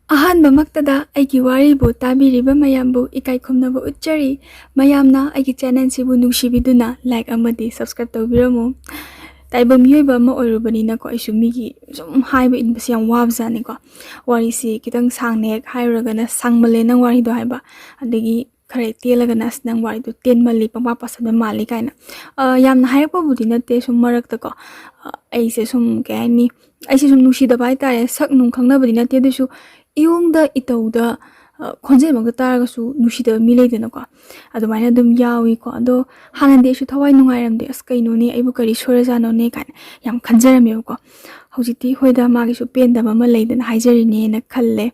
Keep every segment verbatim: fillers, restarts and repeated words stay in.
ꯑꯍꯥꯟꯕꯃꯛꯇꯗ ꯑꯩꯒꯤ ꯋꯥꯔꯤꯕꯨ ꯇꯥꯕꯤꯔꯤꯕ ꯃꯌꯥꯝꯕꯨ ꯏꯀꯥꯏ ꯈꯨꯝꯅꯕ ꯎꯠꯆꯔꯤ꯫ ꯃꯌꯥꯝꯅ ꯑꯩꯒꯤ ꯆꯦꯅꯦꯜꯁꯤꯕꯨ ꯅꯨꯡꯁꯤꯕꯤꯗꯨꯅ ꯂꯥꯏꯛ ꯑꯃꯗꯤ ꯁꯕꯁꯀ꯭ꯔꯥꯏꯕ ꯇꯧꯕꯤꯔꯝꯃꯨ꯫ ꯇꯥꯏꯕꯪ ꯃꯤꯑꯣꯏꯕ ꯑꯃ ꯑꯣꯏꯔꯨꯕꯅꯤꯅꯀꯣ, ꯑꯩꯁꯨ ꯃꯤꯒꯤ ꯁꯨꯝ ꯍꯥꯏꯕ ꯏꯟꯕꯁꯦ ꯌꯥꯝ ꯋꯥꯕꯖꯥꯠꯅꯤꯀꯣ꯫ ꯋꯥꯔꯤꯁꯤ ꯈꯤꯇꯪ ꯁꯥꯡꯅ ꯍꯦꯛ ꯍꯥꯏꯔꯨꯔꯒꯅ ꯁꯥꯡꯃꯜꯂꯦ ꯅꯪ ꯋꯥꯔꯤꯗꯣ ꯍꯥꯏꯕ, ꯑꯗꯒꯤ ꯈꯔ ꯍꯦꯛ ꯇꯦꯜꯂꯒꯅ "ꯑꯁ, ꯅꯪ ꯋꯥꯔꯤꯗꯣ ꯇꯦꯟꯃꯜꯂꯤ, ꯄꯪꯄꯥ ꯄꯥꯁꯟꯕ ꯃꯥꯜꯂꯤ" ꯀꯥꯏꯅ꯫ ꯑ, ꯌꯥꯝꯅ ꯍꯥꯏꯔꯛꯄꯕꯨꯗꯤ ꯅꯠꯇꯦ, ꯁꯨꯝ ꯃꯔꯛꯇꯀꯣ, ꯑ, ꯑꯩꯁꯦ ꯁꯨꯝ, ꯀꯩ ꯍꯥꯏꯅꯤ, ꯑꯩꯁꯦ ꯁꯨꯝ ꯅꯨꯡꯁꯤꯗꯕ ꯍꯥꯏꯇꯥꯔꯦ꯫ ꯁꯛ ꯅꯨꯡ ꯈꯪꯅꯕꯗꯤ ꯅꯠꯇꯦ, ꯑꯗꯨꯏꯁꯨ ꯏꯌꯣꯡꯗ ꯏꯇꯧꯗ, ꯑ, ꯈꯣꯟꯖꯦꯜꯃꯛꯇ ꯇꯥꯔꯒꯁꯨ ꯅꯨꯡꯁꯤꯗꯕ ꯃꯤ ꯂꯩꯗꯅꯀꯣ, ꯑꯗꯨꯃꯥꯏꯅ ꯑꯗꯨꯝ ꯌꯥꯎꯏꯀꯣ꯫ ꯑꯗꯣ ꯍꯥꯟꯅꯗꯤ ꯑꯩꯁꯨ ꯊꯋꯥꯏ ꯅꯨꯡꯉꯥꯏꯔꯝꯗꯦ, "ꯑꯁ, ꯀꯩꯅꯣꯅꯦ, ꯑꯩꯕꯨ ꯀꯔꯤ ꯁꯣꯏꯔꯖꯥꯠꯅꯣꯅꯦ?" ꯀꯥꯏꯅ ꯌꯥꯝ ꯈꯟꯖꯔꯝꯃꯦꯕꯀꯣ꯫ ꯍꯧꯖꯤꯛꯇꯤ ꯍꯣꯏꯗ, ꯃꯥꯒꯤꯁꯨ ꯄꯦꯟꯗꯕ ꯑꯃ ꯂꯩꯗꯅ ꯍꯥꯏꯖꯔꯤꯅꯦꯅ ꯈꯜꯂꯦ꯫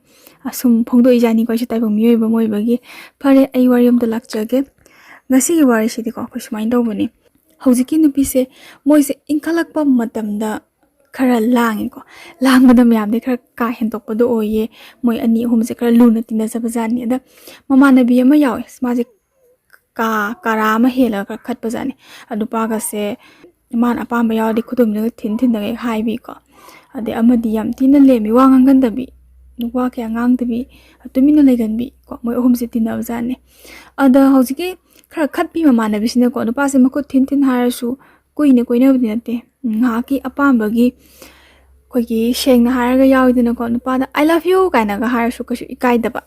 ꯑꯁꯨꯝ ꯐꯣꯡꯗꯣꯛꯏꯖꯥꯠꯅꯤꯀꯣ, ꯑꯩꯁꯨ ꯇꯥꯏꯕꯪ ꯃꯤꯑꯣꯏꯕ ꯑꯃ ꯑꯣꯏꯕꯒꯤ꯫ ꯐꯔꯦ, ꯑꯩ ꯋꯥꯔꯤ ꯑꯝꯇ ꯂꯥꯛꯆꯒꯦ꯫ ꯉꯁꯤꯒꯤ ꯋꯥꯔꯤꯁꯤꯗꯤꯀꯣ, ꯑꯩꯈꯣꯏ ꯁꯨꯃꯥꯏꯅ ꯇꯧꯕꯅꯤ꯫ ꯍꯧꯖꯤꯛꯀꯤ ꯅꯨꯄꯤꯁꯦ, ꯃꯣꯏꯁꯦ ꯏꯟꯈꯠꯂꯛꯄ ꯃꯇꯝꯗ ꯈꯔ ꯂꯥꯡꯉꯦꯀꯣ꯫ ꯂꯥꯡꯕꯗ ꯃꯌꯥꯝꯗꯤ ꯈꯔ ꯀꯥ ꯍꯦꯟꯗꯣꯛꯄꯗꯣ ꯑꯣꯏꯌꯦ꯫ ꯃꯣꯏ ꯑꯅꯤ ꯑꯍꯨꯝꯁꯦ ꯈꯔ ꯂꯨꯅ ꯇꯤꯟꯅꯖꯕ ꯖꯥꯠꯅꯤ꯫ ꯑꯗ ꯃꯃꯥꯟꯅꯕꯤ ꯑꯃ ꯌꯥꯎꯋꯦ꯫ ꯑꯁ, ꯃꯥꯁꯦ ꯀꯥ, ꯀꯥꯔꯥ ꯑꯃ ꯍꯦꯜꯂꯒ ꯈꯔ ꯈꯠꯄ ꯖꯥꯠꯅꯤ꯫ ꯑ, ꯅꯨꯄꯥꯒꯁꯦ ꯃꯥꯅ ꯑꯄꯥꯝꯕ ꯌꯥꯎꯔꯗꯤ ꯈꯨꯗꯣꯝꯗꯒ ꯊꯤꯟ ꯊꯤꯟꯗꯒ ꯍꯦꯛ ꯍꯥꯏꯕꯤꯀꯣ꯫ ꯑꯗꯩ ꯑꯃꯗꯤ ꯌꯥꯝ ꯊꯤꯅ ꯂꯦꯝꯃꯤ, ꯋꯥ ꯉꯥꯡꯒꯟꯗꯕꯤ, ꯋꯥ ꯀꯌꯥ ꯉꯥꯡꯗꯕꯤ, ꯇꯨꯃꯤꯟꯅ ꯂꯩꯒꯟꯕꯤ ꯀꯣ꯫ ꯃꯣꯏ ꯑꯍꯨꯝꯁꯦ ꯇꯤꯟꯅꯕ ꯖꯥꯠꯅꯤ꯫ ꯑꯗ ꯍꯧꯖꯤꯛꯀꯤ ꯈꯔ ꯈꯠꯄꯤ ꯃꯃꯥꯟꯅꯕꯤꯁꯤꯅꯀꯣ, ꯅꯨꯄꯥꯁꯦ ꯃꯈꯨꯠ ꯊꯤꯟ ꯊꯤꯟ ꯍꯥꯏꯔꯁꯨ ꯀꯨꯏꯅ ꯀꯣꯏꯅꯕꯗꯤ ꯅꯠꯇꯦ꯫ ꯉꯥꯏꯍꯥꯛꯀꯤ ꯑꯄꯥꯝꯕꯒꯤ, ꯑꯩꯈꯣꯏꯒꯤ ꯁꯦꯡꯅ ꯍꯥꯏꯔꯒ ꯌꯥꯎꯋꯤꯗꯅꯀꯣ, ꯅꯨꯄꯥꯗ "I love you" ꯀꯥꯏꯅꯒ ꯍꯥꯏꯔꯁꯨ ꯀꯩꯁꯨ ꯏꯀꯥꯏꯗꯕ꯫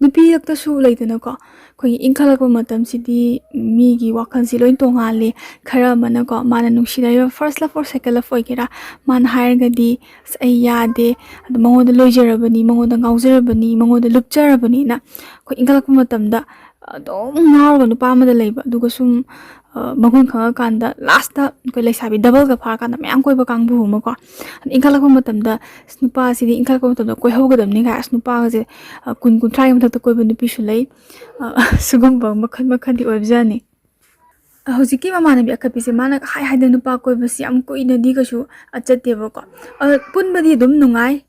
ꯅꯨꯄꯤꯔꯛꯇꯁꯨ ꯂꯩꯗꯅꯀꯣ, ꯑꯩꯈꯣꯏꯒꯤ ꯏꯟꯈꯠꯂꯛꯄ ꯃꯇꯝꯁꯤꯗꯤ ꯃꯤꯒꯤ ꯋꯥꯈꯜꯁꯤ ꯂꯣꯏ ꯇꯣꯡꯉꯥꯜꯂꯤ꯫ ꯈꯔ ꯑꯃꯅꯀꯣ, ꯃꯥꯅ ꯅꯨꯡꯁꯤꯅꯔꯤꯕ first love or second love ꯑꯣꯏꯒꯦꯔꯥ, ꯃꯥꯅ ꯍꯥꯏꯔꯒꯗꯤ, "ꯑꯁ, ꯑꯩ ꯌꯥꯗꯦ, ꯑꯗꯨ ꯃꯉꯣꯟꯗ ꯂꯣꯏꯖꯔꯕꯅꯤ, ꯃꯉꯣꯟꯗ ꯉꯥꯎꯖꯔꯕꯅꯤ, ꯃꯉꯣꯟꯗ ꯂꯨꯞꯆꯔꯕꯅꯤꯅ" ꯑꯩꯈꯣꯏ ꯏꯟꯈꯠꯂꯛꯄ ꯃꯇꯝꯗ ꯑꯗꯨꯝ ꯉꯥꯎꯔꯒ ꯅꯨꯄꯥ ꯑꯃꯗ ꯂꯩꯕ, ꯑꯗꯨꯒ ꯁꯨꯝ, ꯑ, ꯃꯒꯨꯟ ꯈꯪꯉꯀꯥꯟꯗ last ꯑꯩꯈꯣꯏ ꯂꯩꯁꯥꯕꯤ double ꯒ ꯐꯥꯔꯀꯥꯟꯗ ꯃꯌꯥꯝ ꯀꯣꯏꯕ ꯀꯥꯡꯕꯨ ꯑꯃꯀꯣ꯫ ꯏꯟꯈꯠꯂꯛꯄ ꯃꯇꯝꯗ, "ꯑꯁ, ꯅꯨꯄꯥꯁꯤꯗꯤ ꯏꯟꯈꯠꯂꯛꯄ ꯃꯇꯝꯗ ꯀꯣꯏꯍꯧꯒꯗꯕꯅꯤ" ꯀꯥꯏ, ꯑꯁ, ꯅꯨꯄꯥꯒꯁꯦ, ꯑ, ꯀꯨꯟ ꯀꯨꯟꯊ꯭ꯔꯥꯒꯤ ꯃꯊꯛꯇ ꯀꯣꯏꯕ ꯅꯨꯄꯤꯁꯨ ꯂꯩ꯫ ꯑ, ꯁꯤꯒꯨꯝꯕ ꯃꯈꯜ ꯃꯈꯜꯗꯤ ꯑꯣꯏꯕꯖꯥꯠꯅꯤ꯫ ꯑ, ꯍꯧꯖꯤꯛꯀꯤ ꯃꯃꯥꯟꯅꯕꯤ ꯑꯈꯠꯄꯤꯁꯦ, ꯃꯥꯅ ꯍꯥꯏ ꯍꯥꯏꯗꯅ ꯅꯨꯄꯥ ꯀꯣꯏꯕꯁꯤ ꯌꯥꯝ ꯀꯨꯏꯅꯗꯤ ꯀꯩꯁꯨ, ꯑ, ꯆꯠꯇꯦꯕꯀꯣ꯫ ꯑ, ꯄꯨꯟꯕꯗꯤ ꯑꯗꯨꯝ ꯅꯨꯡꯉꯥꯏ,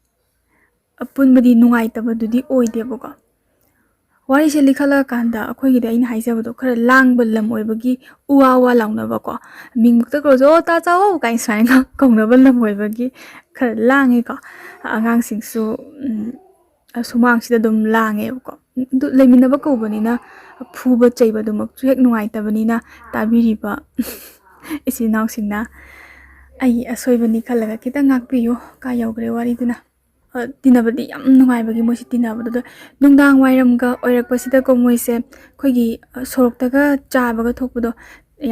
ꯑ, ꯄꯨꯟꯕꯗꯤ ꯅꯨꯡꯉꯥꯏꯇꯕꯗꯨꯗꯤ ꯑꯣꯏꯗꯦꯕꯀꯣ꯫ ꯋꯥꯔꯤꯁꯦ ꯂꯤꯈꯠꯂꯛꯑꯀꯥꯟꯗ ꯑꯩꯈꯣꯏꯒꯤꯗꯤ, ꯑꯩꯅ ꯍꯥꯏꯖꯕꯗꯣ, ꯈꯔ ꯂꯥꯡꯕ ꯂꯝ ꯑꯣꯏꯕꯒꯤ ꯎ ꯋꯥ ꯋꯥ ꯂꯥꯎꯅꯕꯀꯣ, ꯃꯤꯡꯃꯛꯇ ꯀꯧꯔꯁꯨ "ꯑꯣ, ꯇꯥ ꯆꯥꯎ" ꯀꯥꯏꯅ ꯁꯨꯃꯥꯏꯅ ꯀꯧꯅꯕ ꯂꯝ ꯑꯣꯏꯕꯒꯤ ꯈꯔ ꯂꯥꯡꯉꯦꯀꯣ꯫ ꯑꯉꯥꯡꯁꯤꯡꯁꯨ, ꯎꯝ, ꯑ, ꯁꯨꯃꯥꯡꯁꯤꯗ ꯑꯗꯨꯝ ꯂꯥꯡꯉꯦꯕꯀꯣ꯫ ꯑꯗꯨ ꯂꯩꯃꯤꯟꯅꯕ ꯀꯧꯕꯅꯤꯅ ꯐꯨꯕ ꯆꯩꯕꯗꯨꯃꯛꯁꯨ ꯍꯦꯛ ꯅꯨꯡꯉꯥꯏꯇꯕꯅꯤꯅ, ꯇꯥꯕꯤꯔꯤꯕ ꯏꯆꯤꯟ ꯏꯅꯥꯎꯁꯤꯡꯅ ꯑꯩꯒꯤ ꯑꯁꯣꯏꯕꯅꯤ ꯈꯜꯂꯒ ꯈꯤꯇꯪ ꯉꯥꯛꯄꯤꯌꯨ꯫ ꯀꯥꯏ ꯌꯧꯈ꯭ꯔꯦ ꯋꯥꯔꯤꯗꯨꯅ? ꯑ, ꯇꯤꯟꯅꯕꯗꯤ ꯌꯥꯝ ꯅꯨꯡꯉꯥꯏꯕꯒꯤ ꯃꯣꯏꯁꯦ ꯇꯤꯟꯅꯕꯗꯨꯗ, ꯅꯨꯡꯗꯥꯡ ꯋꯥꯏꯔꯝꯒ ꯑꯣꯏꯔꯛꯄꯁꯤꯗꯀꯣ ꯃꯣꯏꯁꯦ ꯑꯩꯈꯣꯏꯒꯤ, ꯑ, ꯁꯣꯔꯣꯛꯇꯒ ꯆꯥꯕꯒ ꯊꯣꯛꯄꯗꯣ,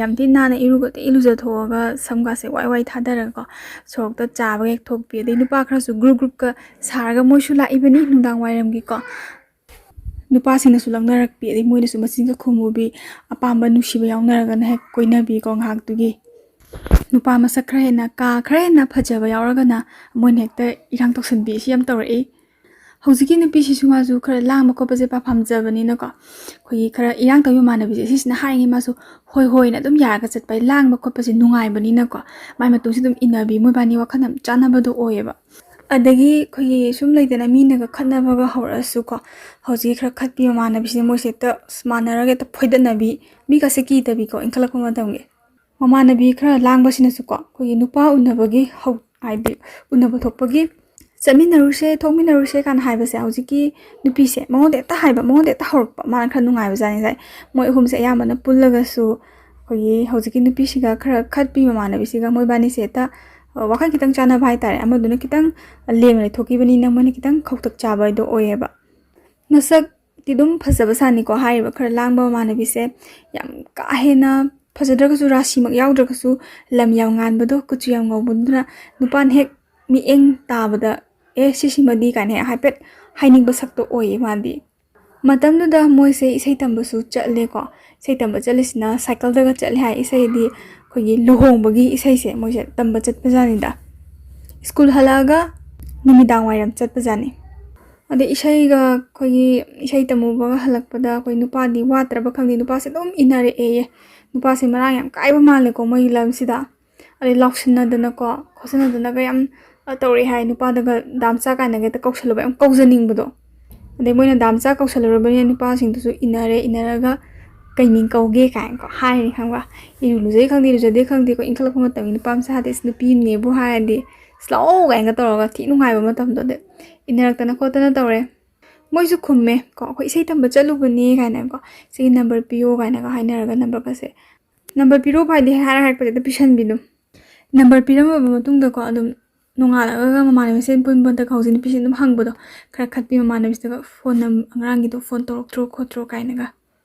ꯌꯥꯝ ꯊꯤ ꯅꯥꯟꯅ ꯏꯔꯨꯒ ꯊꯤ ꯂꯨꯖꯊꯣꯛꯑꯒ ꯁꯝꯒꯥꯁꯦ ꯋꯥꯏ ꯋꯥꯏ ꯊꯥꯗꯔꯒꯀꯣ ꯁꯣꯔꯣꯛꯇ ꯆꯥꯕꯒ ꯍꯦꯛ ꯊꯣꯛꯄꯤ꯫ ꯑꯗꯩ ꯅꯨꯄꯥ ꯈꯔꯁꯨ ꯒ꯭ꯔꯨꯞ ꯒ꯭ꯔꯨꯞꯀ ꯁꯥꯔꯒ ꯃꯣꯏꯁꯨ ꯂꯥꯛꯏꯕꯅꯤ ꯅꯨꯡꯗꯥꯡ ꯋꯥꯏꯔꯝꯒꯤꯀꯣ꯫ ꯅꯨꯄꯥꯁꯤꯡꯅꯁꯨ ꯂꯧꯅꯔꯛꯄꯤ, ꯑꯗꯩ ꯃꯣꯏꯅꯁꯨ ꯃꯆꯤꯟꯒ ꯈꯨꯝꯃꯨꯕꯤ, ꯑꯄꯥꯝꯕ ꯅꯨꯡꯁꯤꯕ ꯌꯥꯎꯅꯔꯒꯅ ꯍꯦꯛ ꯀꯣꯏꯅꯕꯤꯀꯣ ꯉꯥꯏꯍꯥꯛꯇꯨꯒꯤ꯫ ꯅꯨꯄꯥ ꯃꯁꯛ ꯈꯔ ꯍꯦꯟꯅ ꯀꯥ ꯈꯔ ꯍꯦꯟꯅ ꯐꯖꯕ ꯌꯥꯎꯔꯒꯅ ꯃꯣꯏꯅ ꯍꯦꯛꯇ ꯏꯔꯥꯡ ꯇꯧꯁꯟꯕꯤ, ꯁꯤ ꯌꯥꯝ ꯇꯧꯔꯛꯏ꯫ ꯍꯧꯖꯤꯛꯀꯤ ꯅꯨꯄꯤꯁꯤꯁꯨ ꯃꯥꯁꯨ ꯈꯔ ꯂꯥꯡꯕ ꯈꯣꯠꯄꯁꯦ ꯄꯥꯝꯖꯕꯅꯤꯅꯀꯣ, ꯑꯩꯈꯣꯏꯒꯤ ꯈꯔ ꯏꯔꯥꯡ ꯇꯧꯕ ꯏꯃꯥꯟꯅꯕꯤꯁꯦ ꯁꯤꯁꯤꯅ ꯍꯥꯏꯔꯤꯉꯩ ꯃꯥꯁꯨ ꯍꯣꯏ ꯍꯣꯏꯅ ꯑꯗꯨꯝ ꯌꯥꯔꯒ ꯆꯠꯄ, ꯂꯥꯡꯕ ꯈꯣꯠꯄꯁꯦ ꯅꯨꯡꯉꯥꯏꯕꯅꯤꯅꯀꯣ, ꯃꯥꯏ ꯃꯇꯨꯡꯁꯦ ꯑꯗꯨꯝ ꯏꯟꯅꯕꯤ, ꯃꯣꯏꯕꯥꯅꯤ ꯋꯥꯈꯜ ꯌꯥꯝ ꯆꯥꯟꯅꯕꯗꯣ ꯑꯣꯏꯌꯦꯕ꯫ ꯑꯗꯒꯤ ꯑꯩꯈꯣꯏꯒꯤ ꯁꯨꯝ ꯂꯩꯗꯅ, ꯃꯤꯅꯒ ꯈꯠꯅꯕꯒ ꯍꯧꯔꯛꯑꯁꯨꯀꯣ, ꯍꯧꯖꯤꯛꯀꯤ ꯈꯔ ꯈꯠꯄꯤ ꯃꯃꯥꯟꯅꯕꯤꯁꯤꯅ ꯃꯣꯏꯁꯦ ꯍꯦꯛꯇ ꯑꯁ ꯃꯥꯟꯅꯔꯒ ꯍꯦꯛꯇ ꯐꯣꯏꯗꯠꯅꯕꯤ, ꯃꯤꯒꯁꯦ ꯀꯤꯗꯕꯤꯀꯣ, ꯏꯟꯈꯠꯂꯛꯄ ꯃꯇꯝꯒꯤ꯫ ꯃꯃꯥꯟꯅꯕꯤ ꯈꯔ ꯂꯥꯡꯕꯁꯤꯅꯁꯨꯀꯣ, ꯑꯩꯈꯣꯏꯒꯤ ꯅꯨꯄꯥ ꯎꯅꯕꯒꯤ ꯍꯧ-, ꯍꯥꯏꯗꯤ ꯎꯅꯕ ꯊꯣꯛꯄꯒꯤ "ꯆꯠꯃꯤꯟꯅꯔꯨꯁꯦ, ꯊꯣꯛꯃꯤꯟꯅꯔꯨꯁꯦ" ꯀꯥꯏꯅ ꯍꯥꯏꯕꯁꯦ, ꯍꯧꯖꯤꯛꯀꯤ ꯅꯨꯄꯤꯁꯦ ꯃꯉꯣꯟꯗ ꯍꯦꯛꯇ ꯍꯥꯏꯕ, ꯃꯉꯣꯟꯗ ꯍꯦꯛꯇ ꯍꯧꯔꯛꯄ, ꯃꯥꯅ ꯈꯔ ꯅꯨꯡꯉꯥꯏꯕꯖꯥꯠꯅꯤ ꯉꯁꯥꯏ꯫ ꯃꯣꯏ ꯑꯍꯨꯝꯁꯦ ꯑꯌꯥꯝꯕꯅ ꯄꯨꯜꯂꯒꯁꯨ, ꯑꯩꯈꯣꯏꯒꯤ ꯍꯧꯖꯤꯛꯀꯤ ꯅꯨꯄꯤꯁꯤꯒ ꯈꯔ ꯈꯠꯄꯤ ꯃꯃꯥꯟꯅꯕꯤꯁꯤꯒ ꯃꯣꯏꯕꯥꯅꯤꯁꯦ ꯍꯦꯛꯇ, ꯑ, ꯋꯥꯈꯜ ꯈꯤꯇꯪ ꯆꯥꯟꯅꯕ ꯍꯥꯏꯇꯥꯔꯦ, ꯑꯃꯗꯨꯅ ꯈꯤꯇꯪ ꯂꯦꯝꯅ ꯂꯩꯊꯣꯛꯈꯤꯕꯅꯤꯅ ꯃꯣꯏꯅ ꯈꯤꯇꯪ ꯈꯧꯇꯛ ꯆꯥꯕ ꯍꯥꯏꯗꯣ ꯑꯣꯏꯌꯦꯕ꯫ ꯃꯁꯛꯇꯤ ꯑꯗꯨꯝ ꯐꯖꯕ ꯁꯥꯅꯤꯀꯣ, ꯍꯥꯏꯔꯤꯕ ꯈꯔ ꯂꯥꯡꯕ ꯃꯃꯥꯟꯅꯕꯤꯁꯦ꯫ ꯌꯥꯝ ꯀꯥ ꯍꯦꯟꯅ ꯐꯖꯗ꯭ꯔꯒꯁꯨ, ꯔꯥꯁꯤꯃꯛ ꯌꯥꯎꯗ꯭ꯔꯒꯁꯨ, ꯂꯝ ꯌꯥꯝ ꯉꯥꯟꯕꯗꯣ, ꯀꯨꯆꯨ ꯌꯥꯝ ꯉꯧꯕꯗꯨꯅ ꯅꯨꯄꯥꯅ ꯍꯦꯛ ꯃꯤꯠꯌꯦꯡ ꯇꯥꯕꯗ, "ꯑꯦ, ꯁꯤꯁꯤꯃꯗꯤ" ꯀꯥꯏꯅ ꯍꯦꯛ ꯍꯥꯏꯐꯦꯠ ꯍꯥꯏꯅꯤꯡꯕ ꯁꯛꯇꯣ ꯑꯣꯏꯌꯦ ꯃꯥꯗꯤ꯫ ꯃꯇꯝꯗꯨꯗ ꯃꯣꯏꯁꯦ ꯏꯁꯩ ꯇꯝꯕꯁꯨ ꯆꯠꯂꯦꯀꯣ꯫ ꯏꯁꯩ ꯇꯝꯕ ꯆꯠꯂꯤꯁꯤꯅ ꯁꯥꯏꯀꯜꯗꯒ ꯆꯠꯂꯦ ꯍꯥꯏ꯫ ꯏꯁꯩꯗꯤ ꯑꯩꯈꯣꯏꯒꯤ ꯂꯨꯍꯣꯡꯕꯒꯤ ꯏꯁꯩꯁꯦ ꯃꯣꯏꯁꯦ ꯇꯝꯕ ꯆꯠꯄꯖꯥꯠꯅꯤꯗ꯫ ꯁ꯭ꯀꯨꯜ ꯍꯜꯂꯛꯑꯒ ꯅꯨꯃꯤꯗꯥꯡ ꯋꯥꯏꯔꯝ ꯆꯠꯄꯖꯥꯠꯅꯤ꯫ ꯑꯗꯩ ꯏꯁꯩꯒ ꯑꯩꯈꯣꯏꯒꯤ ꯏꯁꯩ ꯇꯝꯃꯨꯕꯒ ꯍꯜꯂꯛꯄꯗ ꯑꯩꯈꯣꯏ ꯅꯨꯄꯥꯗꯤ ꯋꯥꯠꯇ꯭ꯔꯕ ꯈꯪꯗꯦ, ꯅꯨꯄꯥꯁꯦ ꯑꯗꯨꯝ ꯏꯟꯅꯔꯛꯑꯦꯌꯦ꯫ ꯅꯨꯄꯥꯁꯦ ꯃꯔꯥꯡ ꯌꯥꯝ ꯀꯥꯏꯕ ꯃꯥꯜꯂꯦꯀꯣ ꯃꯣꯏꯒꯤ ꯂꯝꯁꯤꯗ꯫ ꯑꯗꯩ ꯂꯥꯎꯁꯤꯟꯅꯗꯅꯀꯣ ꯈꯣꯠꯆꯤꯟꯅꯗꯅꯒ ꯌꯥꯝ, ꯑ, ꯇꯧꯔꯛꯑꯦ ꯍꯥꯏ꯫ ꯅꯨꯄꯥꯗꯒ "ꯗꯥꯝꯆꯥ" ꯀꯥꯏꯅꯒ ꯍꯦꯛꯇ ꯀꯧꯁꯜꯂꯨꯕ, ꯌꯥꯝ ꯀꯧꯖꯅꯤꯡꯕꯗꯣ꯫ ꯑꯗꯩ ꯃꯣꯏꯅ "ꯗꯥꯝꯆꯥ" ꯀꯧꯁꯜꯂꯨꯔꯕꯅꯤꯅ ꯅꯨꯄꯥꯁꯤꯡꯗꯨꯁꯨ ꯏꯟꯅꯔꯦ, ꯏꯟꯅꯔꯒ "ꯀꯩ ꯃꯤꯡ ꯀꯧꯒꯦ?" ꯀꯥꯏꯅꯀꯣ ꯍꯥꯏꯔꯅꯤ ꯈꯪꯕ꯭ꯔꯥ? ꯏꯔꯨ ꯂꯨꯖꯩ ꯈꯪꯗꯦ, ꯂꯨꯖꯗꯦ ꯈꯪꯗꯦꯀꯣ, ꯏꯟꯈꯠꯂꯛꯄ ꯃꯇꯝꯒꯤ ꯅꯨꯄꯥ ꯃꯆꯥꯗꯤ "ꯑꯁ, ꯅꯨꯄꯤ ꯑꯃꯅꯦꯕꯨ" ꯍꯥꯏꯔꯗꯤ "ꯑꯁ, ꯂꯥꯛꯑꯣ" ꯀꯥꯏꯅꯒ ꯇꯧꯔꯒ ꯊꯤ ꯅꯨꯡꯉꯥꯏꯕ ꯃꯇꯝꯗꯣ꯫ ꯑꯗꯩ ꯏꯟꯅꯔꯛꯇꯅ ꯈꯣꯠꯇꯅ ꯇꯧꯔꯦ꯫ ꯃꯣꯏꯁꯨ ꯈꯨꯝꯃꯦ ꯀꯣ, "ꯑꯩꯈꯣꯏ ꯏꯁꯩ ꯇꯝꯕ ꯆꯠꯂꯨꯕꯅꯦ" ꯀꯥꯏꯅꯀꯣ, "ꯁꯤꯒꯤ ꯅꯝꯕꯔ ꯄꯤꯌꯣ" ꯀꯥꯏꯅꯒ ꯍꯥꯏꯅꯔꯒ ꯅꯝꯕꯔꯒꯁꯦ, "ꯅꯝꯕꯔ ꯄꯤꯔꯛꯑꯣ" ꯍꯥꯏꯗꯤ ꯍꯥꯏꯔ ꯍꯥꯏꯔꯛꯄꯁꯦ ꯍꯦꯛꯇ ꯄꯤꯁꯟꯕꯤꯗꯣ꯫ ꯅꯝꯕꯔ ꯄꯤꯔꯝꯃꯕ ꯃꯇꯨꯡꯗꯀꯣ, ꯑꯗꯨꯝ ꯅꯣꯡꯉꯥꯜꯂꯒ ꯃꯃꯥꯟꯅꯕꯤ ꯃꯁꯦꯟ ꯄꯨꯟꯕꯗ ꯍꯧꯖꯤꯛ ꯅꯨꯄꯤꯁꯦ ꯑꯗꯨꯝ ꯍꯪꯕꯗꯣ, ꯈꯔ ꯈꯠꯄꯤ ꯃꯃꯥꯟꯅꯕꯤꯁꯤꯗꯒ, "ꯐꯣꯟ ꯅꯝ-, ꯉꯔꯥꯡꯒꯤꯗꯣ ꯐꯣꯟ ꯇꯧꯔꯛꯇ꯭ꯔꯣ ꯈꯣꯠꯇ꯭ꯔꯣ?" ꯀꯥꯏꯅꯒ꯫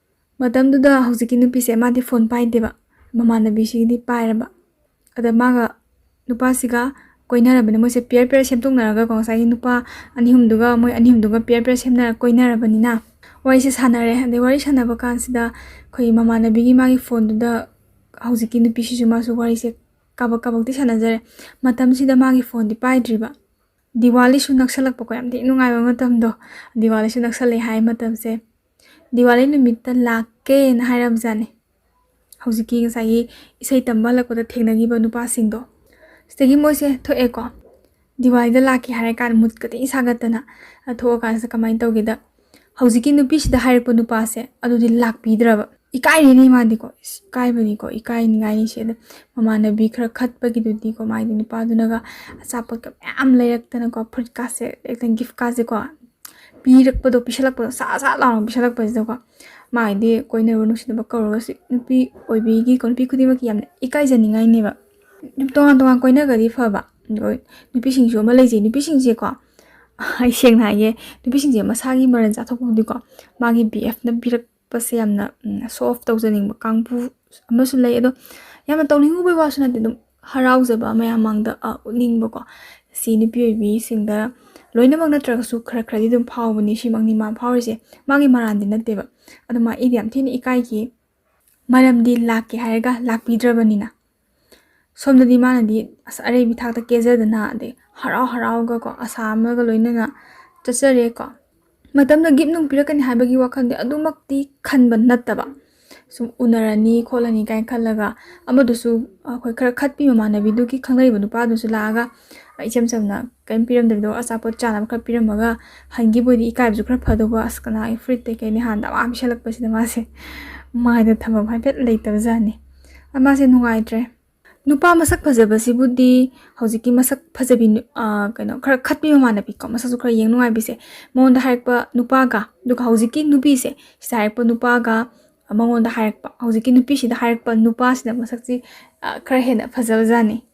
ꯃꯇꯝꯗꯨꯗ ꯍꯧꯖꯤꯛꯀꯤ ꯅꯨꯄꯤꯁꯦ ꯃꯥꯗꯤ ꯐꯣꯟ ꯄꯥꯏꯗꯦꯕ, ꯃꯃꯥꯟꯅꯕꯤꯁꯤꯒꯤꯗꯤ ꯄꯥꯏꯔꯕ꯫ ꯑꯗ ꯃꯥꯒ ꯅꯨꯄꯥꯁꯤꯒ ꯀꯣꯏꯅꯔꯕꯅꯦ꯫ ꯃꯣꯏꯁꯦ ꯄꯤꯌꯔ ꯄꯤꯌꯔ ꯁꯦꯝꯗꯣꯛꯅꯔꯒꯀꯣ, ꯉꯁꯥꯏꯒꯤ ꯅꯨꯄꯥ ꯑꯅꯤ ꯑꯍꯨꯝꯗꯨꯒ, ꯃꯣꯏ ꯑꯅꯤ ꯑꯍꯨꯝꯗꯨꯒ ꯄꯤꯌꯔ ꯄꯤꯌꯔ ꯁꯦꯝꯅꯔ ꯀꯣꯏꯅꯔꯕꯅꯤꯅ ꯋꯥꯔꯤꯁꯦ ꯁꯥꯟꯅꯔꯦ꯫ ꯑꯗꯩ ꯋꯥꯔꯤ ꯁꯥꯟꯅꯕ ꯀꯥꯟꯁꯤꯗ ꯑꯩꯈꯣꯏꯒꯤ ꯃꯃꯥꯟꯅꯕꯤꯒꯤ ꯃꯥꯒꯤ ꯐꯣꯟꯗꯨꯗ ꯍꯧꯖꯤꯛꯀꯤ ꯅꯨꯄꯤꯁꯤꯁꯨ ꯃꯥꯁꯨ ꯋꯥꯔꯤꯁꯦ ꯀꯥꯕꯛ ꯀꯥꯕꯛꯇꯤ ꯁꯥꯟꯅꯖꯔꯦ꯫ ꯃꯇꯝꯁꯤꯗ ꯃꯥꯒꯤ ꯐꯣꯟꯗꯤ ꯄꯥꯏꯗ꯭ꯔꯤꯕ꯫ ꯗꯤꯋꯥꯂꯤꯁꯨ ꯅꯛꯁꯜꯂꯛꯄꯀꯣ, ꯌꯥꯝ ꯊꯤ ꯅꯨꯡꯉꯥꯏꯕ ꯃꯇꯝꯗꯣ꯫ ꯗꯤꯋꯥꯂꯤꯁꯨ ꯅꯛꯁꯜꯂꯛꯑꯦ ꯍꯥꯏ ꯃꯇꯝꯁꯦ꯫ "ꯗꯤꯋꯥꯂꯤ ꯅꯨꯃꯤꯠꯇ ꯂꯥꯛꯀꯦꯅ" ꯍꯥꯏꯔꯝꯖꯥꯠꯅꯤ꯫ ꯍꯧꯖꯤꯛꯀꯤ ꯉꯁꯥꯏꯒꯤ ꯏꯁꯩ ꯇꯝꯕ ꯍꯜꯂꯛꯄꯗ ꯊꯦꯡꯅꯈꯤꯕ ꯅꯨꯄꯥꯁꯤꯡꯗꯣ꯫ ꯁꯤꯗꯒꯤ ꯃꯣꯏꯁꯦ ꯊꯣꯛꯑꯦꯀꯣ꯫ ꯗꯤꯋꯥꯂꯤꯗ ꯂꯥꯛꯀꯦ ꯍꯥꯏꯔ ꯀꯥꯟꯗ ꯃꯨꯠꯀ ꯊꯤ ꯁꯥꯒꯠꯇꯅ꯫ ꯑ, ꯊꯣꯛꯑꯀꯥꯟꯁꯤꯗ ꯀꯃꯥꯏꯅ ꯇꯧꯒꯦꯗ, ꯍꯧꯖꯤꯛꯀꯤ ꯅꯨꯄꯤꯁꯤꯗ ꯍꯥꯏꯔꯛꯄ ꯅꯨꯄꯥꯁꯦ ꯑꯗꯨꯗꯤ ꯂꯥꯛꯄꯤꯗ꯭ꯔꯕ꯫ ꯏꯀꯥꯏꯔꯦꯅꯦ ꯃꯥꯗꯤꯀꯣ꯫ ꯏꯁ, ꯏꯀꯥꯏꯕꯅꯤꯀꯣ, ꯏꯀꯥꯏꯅꯤꯡꯉꯥꯏꯅꯤ ꯁꯤ꯫ ꯑꯗ ꯃꯃꯥꯟꯅꯕꯤ ꯈꯔ ꯈꯠꯄꯒꯤꯗꯨꯗꯤꯀꯣ, ꯃꯥꯏꯗꯤ ꯅꯨꯄꯥꯗꯨꯅꯒ ꯑꯆꯥꯄꯣꯠꯀ ꯃꯌꯥꯝ ꯂꯩꯔꯛꯇꯅꯀꯣ, ꯐꯨꯔꯤꯠꯀꯥꯁꯦ, ꯍꯦꯛꯇ ꯒꯤꯐꯀꯥꯁꯦꯀꯣ ꯄꯤꯔꯛꯄꯗꯣ, ꯄꯤꯁꯜꯂꯛꯄꯗꯣ, ꯁꯥ ꯁꯥ ꯂꯥꯎꯅ ꯄꯤꯁꯜꯂꯛꯄꯁꯤꯗꯀꯣ, ꯃꯥꯒꯤꯗꯤ ꯀꯣꯏꯅꯔꯨ ꯅꯨꯡꯁꯤꯅꯕ ꯀꯧꯔꯒꯁꯨ ꯅꯨꯄꯤ ꯑꯣꯏꯕꯤꯒꯤꯀꯣ, ꯅꯨꯄꯤ ꯈꯨꯗꯤꯡꯃꯛꯀꯤ ꯌꯥꯝꯅ ꯏꯀꯥꯏꯖꯅꯤꯡꯉꯥꯏꯅꯦꯕ꯫ ꯇꯣꯉꯥꯟ ꯇꯣꯉꯥꯟ ꯀꯣꯏꯅꯒꯗꯤ ꯐꯕ꯫ ꯑꯗꯣ ꯅꯨꯄꯤꯁꯤꯡꯁꯨ ꯑꯃ ꯂꯩꯖꯩ, ꯅꯨꯄꯤꯁꯤꯡꯁꯦꯀꯣ, ꯑꯩ ꯁꯦꯡꯅ ꯍꯥꯏꯒꯦ, ꯅꯨꯄꯤꯁꯤꯡꯁꯦ ꯃꯁꯥꯒꯤ ꯃꯔꯟ ꯆꯥꯊꯣꯛꯄꯕꯨꯗꯤꯀꯣ, ꯃꯥꯒꯤ ꯕꯤ ꯑꯦꯐꯅ ꯄꯤꯔꯛꯄꯁꯦ ꯌꯥꯝꯅ, ꯎꯝ, ꯁꯣ ꯑꯣꯐ ꯇꯧꯖꯅꯤꯡꯕ ꯀꯥꯡꯕꯨ ꯑꯃꯁꯨ ꯂꯩ꯫ ꯑꯗꯣ ꯌꯥꯝꯅ ꯇꯧꯅꯤꯡꯉꯨꯕꯩ ꯋꯥꯁꯨ ꯅꯠꯇꯦ, ꯑꯗꯨꯝ ꯍꯔꯥꯎꯖꯕ ꯃꯌꯥꯝ ꯃꯥꯡꯗ, ꯑ, ꯎꯠꯅꯤꯡꯕꯀꯣ꯫ ꯁꯤ ꯅꯨꯄꯤ ꯑꯣꯏꯕꯤꯁꯤꯡꯗ ꯂꯣꯏꯅꯃꯛ ꯅꯠꯇ꯭ꯔꯒꯁꯨ ꯈꯔ ꯈꯔꯗꯤ ꯑꯗꯨꯝ ꯐꯥꯎꯕꯅꯤ, ꯁꯤꯃꯛꯅꯤ ꯃꯥ ꯐꯥꯎꯔꯤꯁꯦ꯫ ꯃꯥꯒꯤ ꯃꯔꯥꯟꯗꯤ ꯅꯠꯇꯦꯕ꯫ ꯑꯗꯣ ꯃꯥ ꯑꯩꯗꯤ ꯌꯥꯝ ꯊꯤꯅ ꯏꯀꯥꯏꯈꯤ꯫ ꯃꯔꯝꯗꯤ ꯂꯥꯛꯀꯦ ꯍꯥꯏꯔꯒ ꯂꯥꯛꯄꯤꯗ꯭ꯔꯕꯅꯤꯅ꯫ ꯁꯣꯝꯗꯗꯤ ꯃꯥꯅꯗꯤ ꯑꯁ ꯑꯔꯩꯕꯤ ꯊꯥꯛꯇ ꯀꯦꯖꯗꯅ, ꯑꯗꯩ ꯍꯔꯥꯎ ꯍꯔꯥꯎꯒꯀꯣ, ꯑꯁꯥ ꯑꯃꯒ ꯂꯣꯏꯅꯅ ꯆꯠꯆꯔꯦꯀꯣ꯫ ꯃꯇꯝꯗ ꯒꯤꯐ ꯅꯨꯡ ꯄꯤꯔꯛꯀꯅꯤ ꯍꯥꯏꯕꯒꯤ ꯋꯥꯈꯜꯗꯤ ꯑꯗꯨꯃꯛꯇꯤ ꯈꯟꯕ ꯅꯠꯇꯕ, ꯁꯨꯝ ꯎꯅꯔꯅꯤ ꯈꯣꯠꯂꯅꯤ ꯀꯥꯏꯅ ꯈꯜꯂꯒ, ꯑꯃꯗꯨꯁꯨ ꯑꯩꯈꯣꯏ ꯈꯔ ꯈꯠꯄꯤ ꯃꯃꯥꯟꯅꯕꯤꯗꯨꯒꯤ ꯈꯪꯅꯔꯤꯕ ꯅꯨꯄꯥꯗꯨꯁꯨ ꯂꯥꯛꯑꯒ ꯏꯆꯝ ꯆꯝꯅ ꯀꯔꯤꯝ ꯄꯤꯔꯝꯗꯕꯤꯗ ꯑꯆꯥꯄꯣꯠ ꯆꯥꯅꯕ ꯈꯔ ꯄꯤꯔꯝꯃꯒ ꯍꯟꯈꯤꯕ ꯑꯣꯏꯗꯤ ꯏꯀꯥꯏꯕꯁꯨ ꯈꯔ ꯐꯗꯧꯕ꯫ ꯑꯁ, ꯀꯅꯥꯒꯤ ꯐꯨꯔꯤꯠ ꯀꯩꯀꯩꯅꯤ ꯍꯥꯟꯅ ꯗꯃꯥ ꯄꯤꯁꯜꯂꯛꯄꯁꯤꯗ ꯃꯥꯁꯦ ꯃꯥꯏꯗ ꯊꯝꯐꯝ ꯍꯥꯏꯐꯦꯠ ꯂꯩꯇꯕ ꯖꯥꯠꯅꯤ꯫ ꯑ, ꯃꯥꯁꯦ ꯅꯨꯡꯉꯥꯏꯇ꯭ꯔꯦ꯫ ꯅꯨꯄꯥ ꯃꯁꯛ ꯐꯖꯕꯁꯤꯕꯨꯗꯤ ꯍꯧꯖꯤꯛꯀꯤ ꯃꯁꯛ ꯐꯖꯕꯤ ꯅꯨ- ꯑꯥ, ꯀꯩꯅꯣ, ꯈꯔ ꯈꯠꯄꯤ ꯃꯃꯥꯟꯅꯕꯤꯀꯣ, ꯃꯁꯛꯁꯨ ꯈꯔ ꯌꯦꯡ ꯅꯨꯡꯉꯥꯏꯕꯤꯁꯦ, ꯃꯉꯣꯟꯗ ꯍꯥꯏꯔꯛꯄ ꯅꯨꯄꯥꯒ, ꯑꯗꯨꯒ ꯍꯧꯖꯤꯛꯀꯤ ꯅꯨꯄꯤꯁꯦ, ꯁꯤꯗ ꯍꯥꯏꯔꯛꯄ ꯅꯨꯄꯥꯒ ꯃꯉꯣꯟꯗ ꯍꯥꯏꯔꯛꯄ, ꯍꯧꯖꯤꯛꯀꯤ ꯅꯨꯄꯤꯁꯤꯗ ꯍꯥꯏꯔꯛꯄ ꯅꯨꯄꯥꯁꯤꯅ ꯃꯁꯛꯁꯤ, ꯑ, ꯈꯔ ꯍꯦꯟꯅ ꯐꯖꯕꯖꯥꯠꯅꯤ꯫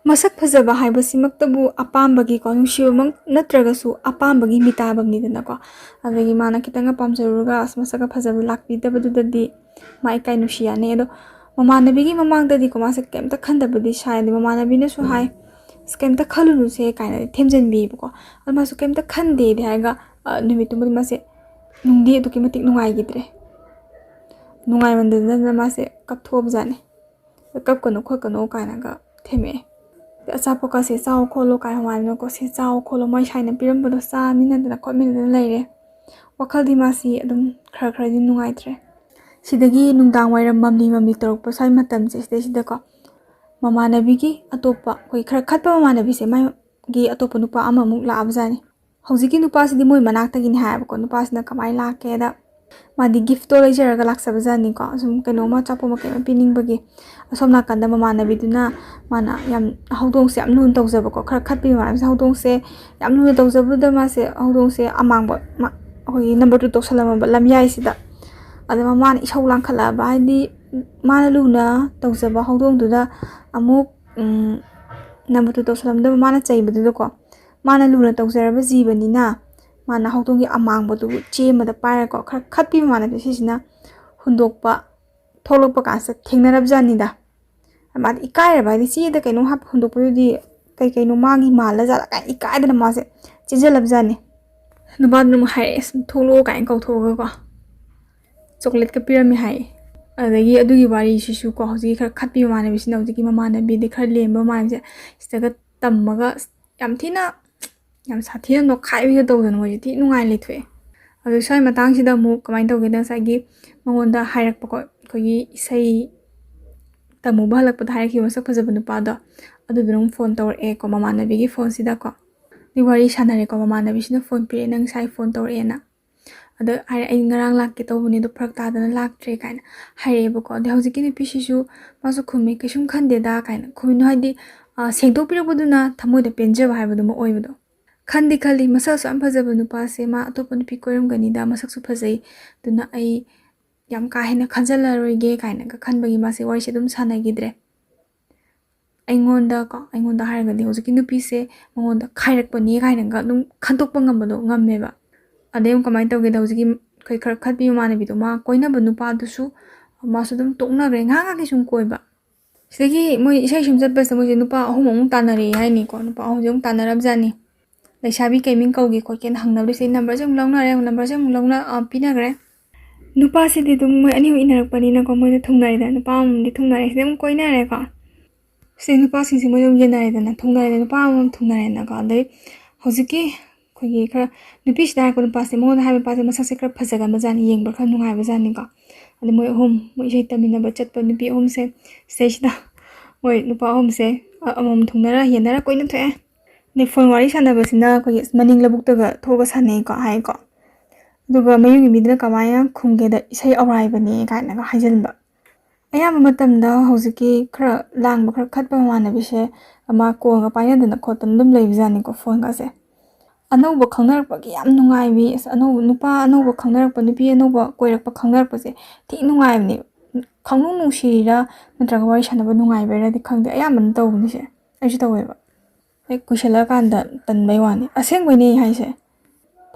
ꯃꯁꯛ ꯐꯖꯕ ꯍꯥꯏꯕꯁꯤꯃꯛꯇꯕꯨ ꯑꯄꯥꯝꯕꯒꯤꯀꯣ, ꯅꯨꯡꯁꯤꯕꯃꯛ ꯅꯠꯇ꯭ꯔꯒꯁꯨ ꯑꯄꯥꯝꯕꯒꯤ ꯃꯤꯇꯥꯕꯝꯅꯤꯗꯅꯀꯣ꯫ ꯑꯗꯒꯤ ꯃꯥꯅ ꯈꯤꯇꯪꯒ ꯄꯥꯝꯖꯔꯨꯔꯒ ꯑꯁ, ꯃꯁꯛꯀ ꯐꯖꯕ ꯂꯥꯛꯄꯤꯗꯕꯗꯨꯗꯗꯤ ꯃꯥ ꯏꯀꯥꯏ ꯅꯨꯡꯁꯤ ꯌꯥꯅꯤ꯫ ꯑꯗꯣ ꯃꯃꯥꯟꯅꯕꯤꯒꯤ ꯃꯃꯥꯡꯗꯗꯤꯀꯣ, ꯃꯥꯁꯦ ꯀꯩꯝꯇ ꯈꯟꯗꯕꯗꯤ ꯁꯥꯏ꯫ ꯑꯗꯩ ꯃꯃꯥꯟꯅꯕꯤꯅꯁꯨ ꯍꯥꯏ, "ꯑꯁ, ꯀꯩꯝꯇ ꯈꯜꯂꯨꯅꯨꯁꯦ" ꯀꯥꯏꯅꯗꯤ ꯊꯦꯝꯖꯤꯟꯕꯤꯌꯦꯕꯀꯣ꯫ ꯑꯗꯣ ꯃꯥꯁꯨ ꯀꯩꯝꯇ ꯈꯟꯗꯦꯗꯤ ꯍꯥꯏꯔꯒ, ꯑ, ꯅꯨꯃꯤꯠꯇꯨꯃꯗꯤ ꯃꯥꯁꯦ ꯅꯨꯡꯗꯤ ꯑꯗꯨꯛꯀꯤ ꯃꯇꯤꯛ ꯅꯨꯡꯉꯥꯏꯈꯤꯗ꯭ꯔꯦ꯫ ꯅꯨꯡꯉꯥꯏꯃꯟꯗꯗꯅ ꯃꯥꯁꯦ ꯀꯞꯊꯣꯛꯑꯕꯖꯥꯠꯅꯤ꯫ "ꯀꯞꯀꯅꯨ ꯈꯣꯠꯀꯅꯨ" ꯀꯥꯏꯅꯒ ꯊꯦꯝꯃꯛꯑꯦ꯫ "ꯑꯆꯥꯄꯣꯠꯀꯁꯦ ꯆꯥꯎ ꯈꯣꯠꯂꯨ" ꯀꯥꯏ ꯃꯃꯥꯟꯅꯕꯤꯅꯀꯣ, "ꯁꯦ ꯆꯥꯎ ꯈꯣꯠꯂꯨ, ꯃꯣꯏ ꯁꯥꯏꯅ ꯄꯤꯔꯝꯕꯗꯣ ꯆꯥꯃꯤꯟꯅꯗꯅ ꯈꯣꯠꯃꯤꯟꯅꯗꯅ ꯂꯩꯔꯦ"꯫ ꯋꯥꯈꯜꯗꯤ ꯃꯥꯁꯤ ꯑꯗꯨꯝ ꯈꯔ ꯈꯔꯗꯤ ꯅꯨꯡꯉꯥꯏꯇ꯭ꯔꯦ꯫ ꯁꯤꯗꯒꯤ ꯅꯨꯡꯗꯥꯡ ꯋꯥꯏꯔꯝ ꯃꯝꯂꯤ ꯃꯝꯂꯤ ꯇꯧꯔꯛꯄ ꯁ꯭ꯋꯥꯏ ꯃꯇꯝꯁꯦ, ꯁꯤꯗꯩꯁꯤꯗꯀꯣ ꯃꯃꯥꯟꯅꯕꯤꯒꯤ ꯑꯇꯣꯞꯄ, ꯑꯩꯈꯣꯏ ꯈꯔ ꯈꯠꯄ ꯃꯃꯥꯟꯅꯕꯤꯁꯦ, ꯃꯥꯒꯤ ꯑꯇꯣꯞꯄ ꯅꯨꯄꯥ ꯑꯃꯃꯨꯛ ꯂꯥꯛꯑꯕꯖꯥꯠꯅꯤ꯫ ꯍꯧꯖꯤꯛꯀꯤ ꯅꯨꯄꯥꯁꯤꯗꯤ ꯃꯣꯏ ꯃꯅꯥꯛꯇꯒꯤꯅꯤ ꯍꯥꯏꯌꯦꯕꯀꯣ꯫ ꯅꯨꯄꯥꯁꯤꯅ ꯀꯃꯥꯏꯅ ꯂꯥꯛꯀꯦꯗ, ꯃꯥꯗꯤ ꯒꯤꯐꯇꯣ ꯂꯩꯖꯔꯒ ꯂꯥꯛꯆꯕꯖꯥꯠꯅꯤꯀꯣ, ꯁꯨꯝ ꯀꯩꯅꯣꯝꯃ, ꯑꯆꯥꯄꯣꯠ ꯑꯃ ꯀꯩ ꯑꯃ ꯄꯤꯅꯤꯡꯕꯒꯤ꯫ ꯑꯁꯣꯝ ꯅꯥꯀꯟꯗ ꯃꯃꯥꯟꯅꯕꯤꯗꯨꯅ, ꯃꯥꯅ ꯌꯥꯝ, ꯍꯧꯗꯣꯡꯁꯦ ꯌꯥꯝ ꯂꯨꯅ ꯇꯧꯖꯕꯀꯣ, ꯈꯔ ꯈꯠꯄꯤ ꯃꯃꯥꯟꯅꯕꯤꯁꯦ, "ꯍꯧꯗꯣꯡꯁꯦ ꯌꯥꯝ ꯂꯨꯅ ꯇꯧꯖꯕꯗꯨꯗ ꯃꯥꯁꯦ ꯍꯧꯗꯣꯡꯁꯦ ꯑꯃꯥꯡꯕ, ꯃꯥ-, ꯑꯩꯈꯣꯏꯒꯤ ꯅꯝꯕꯔ ꯇꯨ ꯇꯧꯁꯜꯂꯝꯃꯕ ꯂꯝꯌꯥꯏꯁꯤꯗ"꯫ ꯑꯗ ꯃꯃꯥꯅ ꯏꯁꯧ ꯂꯥꯡꯈꯠꯂꯛꯑꯕ, ꯍꯥꯏꯗꯤ ꯃꯥꯅ ꯂꯨꯅ ꯇꯧꯖꯕ ꯍꯧꯗꯣꯡꯗꯨꯗ ꯑꯃꯨꯛ, ꯎꯝ, ꯅꯝꯕꯔ ꯇꯨ ꯇꯧꯁꯜꯂꯝꯗꯕ ꯃꯥꯅ ꯆꯩꯕꯗꯨꯗꯀꯣ, ꯃꯥꯅ ꯂꯨꯅ ꯇꯧꯖꯔꯕ ꯖꯤꯕꯅꯤꯅ ꯃꯥꯅ ꯍꯧꯗꯣꯡꯒꯤ ꯑꯃꯥꯡꯕꯗꯨ ꯆꯦ ꯑꯃꯗ ꯄꯥꯏꯔꯒꯀꯣ, ꯈꯔ ꯈꯠꯄꯤ ꯃꯃꯥꯟꯅꯕꯤ ꯁꯤꯁꯤꯅ ꯍꯨꯟꯗꯣꯛꯄ ꯊꯣꯛꯂꯛꯄ ꯀꯥꯟꯁꯤꯗ ꯊꯦꯡꯅꯔꯕꯖꯥꯠꯅꯤꯗ꯫ ꯃꯥꯗꯤ ꯏꯀꯥꯏꯔꯕ, ꯍꯥꯏꯗꯤ ꯆꯦꯗ ꯀꯩꯅꯣꯝ ꯍꯥꯞꯄ ꯍꯨꯟꯗꯣꯛꯄꯗꯨꯗꯤ ꯀꯩ ꯀꯩꯅꯣ ꯃꯥꯒꯤ ꯃꯥꯜꯂ ꯖꯥꯠꯂ ꯀꯥꯏꯅ ꯏꯀꯥꯏꯗꯅ ꯃꯥꯁꯦ ꯆꯦꯟꯁꯤꯜꯂꯕꯖꯥꯠꯅꯤ꯫ ꯅꯨꯄꯥꯗꯨꯅ ꯑꯃꯨꯛ ꯍꯥꯏꯔꯛꯑꯦ, "ꯁꯨꯝ ꯊꯣꯛꯂꯛꯑꯣ" ꯀꯥꯏꯅ ꯀꯧꯊꯣꯛꯑꯒꯀꯣ, ꯆꯣꯀ꯭ꯂꯦꯠꯀ ꯄꯤꯔꯝꯃꯦ ꯍꯥꯏꯌꯦ꯫ ꯑꯗꯒꯤ ꯑꯗꯨꯒꯤ ꯋꯥꯔꯤꯁꯤꯁꯨ ꯀꯣ, ꯍꯧꯖꯤꯛꯀꯤ ꯈꯔ ꯈꯠꯄꯤ ꯃꯃꯥꯟꯅꯕꯤꯁꯤꯅ ꯍꯧꯖꯤꯛꯀꯤ ꯃꯃꯥꯟꯅꯕꯤꯗꯤ ꯈꯔ ꯂꯦꯝꯕ ꯃꯃꯥꯟꯅꯕꯤꯁꯦ ꯁꯤꯗꯒ ꯇꯝꯃꯒ, ꯑꯁ, ꯌꯥꯝ ꯊꯤꯅ, ꯌꯥꯝ ꯁꯥꯊꯤꯅ ꯅꯣꯛꯈꯥꯏꯕꯤꯒ ꯇꯧꯗꯅ ꯃꯣꯏꯁꯦ ꯊꯤ ꯅꯨꯡꯉꯥꯏ ꯂꯩꯊꯣꯛꯑꯦ꯫ ꯑꯗꯨ ꯁ꯭ꯋꯥꯏ ꯃꯇꯥꯡꯁꯤꯗ ꯑꯃꯨꯛ ꯀꯃꯥꯏꯅ ꯇꯧꯒꯦꯗ, ꯉꯁꯥꯏꯒꯤ ꯃꯉꯣꯟꯗ ꯍꯥꯏꯔꯛꯄꯀꯣ, ꯑꯩꯈꯣꯏꯒꯤ ꯏꯁꯩ ꯇꯝꯃꯨꯕ ꯍꯜꯂꯛꯄꯗ ꯍꯥꯏꯔꯛꯈꯤꯕ ꯃꯁꯛ ꯐꯖꯕ ꯅꯨꯄꯥꯗꯣ, ꯑꯗꯨꯗꯨꯅ ꯑꯃꯨꯛ ꯐꯣꯟ ꯇꯧꯔꯛꯑꯦꯀꯣ, ꯃꯃꯥꯟꯅꯕꯤꯒꯤ ꯐꯣꯟꯁꯤꯗꯀꯣ꯫ ꯑꯗꯩ ꯋꯥꯔꯤ ꯁꯥꯟꯅꯔꯦꯀꯣ, ꯃꯃꯥꯟꯅꯕꯤꯁꯤꯅ ꯐꯣꯟ ꯄꯤꯔꯛꯑꯦ, "ꯅꯪ ꯉꯁꯥꯏ ꯐꯣꯟ ꯇꯧꯔꯛꯑꯦꯅ"꯫ ꯑꯗ ꯍꯥꯏꯔꯦ, "ꯑꯩ ꯉꯔꯥꯡ ꯂꯥꯛꯀꯦ ꯇꯧꯕꯅꯦ, ꯑꯗꯣ ꯐꯔꯛ ꯇꯥꯗꯅ ꯂꯥꯛꯇ꯭ꯔꯦ" ꯀꯥꯏꯅ ꯍꯥꯏꯔꯛꯑꯦꯕꯀꯣ꯫ ꯑꯗꯩ ꯍꯧꯖꯤꯛꯀꯤ ꯅꯨꯄꯤꯁꯤꯁꯨ ꯃꯥꯁꯨ ꯈꯨꯝꯃꯦ, "ꯀꯩꯁꯨꯝ ꯈꯟꯗꯦꯗ" ꯀꯥꯏꯅ ꯈꯨꯝꯃꯤꯅꯣ, ꯍꯥꯏꯗꯤ, ꯑ, ꯁꯦꯡꯗꯣꯛꯄꯤꯔꯛꯄꯗꯨꯅ ꯊꯃꯣꯏꯗ ꯄꯦꯟꯖꯕ ꯍꯥꯏꯕꯗꯨꯃ ꯑꯣꯏꯕꯗꯣ꯫ ꯈꯟꯗꯤ ꯈꯜꯂꯤ, "ꯃꯁꯛꯁꯨ ꯌꯥꯝ ꯐꯖꯕ ꯅꯨꯄꯥꯁꯦ, ꯃꯥ ꯑꯇꯣꯞꯄ ꯅꯨꯄꯤ ꯀꯣꯏꯔꯝꯒꯅꯤꯗ, ꯃꯁꯛꯁꯨ ꯐꯖꯩ, ꯑꯗꯨꯅ ꯑꯩ ꯌꯥꯝ ꯀꯥ ꯍꯦꯟꯅ ꯈꯟꯖꯜꯂꯔꯣꯏꯒꯦ" ꯀꯥꯏꯅꯒ ꯈꯟꯕꯒꯤ ꯃꯥꯁꯦ ꯋꯥꯔꯤꯁꯦ ꯑꯗꯨꯝ ꯁꯥꯟꯅꯈꯤꯗ꯭ꯔꯦ꯫ ꯑꯩꯉꯣꯟꯗ ꯀꯣ, ꯑꯩꯉꯣꯟꯗ ꯍꯥꯏꯔꯒꯗꯤ ꯍꯧꯖꯤꯛꯀꯤ ꯅꯨꯄꯤꯁꯦ ꯃꯉꯣꯟꯗ ꯈꯥꯏꯔꯛꯄꯅꯦ ꯀꯥꯏꯅꯒ ꯑꯗꯨꯝ ꯈꯟꯗꯣꯛꯄ ꯉꯝꯕꯗꯣ ꯉꯝꯃꯦꯕ꯫ ꯑꯗꯩ ꯑꯃꯨꯛ ꯀꯃꯥꯏꯅ ꯇꯧꯒꯦꯗ, ꯍꯧꯖꯤꯛꯀꯤ ꯑꯩꯈꯣꯏ ꯈꯔ ꯈꯠꯄꯤ ꯃꯃꯥꯟꯅꯕꯤꯗꯣ, ꯃꯥ ꯀꯣꯏꯅꯕ ꯅꯨꯄꯥꯗꯨꯁꯨ ꯃꯥꯁꯨ ꯑꯗꯨꯝ ꯇꯣꯛꯅꯈ꯭ꯔꯦ, ꯉꯥꯏꯍꯥꯛ ꯉꯥꯏꯍꯥꯛꯀꯤ ꯁꯨꯝ ꯀꯣꯏꯕ꯫ ꯁꯤꯗꯒꯤ ꯃꯣꯏ ꯏꯁꯩ ꯁꯨꯝ ꯆꯠꯄꯁꯤꯗ ꯃꯣꯏꯁꯦ ꯅꯨꯄꯥ ꯑꯍꯨꯝ ꯑꯃꯨꯛ ꯇꯥꯟꯅꯔꯛꯑꯦ ꯍꯥꯏꯅꯤꯀꯣ, ꯅꯨꯄꯥ ꯑꯍꯨꯝꯁꯦ ꯑꯃꯨꯛ ꯇꯥꯟꯅꯔꯕꯖꯥꯠꯅꯤ꯫ ꯂꯩꯁꯥꯕꯤ ꯀꯩ ꯃꯤꯡ ꯀꯧꯒꯦ ꯈꯣꯠꯀꯦꯅ ꯍꯪꯅꯕꯗ ꯁꯤꯗꯩ ꯅꯝꯕꯔꯁꯦ ꯑꯃꯨꯛ ꯂꯧꯅꯔꯦ, ꯑꯃꯨꯛ ꯅꯝꯕꯔꯁꯦ ꯑꯃꯨꯛ ꯂꯧꯅ-, ꯑ, ꯄꯤꯅꯈ꯭ꯔꯦ꯫ ꯅꯨꯄꯥꯁꯤꯗꯤ ꯑꯗꯨꯝ ꯃꯣꯏ ꯑꯅꯤ ꯑꯃꯨꯛ ꯏꯟꯅꯔꯛꯄꯅꯤꯅꯀꯣ, ꯃꯣꯏꯗ ꯊꯨꯡꯅꯔꯦꯗꯅ, ꯅꯨꯄꯥ ꯑꯃꯃꯝꯗꯤ ꯊꯨꯡꯅꯔꯦ, ꯁꯤꯗꯩ ꯑꯃꯨꯛ ꯀꯣꯏꯅꯔꯦꯀꯣ꯫ ꯁꯤꯗꯩ ꯅꯨꯄꯥꯁꯤꯡꯁꯦ ꯃꯣꯏꯗ ꯑꯃꯨꯛ ꯌꯦꯟꯅꯔꯦꯗꯅ, ꯊꯨꯡꯅꯔꯦꯗꯅ, ꯅꯨꯄꯥ ꯑꯃꯃꯝ ꯊꯨꯡꯅꯔꯦꯗꯅꯀꯣ꯫ ꯑꯗꯩ ꯍꯧꯖꯤꯛꯀꯤ ꯑꯩꯈꯣꯏꯒꯤ ꯈꯔ ꯅꯨꯄꯤꯁꯤꯗ ꯍꯥꯏꯔꯛꯄ ꯅꯨꯄꯥꯁꯦ, ꯃꯉꯣꯟꯗ ꯍꯥꯏꯕ ꯅꯨꯄꯥꯁꯦ ꯃꯁꯛꯁꯦ ꯈꯔ ꯐꯖꯒꯟꯕꯖꯥꯠꯅꯤ, ꯌꯦꯡꯕ ꯈꯔ ꯅꯨꯡꯉꯥꯏꯕꯖꯥꯠꯅꯤꯀꯣ꯫ ꯑꯗꯩ ꯃꯣꯏ ꯑꯍꯨꯝ, ꯃꯣꯏ ꯏꯁꯩ ꯇꯝꯃꯤꯟꯅꯕ ꯆꯠꯄ ꯅꯨꯄꯤ ꯑꯍꯨꯝꯁꯦ, ꯁꯤꯗꯩꯁꯤꯗ ꯃꯣꯏ ꯅꯨꯄꯥ ꯑꯍꯨꯝꯁꯦ, ꯑ-, ꯑꯃꯃꯝ ꯊꯨꯡꯅꯔ ꯌꯦꯟꯅꯔ ꯀꯣꯏꯅ ꯊꯣꯛꯑꯦ꯫ ꯑꯗꯩ ꯐꯣꯟ ꯋꯥꯔꯤ ꯁꯥꯟꯅꯕꯁꯤꯅ ꯑꯩꯈꯣꯏꯒꯤ ꯃꯅꯤꯡ ꯂꯧꯕꯨꯛꯇꯒ ꯊꯣꯛꯑꯒ ꯁꯥꯟꯅꯩꯀꯣ ꯍꯥꯏꯀꯣ꯫ ꯑꯗꯨꯒ ꯃꯌꯨꯝꯒꯤ ꯃꯤꯗꯨꯅ ꯀꯃꯥꯏꯅ ꯈꯨꯝꯒꯦꯗ, "ꯏꯁꯩ ꯑꯧꯔꯥꯏꯕꯅꯦ" ꯀꯥꯏꯅꯒ ꯍꯥꯏꯖꯤꯟꯕ꯫ ꯑꯌꯥꯝꯕ ꯃꯇꯝꯗ ꯍꯧꯖꯤꯛꯀꯤ ꯈꯔ ꯂꯥꯡꯕ, ꯈꯔ ꯈꯠꯄ ꯃꯃꯥꯟꯅꯕꯤꯁꯦ ꯑꯃ ꯀꯣꯜꯒ ꯄꯥꯏꯅꯗꯅ ꯈꯣꯠꯇꯅ ꯑꯗꯨꯝ ꯂꯩꯕꯖꯥꯠꯅꯤꯀꯣ, ꯐꯣꯟꯒꯁꯦ꯫ ꯑꯅꯧꯕ ꯈꯪꯅꯔꯛꯄꯒꯤ ꯌꯥꯝ ꯅꯨꯡꯉꯥꯏꯕꯤ, ꯑꯁ, ꯑꯅꯧꯕ, ꯅꯨꯄꯥ ꯑꯅꯧꯕ ꯈꯪꯅꯔꯛꯄ, ꯅꯨꯄꯤ ꯑꯅꯧꯕ ꯀꯣꯏꯔꯛꯄ, ꯈꯪꯅꯔꯛꯄꯁꯦ ꯊꯤ ꯅꯨꯡꯉꯥꯏꯕꯅꯦ꯫ ꯈꯪꯅꯨꯡ ꯅꯨꯡꯁꯤꯔꯤꯔꯥ ꯅꯠꯇ꯭ꯔꯒ ꯋꯥꯔꯤ ꯁꯥꯟꯅꯕ ꯅꯨꯡꯉꯥꯏꯕꯩꯔꯥꯗꯤ ꯈꯪꯗꯦ, ꯑꯌꯥꯝꯕꯅ ꯇꯧꯕꯅꯤꯁꯦ꯫ ꯑꯩꯁꯨ ꯇꯧꯋꯦꯕ꯫ ꯍꯦꯛ ꯀꯨꯏꯁꯜꯂꯛꯑꯀꯥꯟꯗ ꯇꯟꯕꯩ ꯋꯥꯅꯤ꯫ ꯑꯁꯦꯡꯕꯩꯅꯦ ꯑꯩ ꯍꯥꯏꯁꯦ꯫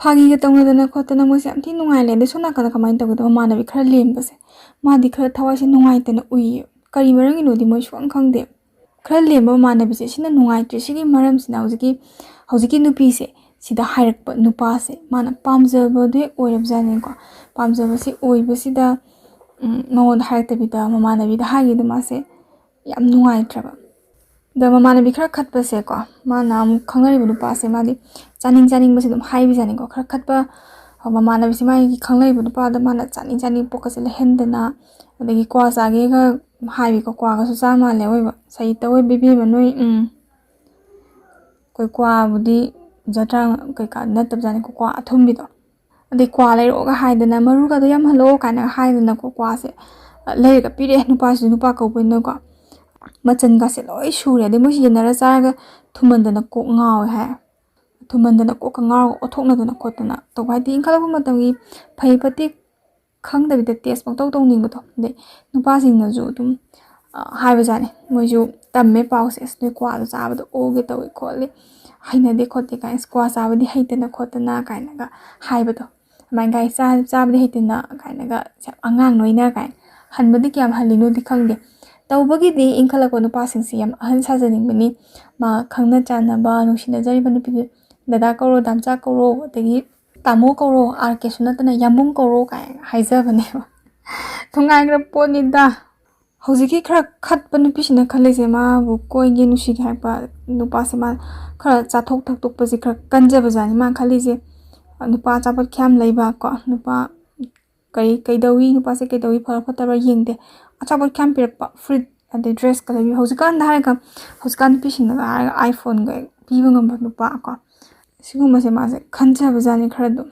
ꯐꯥꯒꯤꯒ ꯇꯧꯅꯗꯅ ꯈꯣꯠꯇꯅ ꯃꯣꯏꯁꯦ ꯌꯥꯝ ꯊꯤ ꯅꯨꯡꯉꯥꯏ ꯂꯩ꯫ ꯑꯗꯩ ꯁꯣꯝ ꯅꯥꯀꯟꯗ ꯀꯃꯥꯏꯅ ꯇꯧꯒꯦꯗꯣ, ꯃꯃꯥꯟꯅꯕꯤ ꯈꯔ ꯂꯦꯝꯕꯁꯦ, ꯃꯥꯗꯤ ꯈꯔ ꯊꯋꯥꯏꯁꯦ ꯅꯨꯡꯉꯥꯏꯇꯅ ꯎꯏꯌꯦ꯫ ꯀꯔꯤ ꯃꯔꯝꯒꯤꯅꯣꯗꯤ ꯃꯣꯏ ꯁꯨꯈꯪ ꯈꯪꯗꯦ꯫ ꯈꯔ ꯂꯦꯝꯕ ꯃꯃꯥꯟꯅꯕꯤꯁꯦ ꯁꯤꯅ ꯅꯨꯡꯉꯥꯏꯇ꯭ꯔꯤꯁꯤꯒꯤ ꯃꯔꯝꯁꯤꯅ ꯍꯧꯖꯤꯛꯀꯤ, ꯍꯧꯖꯤꯛꯀꯤ ꯅꯨꯄꯤꯁꯦ ꯁꯤꯗ ꯍꯥꯏꯔꯛꯄ ꯅꯨꯄꯥꯁꯦ ꯃꯥꯅ ꯄꯥꯝꯖꯕꯗꯨ ꯍꯦꯛ ꯑꯣꯏꯔꯕꯖꯥꯠꯅꯤꯀꯣ꯫ ꯄꯥꯝꯖꯕꯁꯤ ꯑꯣꯏꯕꯁꯤꯗ, ꯎꯝ, ꯃꯉꯣꯟꯗ ꯍꯥꯏꯔꯛꯇꯕꯤꯗ ꯃꯃꯥꯟꯅꯕꯤꯗ ꯍꯥꯏꯈꯤꯕꯗ ꯃꯥꯁꯦ ꯌꯥꯝ ꯅꯨꯡꯉꯥꯏꯇ꯭ꯔꯕ꯫ ꯑꯗ ꯃꯃꯥꯟꯅꯕꯤ ꯈꯔ ꯈꯠꯄꯁꯦꯀꯣ, ꯃꯥꯅ ꯑꯃꯨꯛ ꯈꯪꯅꯔꯤꯕ ꯅꯨꯄꯥꯁꯦ ꯃꯥꯗꯤ ꯆꯥꯅꯤꯡ ꯆꯥꯅꯤꯡꯕꯁꯦ ꯑꯗꯨꯝ ꯍꯥꯏꯕꯖꯥꯠꯅꯤꯀꯣ꯫ ꯈꯔ ꯈꯠꯄ ꯃꯃꯥꯟꯅꯕꯤꯁꯦ ꯃꯥꯒꯤ ꯈꯪꯅꯔꯤꯕ ꯅꯨꯄꯥꯗ ꯃꯥꯅ ꯆꯥꯅꯤꯡ ꯆꯥꯅꯤꯡ ꯄꯣꯠꯀꯁꯦ ꯂꯩꯍꯟꯗꯅ, ꯑꯗꯒꯤ ꯀ꯭ꯋꯥ ꯆꯥꯒꯦꯒ ꯍꯥꯏꯕꯤꯀꯣ, ꯀ꯭ꯋꯥꯒꯁꯨ ꯆꯥ ꯃꯥꯜꯂꯦ ꯑꯋꯣꯏꯕ꯫ ꯁꯩ ꯇꯧꯋꯦ ꯏꯕꯦꯝꯃ ꯅꯣꯏ, ꯎꯝ꯫ ꯑꯩꯈꯣꯏ ꯀ꯭ꯋꯥꯕꯨꯗꯤ ꯖꯇ꯭ꯔꯥ ꯀꯩꯀꯥ ꯅꯠꯇꯕꯖꯥꯠꯅꯤꯀꯣ, ꯀ꯭ꯋꯥ ꯑꯊꯨꯝꯕꯤꯗꯣ꯫ ꯑꯗꯩ ꯀ꯭ꯋꯥ ꯂꯩꯔꯛꯑꯣꯒ ꯍꯥꯏꯗꯅ, "ꯃꯔꯨꯒꯗꯣ ꯌꯥꯝ ꯍꯜꯂꯛꯑꯣ" ꯀꯥꯏꯅꯒ ꯍꯥꯏꯗꯅꯀꯣ, ꯀ꯭ꯋꯥꯁꯦ ꯂꯩꯔꯒ ꯄꯤꯔꯛꯑꯦ꯫ ꯅꯨꯄꯥꯁꯤꯁꯨ ꯅꯨꯄꯥ ꯀꯧꯕꯅꯤꯅꯀꯣ, ꯃꯆꯟꯒꯁꯦ ꯂꯣꯏ ꯁꯨꯔꯦ꯫ ꯑꯗꯩ ꯃꯣꯏꯁꯤ ꯌꯦꯟꯅꯔ ꯆꯥꯔꯒ ꯊꯨꯝꯃꯟꯗꯅ ꯀꯣꯛ ꯉꯥꯎꯋꯦ ꯍꯥꯏ꯫ ꯊꯨꯝꯃꯟꯗꯅ ꯀꯣꯛꯀ ꯉꯥꯎꯔꯒ ꯑꯣꯊꯣꯛꯅꯗꯅ ꯈꯣꯠꯇꯅ ꯇꯧꯕ, ꯍꯥꯏꯗꯤ ꯏꯟꯈꯠꯂꯛꯄ ꯃꯇꯝꯒꯤ ꯐꯩ ꯐꯠꯇꯦ ꯈꯪꯗꯕꯤꯗ ꯇꯦꯁ ꯄꯪꯇꯧ ꯇꯧꯅꯤꯡꯕꯗꯣ꯫ ꯑꯗꯩ ꯅꯨꯄꯥꯁꯤꯡꯅꯁꯨ ꯑꯗꯨꯝ, ꯑ, ꯍꯥꯏꯕꯖꯥꯠꯅꯤ, ꯃꯣꯏꯁꯨ ꯇꯝꯃꯦ ꯄꯥꯎꯁꯦ, "ꯑꯁ, ꯅꯣꯏ ꯀ꯭ꯋꯥꯗꯣ ꯆꯥꯕꯗꯣ ꯑꯣꯒꯦ ꯇꯧꯏ ꯈꯣꯠꯂꯤ, ꯍꯩꯅꯗꯦ ꯈꯣꯠꯇꯦ" ꯀꯥꯏꯅ, "ꯀ꯭ꯋꯥ ꯆꯥꯕꯗꯤ ꯍꯩꯇꯅ ꯈꯣꯠꯇꯅ" ꯀꯥꯏꯅꯒ ꯍꯥꯏꯕꯗꯣ꯫ ꯑꯗꯨꯃꯥꯏꯅ ꯒꯥꯔꯤ ꯆꯥ-, ꯆꯥꯕꯗꯤ ꯍꯩꯇꯅ ꯀꯥꯏꯅꯒ, "ꯌꯥꯝ ꯑꯉꯥꯡ ꯅꯣꯏꯅ" ꯀꯥꯏꯅ꯫ ꯍꯟꯕꯗꯤ ꯀꯌꯥꯝ ꯍꯜꯂꯤꯅꯣꯗꯤ ꯈꯪꯗꯦ꯫ ꯇꯧꯕꯒꯤꯗꯤ ꯏꯟꯈꯠꯂꯛꯄ ꯅꯨꯄꯥꯁꯤꯡꯁꯤ ꯌꯥꯝ ꯑꯍꯟ ꯁꯥꯖꯅꯤꯡꯕꯅꯤ꯫ ꯃꯥ ꯈꯪꯅ ꯆꯥꯟꯅꯕ, ꯅꯨꯡꯁꯤꯅꯖꯔꯤꯕ ꯅꯨꯄꯤꯗꯨ ꯗꯗꯥ ꯀꯧꯔꯣ, ꯗꯥꯝꯆꯥ ꯀꯧꯔꯣ, ꯑꯗꯒꯤ ꯇꯥꯃꯣ ꯀꯧꯔꯣ, ꯑꯥꯔ ꯀꯦꯁꯨ ꯅꯠꯇꯅ ꯌꯥꯝꯕꯨꯡ ꯀꯧꯔꯣ ꯀꯥꯏꯅ ꯍꯥꯏꯖꯕꯅꯦꯕ꯫ ꯅꯨꯡꯉꯥꯏꯈ꯭ꯔ ꯄꯣꯠꯅꯤꯗ꯫ ꯍꯧꯖꯤꯛꯀꯤ ꯈꯔ ꯈꯠꯄ ꯅꯨꯄꯤꯁꯤꯅ ꯈꯜꯂꯤꯁꯦ, ꯃꯥꯕꯨ ꯀꯣꯏꯒꯦ, ꯅꯨꯡꯁꯤꯒꯦ ꯍꯥꯏꯔꯛꯄ ꯅꯨꯄꯥꯁꯦ, ꯃꯥ ꯈꯔ ꯆꯥꯊꯣꯛ ꯊꯛꯇꯣꯛꯄꯁꯦ ꯈꯔ ꯀꯟꯖꯕꯖꯥꯠꯅꯤ꯫ ꯃꯥꯅ ꯈꯜꯂꯤꯁꯦ, ꯅꯨꯄꯥ ꯑꯆꯥꯄꯣꯠ ꯈꯌꯥꯝ ꯂꯩꯕ ꯀꯣ, ꯅꯨꯄꯥ ꯀꯩ, ꯀꯩꯗꯧꯏ, ꯅꯨꯄꯥꯁꯦ ꯀꯩꯗꯧꯏ, ꯐꯔ ꯐꯠꯇꯕ꯭ꯔꯥ ꯌꯦꯡꯗꯦ꯫ ꯑꯆꯥꯄꯣꯠ ꯈꯌꯥꯝ ꯄꯤꯔꯛꯄ, ꯐꯨꯔꯤꯠ ꯑꯗꯩ ꯗ꯭ꯔꯦꯁꯀ ꯂꯩꯕꯤ꯫ ꯍꯧꯖꯤꯛꯀꯥꯟꯗ ꯍꯥꯏꯔꯒ, ꯍꯧꯖꯤꯛꯀꯥꯟ ꯅꯨꯄꯤꯁꯤꯡꯅꯒ ꯍꯥꯏꯔꯒ iPhoneꯒ ꯄꯤꯕ ꯉꯝꯕ ꯅꯨꯄꯥ ꯀꯣ, ꯁꯤꯒꯨꯝꯕꯁꯦ ꯃꯥꯁꯦ ꯈꯟꯖꯕꯖꯥꯠꯅꯤ ꯈꯔ ꯑꯗꯨꯝ꯫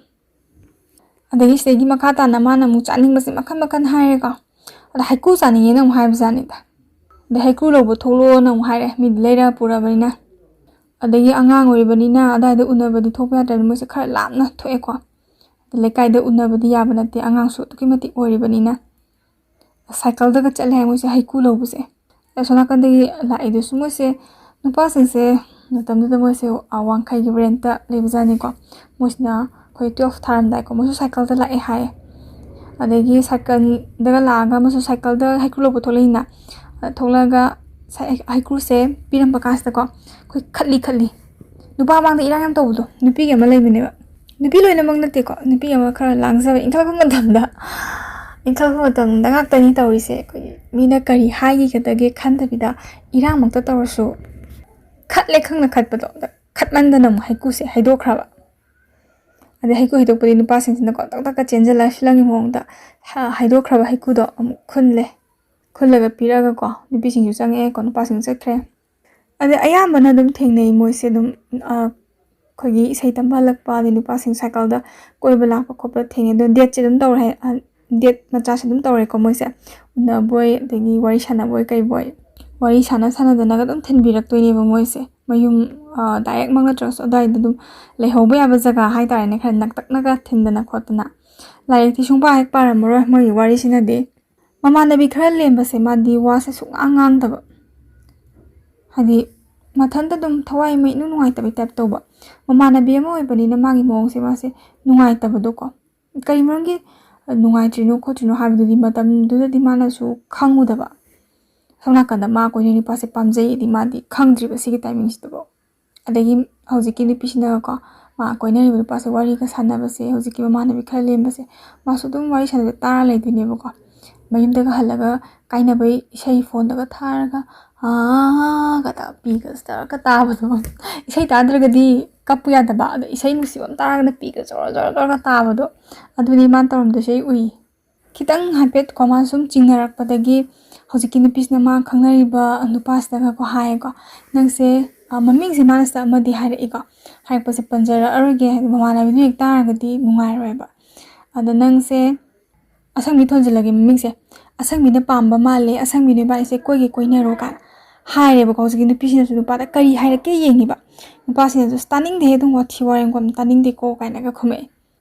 ꯑꯗꯒꯤ ꯁꯤꯗꯒꯤ ꯃꯈꯥ ꯇꯥꯅ ꯃꯥꯅ ꯑꯃꯨꯛ ꯆꯥꯅꯤꯡꯕꯁꯦ ꯃꯈꯟ ꯃꯈꯟ ꯍꯥꯏꯔꯦꯀꯣ꯫ ꯑꯗ ꯍꯩꯀ꯭ꯔꯨ ꯆꯥꯅꯤꯡꯉꯦꯅ ꯑꯃꯨꯛ ꯍꯥꯏꯕꯖꯥꯠꯅꯤꯗ꯫ ꯑꯗꯩ ꯍꯩꯀ꯭ꯔꯨ ꯂꯧꯕ ꯊꯣꯛꯂꯛꯑꯣꯅ ꯑꯃꯨꯛ ꯍꯥꯏꯔꯦ, ꯃꯤꯗꯤ ꯂꯩꯔ ꯄꯨꯔꯕꯅꯤꯅ꯫ ꯑꯗꯒꯤ ꯑꯉꯥꯡ ꯑꯣꯏꯔꯤꯕꯅꯤꯅ ꯑꯗꯥꯏꯗ ꯎꯅꯕꯗꯤ ꯊꯣꯛꯄ ꯌꯥꯗ꯭ꯔꯕꯅꯤꯅ ꯃꯣꯏꯁꯦ ꯈꯔ ꯂꯥꯞꯅ ꯊꯣꯛꯑꯦꯀꯣ꯫ ꯑꯗ ꯂꯩꯀꯥꯏꯗ ꯎꯅꯕꯗꯤ ꯌꯥꯕ ꯅꯠꯇꯦ, ꯑꯉꯥꯡꯁꯨ ꯑꯗꯨꯛꯀꯤ ꯃꯇꯤꯛ ꯑꯣꯏꯔꯤꯕꯅꯤꯅ꯫ ꯁꯥꯏꯀꯜꯗꯒ ꯆꯠꯂꯦ ꯍꯥꯏ ꯃꯣꯏꯁꯦ ꯍꯩꯀ꯭ꯔꯨ ꯂꯧꯕꯁꯦ꯫ ꯑꯁꯣꯝ ꯅꯥꯀꯟꯗꯒꯤ ꯂꯥꯛꯏꯗꯨꯁꯨ ꯃꯣꯏꯁꯦ, ꯅꯨꯄꯥꯁꯤꯡꯁꯦ ꯃꯇꯝꯗꯨꯗ ꯃꯣꯏꯁꯦ, ꯑ, ꯋꯥꯡꯈꯩꯒꯤ ꯔꯦꯟꯠꯇ ꯂꯩꯕꯖꯥꯠꯅꯤꯀꯣ꯫ ꯃꯣꯏꯁꯤꯅ ꯑꯩꯈꯣꯏ twelve ꯊꯥꯔꯝꯗꯥꯏꯀꯣ, ꯃꯣꯏꯁꯨ ꯁꯥꯏꯀꯜꯗ ꯂꯥꯛꯑꯦ ꯍꯥꯏꯌꯦ꯫ ꯑꯗꯒꯤ ꯁꯥꯏꯀꯜꯗꯒ ꯂꯥꯛꯑꯒ ꯃꯣꯏꯁꯨ ꯁꯥꯏꯀꯜꯗ ꯍꯩꯀ꯭ꯔꯨ ꯂꯧꯕ ꯊꯣꯛꯂꯛꯏꯅ꯫ ꯑ, ꯊꯣꯛꯂꯛꯑꯒ ꯁꯥꯏ-, ꯍꯩꯀ꯭ꯔꯨꯁꯦ ꯄꯤꯔꯝꯕ ꯀꯥꯟꯁꯤꯗꯀꯣ, ꯑꯩꯈꯣꯏ ꯈꯠꯂꯤ ꯈꯠꯂꯤ꯫ ꯅꯨꯄꯥ ꯃꯃꯥꯡꯗ ꯏꯔꯥꯡ ꯌꯥꯝ ꯇꯧꯕꯗꯣ, ꯅꯨꯄꯤꯒꯤ ꯑꯃ ꯂꯩꯕꯅꯦꯕ꯫ ꯅꯨꯄꯤ ꯂꯣꯏꯅꯃꯛ ꯅꯠꯇꯦꯀꯣ, ꯅꯨꯄꯤ ꯑꯃ ꯈꯔ ꯂꯥꯡꯖꯕ, ꯏꯟꯈꯠꯂꯛꯄ ꯃꯇꯝꯗ, ꯏꯟꯈꯠꯂꯛꯄ ꯃꯇꯝꯗ ꯉꯥꯛꯇꯅꯤ ꯇꯧꯔꯤꯁꯦ꯫ ꯑꯩꯈꯣꯏꯒꯤ ꯃꯤꯅ ꯀꯔꯤ ꯍꯥꯏꯈꯤꯒꯗꯒꯦ ꯈꯟꯗꯕꯤꯗ, ꯏꯔꯥꯡꯃꯛꯇ ꯇꯧꯔꯁꯨ ꯈꯠꯂꯦ ꯈꯪꯅ ꯈꯠꯄꯗꯣ, ꯑꯗ ꯈꯠꯃꯟꯗꯅ ꯑꯃꯨꯛ ꯍꯩꯀꯨꯁꯦ ꯍꯩꯗꯣꯛꯈ꯭ꯔꯕ꯫ ꯑꯗꯩ ꯍꯩꯀꯨ ꯍꯩꯗꯣꯛꯄꯗꯤ ꯅꯨꯄꯥꯁꯤꯡꯁꯤꯅꯀꯣ ꯇꯛ ꯇꯛꯀ ꯆꯦꯟꯁꯤꯜꯂꯒ ꯐꯤꯂꯝꯒꯤ ꯃꯑꯣꯡꯗ ꯍ-, ꯍꯩꯗꯣꯛꯈ꯭ꯔꯕ ꯍꯩꯀꯨꯗꯣ ꯑꯃꯨꯛ ꯈꯨꯜꯂꯦ꯫ ꯈꯨꯜꯂꯒ ꯄꯤꯔꯛꯑꯒꯀꯣ, ꯅꯨꯄꯤꯁꯤꯡꯁꯨ ꯆꯪꯉꯛꯑꯦꯀꯣ, ꯅꯨꯄꯥꯁꯤꯡꯁꯨ ꯆꯠꯈ꯭ꯔꯦ꯫ ꯑꯗꯩ ꯑꯌꯥꯝꯕꯅ ꯑꯗꯨꯝ ꯊꯦꯡꯅꯩ ꯃꯣꯏꯁꯦ ꯑꯗꯨꯝ, ꯑ, ꯑꯩꯈꯣꯏꯒꯤ ꯏꯁꯩ ꯇꯝꯕ ꯍꯜꯂꯛꯄ, ꯑꯗꯩ ꯅꯨꯄꯥꯁꯤꯡ ꯁꯥꯏꯀꯜꯗ ꯀꯣꯏꯕ ꯂꯥꯛꯄ ꯈꯣꯠꯄ ꯊꯦꯡꯅꯩ꯫ ꯑꯗꯣ ꯗꯦꯠꯁꯦ ꯑꯗꯨꯝ ꯇꯧꯔꯦ ꯍꯥꯏ-, ꯑ, ꯗꯦꯠ ꯃꯆꯥꯁꯦ ꯑꯗꯨꯝ ꯇꯧꯔꯦꯀꯣ ꯃꯣꯏꯁꯦ꯫ ꯎꯅꯕꯣꯏ, ꯑꯗꯒꯤ ꯋꯥꯔꯤ ꯁꯥꯟꯅꯕꯣꯏ ꯀꯩꯕꯣꯏ꯫ ꯋꯥꯔꯤ ꯁꯥꯟꯅ ꯁꯥꯟꯅꯗꯅꯒ ꯑꯗꯨꯝ ꯊꯤꯟꯕꯤꯔꯛꯇꯣꯏꯅꯦꯕ ꯃꯣꯏꯁꯦ꯫ ꯃꯌꯨꯝ, ꯑ, ꯗꯥꯏꯔꯦꯛꯃꯛ ꯅꯠꯇ꯭ꯔꯒꯁꯨ ꯑꯗꯨꯋꯥꯏꯗ ꯑꯗꯨꯝ ꯂꯩꯍꯧꯕ ꯌꯥꯕ ꯖꯒꯥ ꯍꯥꯏ ꯇꯥꯔꯦꯅꯦ, ꯈꯔ ꯅꯛꯇꯛꯅꯒ ꯊꯤꯟꯗꯅ ꯈꯣꯠꯇꯅ꯫ ꯂꯥꯏꯔꯤꯛꯇꯤ ꯁꯨꯡꯄꯥ ꯍꯦꯛ ꯄꯥꯔꯝꯃꯔꯣꯏ ꯃꯣꯏꯒꯤ ꯋꯥꯔꯤꯁꯤꯅꯗꯤ꯫ ꯃꯃꯥꯟꯅꯕꯤ ꯈꯔ ꯂꯦꯝꯕꯁꯦ ꯃꯥꯗꯤ ꯋꯥꯁꯦ ꯁꯨꯡꯉꯥꯡ ꯉꯥꯡꯗꯕ꯫ ꯍꯥꯏꯗꯤ ꯃꯊꯟꯇ ꯑꯗꯨꯝ ꯊꯋꯥꯏ ꯑꯃ ꯏꯅꯨꯡ ꯅꯨꯡꯉꯥꯏꯇꯕꯩ ꯇꯥꯏꯞ ꯇꯧꯕ꯫ ꯃꯃꯥꯟꯅꯕꯤ ꯑꯃ ꯑꯣꯏꯕꯅꯤꯅ ꯃꯥꯒꯤ ꯃꯑꯣꯡꯁꯦ ꯃꯥꯁꯦ ꯅꯨꯡꯉꯥꯏꯇꯕꯗꯣꯀꯣ꯫ ꯀꯔꯤ ꯃꯔꯝꯒꯤ ꯅꯨꯡꯉꯥꯏꯇ꯭ꯔꯤꯅꯣ ꯈꯣꯠꯇ꯭ꯔꯤꯅꯣ ꯍꯥꯏꯕꯗꯨꯗꯤ ꯃꯇꯝꯗꯨꯗꯗꯤ ꯃꯥꯅꯁꯨ ꯈꯪꯉꯨꯗꯕ꯫ ꯁꯣꯝ ꯅꯥꯀꯟꯗ ꯃꯥ ꯀꯣꯏꯅꯔꯤ ꯅꯨꯄꯥꯁꯦ ꯄꯥꯝꯖꯩ ꯑꯗꯤ ꯃꯥꯗꯤ ꯈꯪꯗ꯭ꯔꯤꯕ ꯁꯤꯒꯤ ꯇꯥꯏꯃꯤꯡꯁꯤꯗꯕꯣ꯫ ꯑꯗꯒꯤ ꯍꯧꯖꯤꯛꯀꯤ ꯅꯨꯄꯤꯁꯤꯅꯀꯣ, ꯃꯥ ꯀꯣꯏꯅꯔꯤꯕ ꯅꯨꯄꯥꯁꯦ ꯋꯥꯔꯤꯒ ꯁꯥꯟꯅꯕꯁꯦ, ꯍꯧꯖꯤꯛꯀꯤ ꯃꯃꯥꯟꯅꯕꯤ ꯈꯔ ꯂꯦꯝꯕꯁꯦ, ꯃꯥꯁꯨ ꯑꯗꯨꯝ ꯋꯥꯔꯤ ꯁꯥꯟꯅꯕ ꯇꯥꯔ ꯂꯩꯗꯣꯏꯅꯦꯕꯀꯣ꯫ ꯃꯌꯨꯝꯗꯒ ꯍꯜꯂꯒ ꯀꯥꯏꯅꯕꯩ ꯏꯁꯩ ꯐꯣꯟꯗꯒ ꯊꯥꯔꯒ "ꯑꯥ" ꯀ ꯇ-, ꯄꯤꯒ ꯇꯧꯔꯒ ꯇꯥꯕꯗꯣ꯫ ꯏꯁꯩ ꯇꯥꯗ꯭ꯔꯒꯗꯤ ꯀꯞꯄꯨ ꯌꯥꯗꯕ, ꯑꯗꯣ ꯏꯁꯩ ꯅꯨꯡꯁꯤꯕ ꯑꯃ ꯇꯥꯔꯒꯅ ꯄꯤꯒ ꯖꯣꯔ ꯖꯣꯔ ꯖꯣꯔꯒ ꯇꯥꯕꯗꯣ꯫ ꯑꯗꯨꯅꯤ ꯃꯥꯅ ꯇꯧꯔꯝꯗꯣꯏꯁꯦ ꯑꯩ ꯎꯏ꯫ ꯈꯤꯇꯪ ꯍꯥꯏꯐꯦꯠ ꯀꯣ ꯃꯥꯅ ꯁꯨꯝ ꯆꯤꯡꯅꯔꯛꯄꯗꯒꯤ ꯍꯧꯖꯤꯛꯀꯤ ꯅꯨꯄꯤꯁꯤꯅ ꯃꯥ ꯈꯪꯅꯔꯤꯕ ꯅꯨꯄꯥꯁꯤꯗꯒꯀꯣ ꯍꯥꯏꯌꯦꯀꯣ, "ꯅꯪꯁꯦ", ꯑ, ꯃꯃꯤꯡꯁꯦ ꯃꯥꯅ ꯁꯤꯗ ꯑꯃꯗꯤ ꯍꯥꯏꯔꯛꯏꯀꯣ, ꯍꯥꯏꯔꯛꯄꯁꯦ ꯄꯟꯖꯔꯛꯑꯔꯣꯏꯒꯦ, ꯍꯥꯏꯗꯤ ꯃꯃꯥꯟꯅꯕꯤꯗꯨꯅ ꯍꯦꯛ ꯇꯥꯔꯒꯗꯤ ꯅꯨꯡꯉꯥꯏꯔꯣꯏꯕ꯫ "ꯑꯗꯣ ꯅꯪꯁꯦ ꯑꯁꯪꯕꯤ ꯊꯣꯟꯖꯤꯜꯂꯒꯦ ꯃꯃꯤꯡꯁꯦ, ꯑꯁꯪꯕꯤꯅ ꯄꯥꯝꯕ ꯃꯥꯜꯂꯦ, ꯑꯁꯪꯕꯤ ꯅꯣꯏꯕꯥꯅꯤꯁꯦ ꯀꯣꯏꯒꯦ ꯀꯣꯏꯅꯔꯣ" ꯀꯥꯏꯅ ꯍꯥꯏꯔꯦꯕꯀꯣ꯫ ꯍꯧꯖꯤꯛꯀꯤ ꯅꯨꯄꯤꯁꯤꯅꯁꯨ ꯅꯨꯄꯥꯗ ꯀꯔꯤ ꯍꯥꯏꯔꯛꯀꯦ ꯌꯦꯡꯉꯤꯕ꯫ ꯅꯨꯄꯥꯁꯤꯅꯁꯨ "ꯑꯁ, ꯇꯥꯅꯤꯡꯗꯦꯍꯦ, ꯑꯗꯨꯝ ꯋꯥꯊꯤ ꯋꯥꯔꯦꯝꯀꯣ, ꯇꯥꯅꯤꯡꯗꯦꯀꯣ" ꯀꯥꯏꯅꯒ ꯈꯨꯝꯃꯛꯑꯦ꯫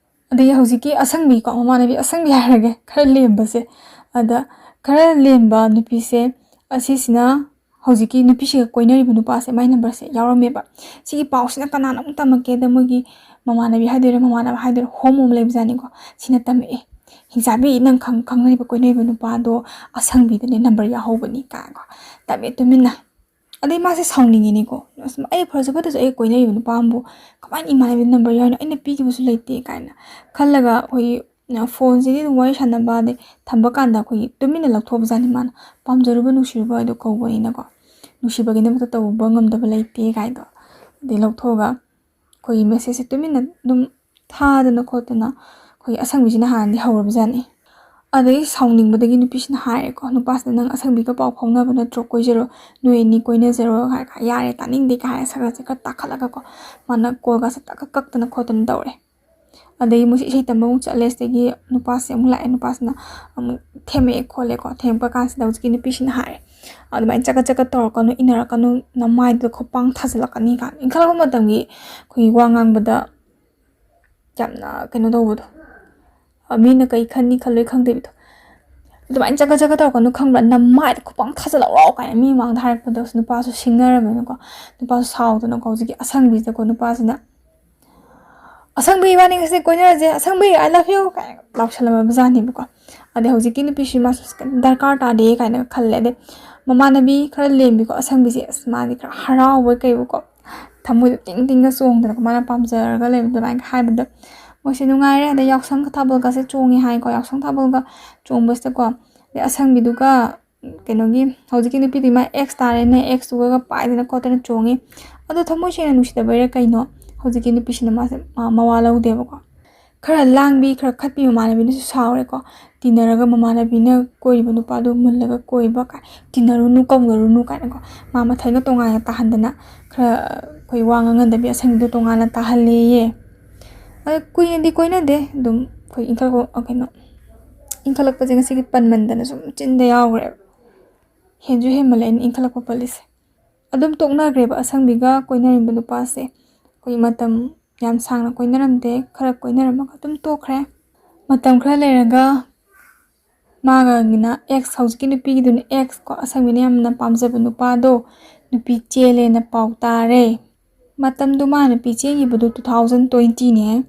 ꯑꯗꯒꯤ ꯍꯧꯖꯤꯛꯀꯤ ꯑꯁꯪꯕꯤꯀꯣ, ꯃꯃꯥꯟꯅꯕꯤ ꯑꯁꯪꯕꯤ ꯍꯥꯏꯔꯒꯦ, ꯈꯔ ꯂꯦꯝꯕꯁꯦ, ꯑꯗ ꯈꯔ ꯂꯦꯝꯕ ꯅꯨꯄꯤꯁꯦ ꯑꯁꯤꯁꯤꯅ ꯍꯧꯖꯤꯛꯀꯤ ꯅꯨꯄꯤꯁꯤꯒ ꯀꯣꯏꯅꯔꯤꯕ ꯅꯨꯄꯥꯁꯦ, ꯃꯥꯏ ꯅꯝꯕꯔꯁꯦ ꯌꯥꯎꯔꯝꯃꯦꯕ꯫ ꯁꯤꯒꯤ ꯄꯥꯎꯁꯤꯅ ꯀꯅꯥꯅ ꯑꯃꯨꯛ ꯇꯝꯃꯛꯀꯦꯗ, ꯃꯣꯏꯒꯤ ꯃꯃꯥꯟꯅꯕꯤ ꯍꯥꯏꯗꯣꯏꯔꯥ, ꯃꯃꯥꯟꯅꯕ ꯍꯥꯏꯗꯣꯏꯔꯥ, ꯍꯣꯃꯣ ꯑꯃ ꯂꯩꯕꯖꯥꯠꯅꯤꯀꯣ꯫ ꯁꯤꯅ ꯇꯝꯃꯛꯑꯦ, "ꯍꯤꯡꯆꯥꯕꯤ, ꯅꯪ ꯈꯪ-, ꯈꯪꯅꯔꯤꯕ ꯀꯣꯏꯅꯔꯤꯕ ꯅꯨꯄꯥꯗꯣ ꯑꯁꯪꯕꯤꯗꯅꯦ ꯅꯝꯕꯔ ꯌꯥꯎꯍꯧꯕꯅꯤ" ꯀꯥꯏꯅꯀꯣ꯫ ꯇꯝꯃꯦ ꯇꯨꯃꯤꯟꯅ꯫ ꯑꯗꯩ ꯃꯥꯁꯦ ꯁꯥꯎꯅꯤꯡꯉꯤꯅꯤꯀꯣ꯫ "ꯑꯁ, ꯑꯩ ꯐꯖ ꯐꯠꯇ꯭ꯔꯁꯨ ꯑꯩ ꯀꯣꯏꯅꯔꯤꯕ ꯅꯨꯄꯥ ꯑꯃꯕꯨ ꯀꯃꯥꯏꯅ ꯏꯃꯥꯟꯅꯕꯤ ꯅꯝꯕꯔ ꯌꯥꯎꯔꯤꯅꯣ? ꯑꯩꯅ ꯄꯤꯈꯤꯕꯁꯨ ꯂꯩꯇꯦ" ꯀꯥꯏꯅ ꯈꯜꯂꯒ ꯑꯩꯈꯣꯏꯒꯤ, ꯑ, ꯐꯣꯟꯁꯤꯗꯤ ꯑꯗꯨꯝ ꯋꯥꯔꯤ ꯁꯥꯟꯅꯕ ꯑꯗꯩ ꯊꯝꯕ ꯀꯥꯟꯗ ꯑꯩꯈꯣꯏꯒꯤ ꯇꯨꯃꯤꯟꯅ ꯂꯧꯊꯣꯛꯄꯖꯥꯠꯅꯤ ꯃꯥꯅ꯫ ꯄꯥꯝꯖꯔꯨꯕ ꯅꯨꯡꯁꯤꯔꯨꯕ ꯍꯥꯏꯗꯣ ꯀꯧꯕꯅꯤꯅꯀꯣ꯫ ꯅꯨꯡꯁꯤꯕꯒꯤꯗꯃꯛꯇ ꯇꯧꯕ ꯉꯝꯗꯕ ꯂꯩꯇꯦ ꯀꯥꯏꯗꯣ꯫ ꯑꯗꯩ ꯂꯧꯊꯣꯛꯑꯒ ꯑꯩꯈꯣꯏꯒꯤ ꯃꯦꯁꯦꯖꯁꯦ ꯇꯨꯃꯤꯟꯅ ꯑꯗꯨꯝ ꯊꯥꯗꯅ ꯈꯣꯠꯇꯅ ꯑꯩꯈꯣꯏꯒꯤ ꯑꯁꯪꯕꯤꯁꯤꯅ ꯍꯥꯟꯅꯗꯤ ꯍꯧꯔꯕꯖꯥꯠꯅꯤ꯫ ꯑꯗꯩ ꯁꯥꯎꯅꯤꯡꯕꯗꯒꯤ ꯅꯨꯄꯤꯁꯤꯅ ꯍꯥꯏꯔꯦꯀꯣ, ꯅꯨꯄꯥꯁꯤꯅ, "ꯅꯪ ꯑꯁꯪꯕꯤꯒ ꯄꯥꯎ ꯐꯥꯎꯅꯕ ꯅꯠꯇ꯭ꯔꯣ? ꯀꯣꯏꯖꯔꯣ, ꯅꯣꯏ ꯑꯅꯤ ꯀꯣꯏꯅꯖꯔꯣ" ꯍꯥꯏ, ꯍꯥꯏ, "ꯌꯥꯔꯦ, ꯇꯥꯅꯤꯡꯗꯦ" ꯀꯥꯏ ꯍꯥꯏꯔ ꯁꯛꯀꯁꯦ ꯈꯔ ꯇꯥꯈꯠꯂꯒꯀꯣ, ꯃꯥꯅ ꯀꯣꯜꯒꯁꯦ ꯇꯛ ꯀꯛ ꯀꯛꯇꯅ ꯈꯣꯠꯇꯅ ꯇꯧꯔꯦ꯫ ꯑꯗꯩ ꯃꯣꯏꯁꯦ ꯏꯁꯩ ꯇꯝꯕ ꯑꯃꯨꯛ ꯆꯠꯂꯦ꯫ ꯁꯤꯗꯒꯤ ꯅꯨꯄꯥꯁꯦ ꯑꯃꯨꯛ ꯂꯥꯛꯑꯦ꯫ ꯅꯨꯄꯥꯁꯤꯅ ꯑꯃꯨꯛ ꯊꯦꯝꯃꯛꯑꯦ ꯈꯣꯠꯂꯦꯀꯣ꯫ ꯊꯦꯝꯃꯛꯄ ꯀꯥꯟꯁꯤꯗ ꯍꯧꯖꯤꯛꯀꯤ ꯅꯨꯄꯤꯁꯤꯅ ꯍꯥꯏꯔꯦ, "ꯑꯗꯨꯃꯥꯏꯅ ꯆꯒꯠ ꯆꯒꯠ ꯇꯧꯔꯛꯀꯅꯨ, ꯏꯟꯅꯔꯛꯀꯅꯨ, ꯅꯃꯥꯏꯗꯨꯗ ꯈꯨꯄꯥꯡ ꯊꯥꯖꯤꯜꯂꯛꯀꯅꯤ" ꯀꯥꯏꯅ꯫ ꯏꯟꯈꯠꯂꯛꯄ ꯃꯇꯝꯒꯤ ꯑꯩꯈꯣꯏꯒꯤ ꯋꯥ ꯉꯥꯡꯕꯗ ꯌꯥꯝꯅ ꯀꯩꯅꯣ ꯇꯧꯕꯗꯣ, ꯑ, ꯃꯤꯅ ꯀꯩ ꯈꯟꯅꯤ ꯈꯜꯂꯣꯏ ꯈꯪꯗꯕꯤꯗꯣ꯫ "ꯑꯗꯨꯃꯥꯏꯅ ꯆꯒꯠ ꯆꯒꯠ ꯇꯧꯔꯛꯀꯅꯨ, ꯈꯪꯕ꯭ꯔꯥ? ꯅꯃꯥꯏꯗ ꯈꯨꯄꯥꯡ ꯊꯥꯖꯤꯜꯂꯛꯑꯣ" ꯀꯥꯏꯅ ꯃꯤ ꯃꯃꯥꯡꯗ ꯍꯥꯏꯔꯛꯄꯗꯣ, ꯅꯨꯄꯥꯁꯨ ꯁꯤꯡꯅꯔꯝꯃꯦꯅꯀꯣ꯫ ꯅꯨꯄꯥꯁꯨ ꯁꯥꯎꯗꯅꯀꯣ, ꯍꯧꯖꯤꯛꯀꯤ ꯑꯁꯪꯕꯤꯁꯤꯗꯀꯣ ꯅꯨꯄꯥꯁꯤꯅ, "ꯑꯁꯪꯕꯤ, ꯏꯕꯥꯅꯤ ꯉꯁꯤ ꯀꯣꯏꯅꯔꯁꯦ, ꯑꯁꯪꯕꯤ, I love you" ꯀꯥꯏꯅ ꯂꯥꯎꯁꯜꯂꯝꯃꯕꯖꯥꯠꯅꯦꯕꯀꯣ꯫ ꯑꯗꯩ ꯍꯧꯖꯤꯛꯀꯤ ꯅꯨꯄꯤꯁꯤ ꯃꯥꯁꯨ ꯀꯩꯝ ꯗꯔꯀꯥꯔ ꯇꯥꯗꯦ ꯀꯥꯏꯅ ꯈꯜꯂꯦ꯫ ꯑꯗꯩ ꯃꯃꯥꯟꯅꯕꯤ ꯈꯔ ꯂꯦꯝꯕꯤꯀꯣ, ꯑꯁꯪꯕꯤꯁꯦ, ꯑꯁ, ꯃꯥꯗꯤ ꯈꯔ ꯍꯔꯥꯎꯕꯣꯏ ꯀꯩꯕꯨꯀꯣ, ꯊꯃꯣꯏꯗꯣ ꯇꯤꯡ ꯇꯤꯡꯒ ꯆꯣꯡꯗꯅꯀꯣ, ꯃꯥꯅ ꯄꯥꯝꯖꯔꯒ ꯂꯩꯕ ꯑꯗꯨꯃꯥꯏꯅ ꯍꯥꯏꯕꯗ ꯃꯣꯏꯁꯦ ꯅꯨꯡꯉꯥꯏꯔꯦ꯫ ꯑꯗꯩ ꯌꯥꯎꯁꯪ ꯊꯥꯕꯜꯒꯁꯦ ꯆꯣꯡꯉꯦ ꯍꯥꯏꯀꯣ꯫ ꯌꯥꯎꯁꯪ ꯊꯥꯕꯜꯒ ꯆꯣꯡꯕꯁꯤꯗꯀꯣ, ꯑꯗꯩ ꯑꯁꯪꯕꯤꯗꯨꯒ ꯀꯩꯅꯣꯒꯤ, ꯍꯧꯖꯤꯛꯀꯤ ꯅꯨꯄꯤꯗꯨꯒꯤ ꯃꯥ ꯑꯦꯛꯁ ꯇꯥꯔꯦꯅꯦ, ꯑꯦꯛꯁꯇꯨꯒ ꯄꯥꯏꯗꯅ ꯈꯣꯠꯇꯅ ꯆꯣꯡꯉꯤ꯫ ꯑꯗꯣ ꯊꯃꯣꯏ ꯁꯦꯡꯅ ꯅꯨꯡꯁꯤꯗꯕꯩꯔꯥ ꯀꯩꯅꯣ, ꯍꯧꯖꯤꯛꯀꯤ ꯅꯨꯄꯤꯁꯤꯅ ꯃꯥꯁꯦ ꯃꯥ ꯃꯋꯥ ꯂꯧꯗꯦꯕꯀꯣ꯫ ꯈꯔ ꯂꯥꯡꯕꯤ, ꯈꯔ ꯈꯠꯄꯤ ꯃꯃꯥꯟꯅꯕꯤꯅꯁꯨ ꯁꯥꯎꯔꯦꯀꯣ꯫ ꯇꯤꯟꯅꯔꯒ ꯃꯃꯥꯟꯅꯕꯤꯅ ꯀꯣꯏꯔꯤꯕ ꯅꯨꯄꯥꯗꯣ ꯃꯨꯜꯂꯒ ꯀꯣꯏꯕ ꯀꯥꯏ, "ꯇꯤꯟꯅꯔꯨꯅꯨ, ꯀꯧꯅꯔꯨꯅꯨ" ꯀꯥꯏꯅꯀꯣ꯫ ꯃꯥ ꯃꯊꯟꯒ ꯇꯣꯉꯥꯟꯅ ꯇꯥꯍꯟꯗꯅ ꯈꯔ ꯑꯩꯈꯣꯏ ꯋꯥ ꯉꯥꯡꯍꯟꯗꯕꯤ ꯑꯁꯪꯕꯤꯗꯣ ꯇꯣꯉꯥꯟꯅ ꯇꯥꯍꯜꯂꯦꯌꯦ꯫ ꯑꯗ ꯀꯨꯏꯅꯗꯤ ꯀꯣꯏꯅꯗꯦ, ꯑꯗꯨꯝ ꯑꯩꯈꯣꯏ ꯏꯟꯈꯠꯂꯛꯄ, ꯀꯩꯅꯣ, ꯏꯟꯈꯠꯂꯛꯄꯁꯦ ꯉꯁꯤꯒꯤ ꯄꯟꯃꯟꯗꯅ ꯁꯨꯝ ꯆꯤꯟꯗ ꯌꯥꯎꯈ꯭ꯔꯦꯕ꯫ ꯍꯦꯟꯁꯨ ꯍꯦꯟꯃꯜꯂꯦ ꯑꯩꯅ ꯏꯟꯈꯠꯂꯛꯄ ꯄꯜꯂꯤꯁꯦ꯫ ꯑꯗꯨꯝ ꯇꯣꯛꯅꯈ꯭ꯔꯦꯕ ꯑꯁꯪꯕꯤꯒ ꯀꯣꯏꯅꯔꯤꯕ ꯅꯨꯄꯥꯁꯦ꯫ ꯑꯩꯈꯣꯏ ꯃꯇꯝ ꯌꯥꯝ ꯁꯥꯡꯅ ꯀꯣꯏꯅꯔꯝꯗꯦ, ꯈꯔ ꯀꯣꯏꯅꯔꯝꯃꯒ ꯑꯗꯨꯝ ꯇꯣꯛꯈ꯭ꯔꯦ꯫ ꯃꯇꯝ ꯈꯔ ꯂꯩꯔꯒ ꯃꯥꯒꯤꯅ ꯑꯦꯛꯁ, ꯍꯧꯖꯤꯛꯀꯤ ꯅꯨꯄꯤꯒꯤꯗꯨꯅ ꯑꯦꯛꯁ ꯀꯣ, ꯑꯁꯪꯕꯤꯅ ꯌꯥꯝꯅ ꯄꯥꯝꯖꯕ ꯅꯨꯄꯥꯗꯣ ꯅꯨꯄꯤ ꯆꯦꯜꯂꯦꯅ ꯄꯥꯎ ꯇꯥꯔꯦ꯫ ꯃꯇꯝꯗꯨ ꯃꯥ ꯅꯨꯄꯤ ꯆꯦꯟꯈꯤꯕꯗꯨ two thousand twenty ꯅꯦ꯫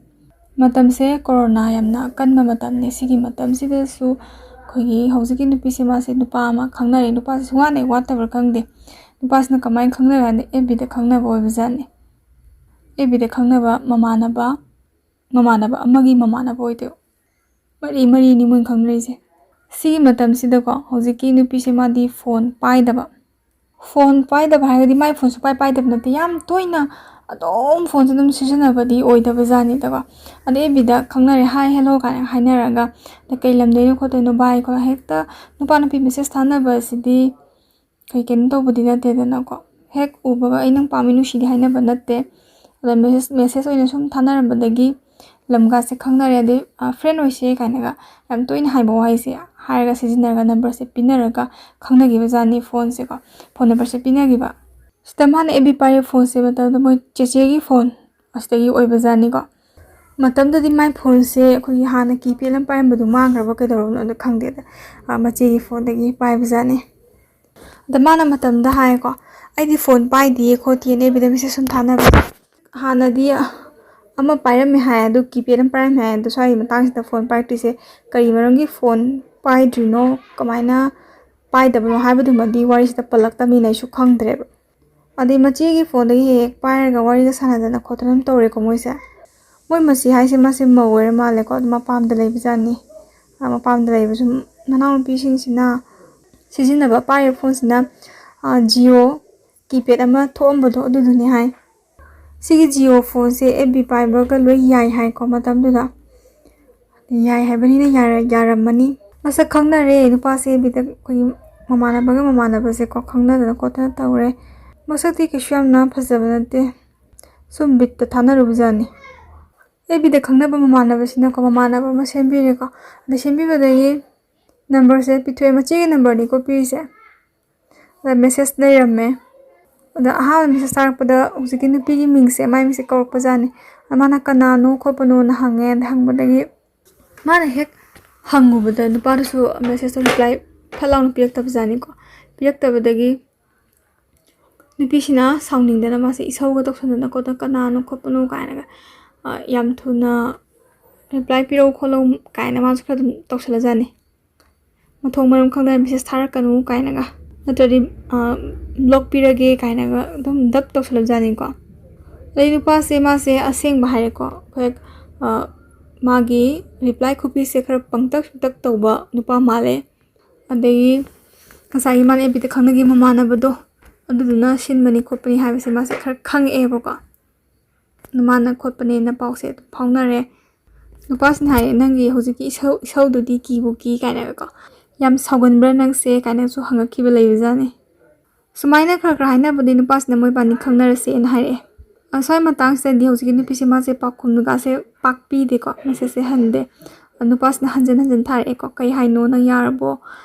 ꯃꯇꯝꯁꯦ ꯀꯣꯔꯣꯅꯥ ꯌꯥꯝꯅ ꯑꯀꯟꯕ ꯃꯇꯝꯅꯦ꯫ ꯁꯤꯒꯤ ꯃꯇꯝꯁꯤꯗꯁꯨ ꯑꯩꯈꯣꯏꯒꯤ ꯍꯧꯖꯤꯛꯀꯤ ꯅꯨꯄꯤꯁꯦ, ꯃꯥꯁꯦ ꯅꯨꯄꯥ ꯑꯃ ꯈꯪꯅꯔꯦ꯫ ꯅꯨꯄꯥꯁꯦ ꯁꯨꯡꯋꯥꯠ ꯍꯦꯛ ꯋꯥꯠꯇꯕ꯭ꯔꯥ ꯈꯪꯗꯦ꯫ ꯅꯨꯄꯥꯁꯤꯅ ꯀꯃꯥꯏꯅ ꯈꯪꯅꯔꯦ ꯍꯥꯏꯕꯗ, ꯑꯦꯐ ꯕꯤꯗ ꯈꯪꯅꯕ ꯑꯣꯏꯕꯖꯥꯠꯅꯤ꯫ ꯑꯦꯐ ꯕꯤꯗ ꯈꯪꯅꯕ ꯃꯃꯥꯟꯅꯕ, ꯃꯃꯥꯟꯅꯕ ꯑꯃꯒꯤ ꯃꯃꯥꯟꯅꯕ ꯑꯣꯏꯗꯣꯏꯕ꯫ ꯃꯔꯤ ꯃꯔꯤꯅꯤ ꯃꯣꯏꯅ ꯈꯪꯅꯔꯤꯁꯦ꯫ ꯁꯤꯒꯤ ꯃꯇꯝꯁꯤꯗꯀꯣ, ꯍꯧꯖꯤꯛꯀꯤ ꯅꯨꯄꯤꯁꯦ ꯃꯥꯗꯤ ꯐꯣꯟ ꯄꯥꯏꯗꯕ꯫ ꯐꯣꯟ ꯄꯥꯏꯗꯕ ꯍꯥꯏꯔꯒꯗꯤ ꯃꯥꯏ ꯐꯣꯟ ꯁꯨꯡꯄꯥꯏ ꯄꯥꯏꯗꯕ ꯅꯠꯇꯦ, ꯌꯥꯝ ꯇꯣꯏꯅ ꯑꯗꯨꯝ ꯐꯣꯟꯁꯦ ꯑꯗꯨꯝ ꯁꯤꯖꯤꯟꯅꯕꯗꯤ ꯑꯣꯏꯗꯕ ꯖꯥꯠꯅꯤꯗꯀꯣ꯫ ꯑꯗꯩ ꯑꯦꯐ ꯕꯤꯗ ꯈꯪꯅꯔꯦ, "ꯍꯥꯏ, ꯍꯦꯜꯂꯣ" ꯀꯥꯏꯅ ꯍꯥꯏꯅꯔꯒ, "ꯑꯗ ꯀꯩ ꯂꯝꯗꯩꯅꯣ ꯈꯣꯠꯇꯣꯏꯅꯣ ꯚꯥꯏ?" ꯈꯣꯠꯂꯣ, ꯍꯦꯛꯇ ꯅꯨꯄꯥ ꯅꯨꯄꯤ ꯃꯦꯁꯦꯖ ꯊꯥꯅꯕ ꯑꯁꯤꯗꯤ ꯀꯩ ꯀꯩꯅꯣ ꯇꯧꯕꯗꯤ ꯅꯠꯇꯦꯗꯅꯀꯣ꯫ ꯍꯦꯛ ꯎꯕꯒ "ꯑꯩ ꯅꯪ ꯄꯥꯝꯃꯤ, ꯅꯨꯡꯁꯤꯗꯦ" ꯍꯥꯏꯅꯕ ꯅꯠꯇꯦ꯫ ꯑꯗ ꯃꯦꯁꯦꯖ, ꯃꯦꯁꯦꯖ ꯑꯣꯏꯅ ꯁꯨꯝ ꯊꯥꯅꯔꯝꯕꯗꯒꯤ ꯂꯝꯒꯥꯁꯦ ꯈꯪꯅꯔꯦ꯫ ꯑꯗꯩ, "ꯑ, ꯐ꯭ꯔꯦꯟ ꯑꯣꯏꯁꯦ" ꯀꯥꯏꯅꯒ ꯌꯥꯝ ꯇꯣꯏꯅ ꯍꯥꯏꯕ ꯋꯥꯍꯩꯁꯦ ꯍꯥꯏꯔꯒ, ꯁꯤꯖꯤꯟꯅꯔꯒ, ꯅꯝꯕꯔꯁꯦ ꯄꯤꯅꯔꯒ ꯈꯪꯅꯈꯤꯕ ꯖꯥꯠꯅꯤ, ꯐꯣꯟꯁꯦꯀꯣ, ꯐꯣꯟ ꯅꯝꯕꯔꯁꯦ ꯄꯤꯅꯈꯤꯕ꯫ ꯁꯤꯗ ꯃꯥꯅ ꯑꯦꯐ ꯕꯤ ꯄꯥꯏꯔꯤꯕ ꯐꯣꯟꯁꯦ ꯃꯇꯝꯗ ꯃꯣꯏ ꯆꯦꯆꯦꯒꯤ ꯐꯣꯟ ꯑꯁꯤꯗꯒꯤ ꯑꯣꯏꯕ ꯖꯥꯠꯅꯤꯀꯣ꯫ ꯃꯇꯝꯗꯨꯗꯤ ꯃꯥꯏ ꯐꯣꯟꯁꯦ ꯑꯩꯈꯣꯏꯒꯤ ꯍꯥꯟꯅ ꯀꯤꯄꯦꯗ ꯑꯃ ꯄꯥꯏꯔꯝꯕꯗꯨ ꯃꯥꯡꯈ꯭ꯔꯕ ꯀꯩꯗꯧꯔꯕꯅꯣꯗ ꯈꯪꯗꯦꯗ, ꯑ, ꯃꯆꯦꯒꯤ ꯐꯣꯟꯗꯒꯤ ꯄꯥꯏꯕ ꯖꯥꯠꯅꯤ꯫ ꯑꯗ ꯃꯥꯅ ꯃꯇꯝꯗ ꯍꯥꯏꯀꯣ, "ꯑꯩꯗꯤ ꯐꯣꯟ ꯄꯥꯏꯗꯤꯌꯦ ꯈꯣꯠꯇꯤꯌꯦꯅ ꯑꯦꯐ ꯕꯤꯗ ꯃꯦꯁꯦꯖ ꯁꯨꯝ ꯊꯥꯅꯕ꯫ ꯍꯥꯟꯅꯗꯤ ꯑꯃ ꯄꯥꯏꯔꯝꯃꯦ ꯍꯥꯏ, ꯑꯗꯨ ꯀꯤꯄꯦꯗ ꯑꯃ ꯄꯥꯏꯔꯝꯃꯦ ꯍꯥꯏ, ꯑꯗꯣ ꯁ꯭ꯋꯥꯏꯒꯤ ꯃꯇꯥꯡꯁꯤꯗ ꯐꯣꯟ ꯄꯥꯏꯔꯛꯇ꯭ꯔꯤꯁꯦ ꯀꯔꯤ ꯃꯔꯝꯒꯤ ꯐꯣꯟ ꯄꯥꯏꯗ꯭ꯔꯤꯅꯣ, ꯀꯃꯥꯏꯅ ꯄꯥꯏꯗꯕꯅꯣ ꯍꯥꯏꯕꯗꯨꯃꯗꯤ ꯋꯥꯔꯤꯁꯤꯗ ꯄꯜꯂꯛꯇꯕꯅꯤꯅ ꯑꯩꯁꯨ ꯈꯪꯗ꯭ꯔꯦꯕ"꯫ ꯑꯗꯩ ꯃꯆꯦꯒꯤ ꯐꯣꯟꯗꯒꯤ ꯍꯦꯛ ꯍꯦꯛ ꯄꯥꯏꯔꯒ ꯋꯥꯔꯤꯒ ꯁꯥꯟꯅꯗꯅ ꯈꯣꯠꯇꯅ ꯑꯗꯨꯝ ꯇꯧꯔꯦꯀꯣ ꯃꯣꯏꯁꯦ꯫ ꯃꯣꯏ ꯃꯆꯦ ꯍꯥꯏꯁꯦ ꯃꯥꯁꯦ ꯃꯧ ꯑꯣꯏꯔ ꯃꯥꯜꯂꯦꯀꯣ, ꯑꯗꯨꯝ ꯃꯄꯥꯝꯗ ꯂꯩꯕ ꯖꯥꯠꯅꯤ꯫ ꯑ, ꯃꯄꯥꯝꯗ ꯂꯩꯕ ꯁꯨꯝ ꯃꯅꯥꯎꯅꯨꯄꯤꯁꯤꯡꯁꯤꯅ ꯁꯤꯖꯤꯟꯅꯕ ꯄꯥꯏꯔꯤꯕ ꯐꯣꯟꯁꯤꯅ, ꯑ, ꯖꯤꯑꯣ ꯀꯤꯄꯦꯗ ꯑꯃ ꯊꯣꯛꯑꯝꯕꯗꯣ ꯑꯗꯨꯗꯨꯅꯤ ꯍꯥꯏ꯫ ꯁꯤꯒꯤ ꯖꯤꯑꯣ ꯐꯣꯟꯁꯦ ꯑꯦꯐ ꯕꯤ ꯄꯥꯏꯕꯒ ꯂꯣꯏ ꯌꯥꯏ ꯍꯥꯏꯀꯣ ꯃꯇꯝꯗꯨꯗ꯫ ꯌꯥꯏ ꯍꯥꯏꯕꯅꯤꯅ ꯌꯥꯔ-, ꯌꯥꯔꯝꯃꯅꯤ꯫ ꯃꯁꯛ ꯈꯪꯅꯔꯦ ꯅꯨꯄꯥꯁꯦ ꯑꯦꯐ ꯕꯤꯗ, ꯑꯩꯈꯣꯏꯒꯤ ꯃꯃꯥꯟꯅꯕꯒ ꯃꯃꯥꯟꯅꯕꯁꯦꯀꯣ ꯈꯪꯅꯗꯅ ꯈꯣꯠꯇꯅ ꯇꯧꯔꯦ꯫ ꯃꯁꯛꯇꯤ ꯀꯩꯁꯨ ꯌꯥꯝꯅ ꯐꯖꯕ ꯅꯠꯇꯦ, ꯁꯨꯝ ꯕꯤꯠꯇ ꯊꯥꯅꯔꯨꯕ ꯖꯥꯠꯅꯤ꯫ ꯑꯦꯐ ꯕꯤꯗ ꯈꯪꯅꯕ ꯃꯃꯥꯟꯅꯕꯁꯤꯅꯀꯣ ꯃꯃꯥꯟꯅꯕ ꯑꯃ ꯁꯦꯝꯕꯤꯔꯦꯀꯣ꯫ ꯑꯗ ꯁꯦꯝꯕꯤꯕꯗꯒꯤ ꯅꯝꯕꯔꯁꯦ ꯄꯤꯊꯣꯛꯑꯦ, ꯃꯆꯦꯒꯤ ꯅꯝꯕꯔꯅꯤꯀꯣ ꯄꯤꯔꯤꯁꯦ꯫ ꯑꯗ ꯃꯦꯁꯦꯖ ꯂꯩꯔꯝꯃꯦ꯫ ꯑꯗ ꯑꯍꯥꯟꯕ ꯃꯦꯁꯦꯖ ꯊꯥꯔꯛꯄꯗ ꯍꯧꯖꯤꯛꯀꯤ ꯅꯨꯄꯤꯒꯤ ꯃꯤꯡꯁꯦ, ꯃꯥꯏ ꯃꯤꯡꯁꯦ ꯀꯧꯔꯛꯄ ꯖꯥꯠꯅꯤ꯫ ꯑꯗ ꯃꯥꯅ "ꯀꯅꯥꯅꯣ ꯈꯣꯠꯄꯅꯣꯅ" ꯍꯪꯉꯦ꯫ ꯑꯗ ꯍꯪꯕꯗꯒꯤ ꯃꯥꯅ ꯍꯦꯛ ꯍꯪꯉꯨꯕꯗ ꯅꯨꯄꯥꯗꯨꯁꯨ ꯃꯦꯁꯦꯖꯇꯣ ꯔꯤꯄ꯭ꯂꯥꯏ ꯐꯠ ꯂꯥꯎꯅ ꯄꯤꯔꯛꯇꯕ ꯖꯥꯠꯅꯤꯀꯣ꯫ ꯄꯤꯔꯛꯇꯕꯗꯒꯤ ꯅꯨꯄꯤꯁꯤꯅ ꯁꯥꯎꯅꯤꯡꯗꯅ ꯃꯥꯁꯦ ꯏꯁꯧꯒ ꯇꯧꯁꯟꯗꯅ ꯈꯣꯠꯇꯅ "ꯀꯅꯥꯅꯣ ꯈꯣꯠꯄꯅꯣ" ꯀꯥꯏꯅꯒ, ꯑ, "ꯌꯥꯝ ꯊꯨꯅ ꯔꯤꯄ꯭ꯂꯥꯏ ꯄꯤꯔꯛꯎ ꯈꯣꯠꯂꯛꯎ" ꯀꯥꯏꯅ ꯃꯥꯁꯨ ꯈꯔ ꯑꯗꯨꯝ ꯇꯧꯁꯜꯂꯖꯥꯠꯅꯤ꯫ "ꯃꯊꯣꯡ ꯃꯔꯝ ꯈꯪꯗꯅ ꯃꯦꯁꯦꯖ ꯊꯥꯔꯛꯀꯅꯨ" ꯀꯥꯏꯅꯒ, ꯅꯠꯇ꯭ꯔꯗꯤ, ꯑ, ꯕ꯭ꯂꯣꯛ ꯄꯤꯔꯒꯦ ꯀꯥꯏꯅꯒ ꯑꯗꯨꯝ ꯗꯛ ꯇꯧꯁꯜꯂꯖꯥꯠꯅꯤꯀꯣ꯫ ꯑꯗꯩ ꯅꯨꯄꯥꯁꯦ ꯃꯥꯁꯦ ꯑꯁꯦꯡꯕ ꯍꯥꯏꯔꯦꯀꯣ, ꯍꯦꯛ, ꯑ, ꯃꯥꯒꯤ ꯔꯤꯄ꯭ꯂꯥꯏ ꯈꯨꯄꯤꯁꯦ ꯈꯔ ꯄꯪꯇꯛ ꯇꯛ ꯇꯧꯕ ꯅꯨꯄꯥ ꯃꯥꯜꯂꯦ꯫ ꯑꯗꯒꯤ ꯉꯁꯥꯏꯒꯤ ꯃꯥꯅ ꯑꯦꯐ ꯕꯤꯗ ꯈꯪꯅꯈꯤꯕ ꯃꯃꯥꯟꯅꯕꯗꯣ ꯑꯗꯨꯗꯨꯅ ꯁꯤꯟꯕꯅꯤ ꯈꯣꯠꯄꯅꯤ ꯍꯥꯏꯕꯁꯦ ꯃꯥꯁꯦ ꯈꯔ ꯈꯪꯉꯛꯑꯦꯕꯀꯣ꯫ ꯅꯃꯥꯟꯅ ꯈꯣꯠꯄꯅꯦꯅ ꯄꯥꯎꯁꯦ ꯑꯗꯨꯝ ꯐꯥꯎꯅꯔꯦ꯫ ꯅꯨꯄꯥꯁꯤꯅ ꯍꯥꯏꯔꯦ, "ꯅꯪꯒꯤ ꯍꯧꯖꯤꯛꯀꯤ ꯏꯁꯧ ꯏꯁꯧꯗꯨꯗꯤ ꯀꯤꯕꯨ ꯀꯤ" ꯀꯥꯏꯅꯒꯀꯣ, "ꯌꯥꯝ ꯁꯥꯎꯒꯟꯕ꯭ꯔꯥ ꯅꯪꯁꯦ?" ꯀꯥꯏꯅꯁꯨ ꯍꯪꯉꯛꯈꯤꯕ ꯂꯩꯕꯖꯥꯠꯅꯤ꯫ ꯁꯨꯃꯥꯏꯅ ꯈꯔ ꯈꯔ ꯍꯥꯏꯅꯕꯗꯤ ꯅꯨꯄꯥꯁꯤꯅ ꯃꯣꯏꯕꯥꯅꯤ ꯈꯪꯅꯔꯁꯦꯅ ꯍꯥꯏꯔꯛꯑꯦ꯫ ꯑ, ꯁ꯭ꯋꯥꯏ ꯃꯇꯥꯡꯁꯤꯗꯗꯤ ꯍꯧꯖꯤꯛꯀꯤ ꯅꯨꯄꯤꯁꯦ ꯃꯥꯁꯦ ꯄꯥꯎꯈꯨꯝꯒꯥꯁꯦ ꯄꯥꯛ ꯄꯤꯗꯦꯀꯣ, ꯃꯦꯁꯦꯖꯁꯦ ꯍꯟꯗꯦ꯫ ꯑ, ꯅꯨꯄꯥꯁꯤꯅ ꯍꯟꯖꯤꯟ ꯍꯟꯖꯤꯟ ꯊꯥꯔꯛꯑꯦꯀꯣ, "ꯀꯩ ꯍꯥꯏꯅꯣ, ꯅꯪ ꯌꯥꯔꯕꯣ?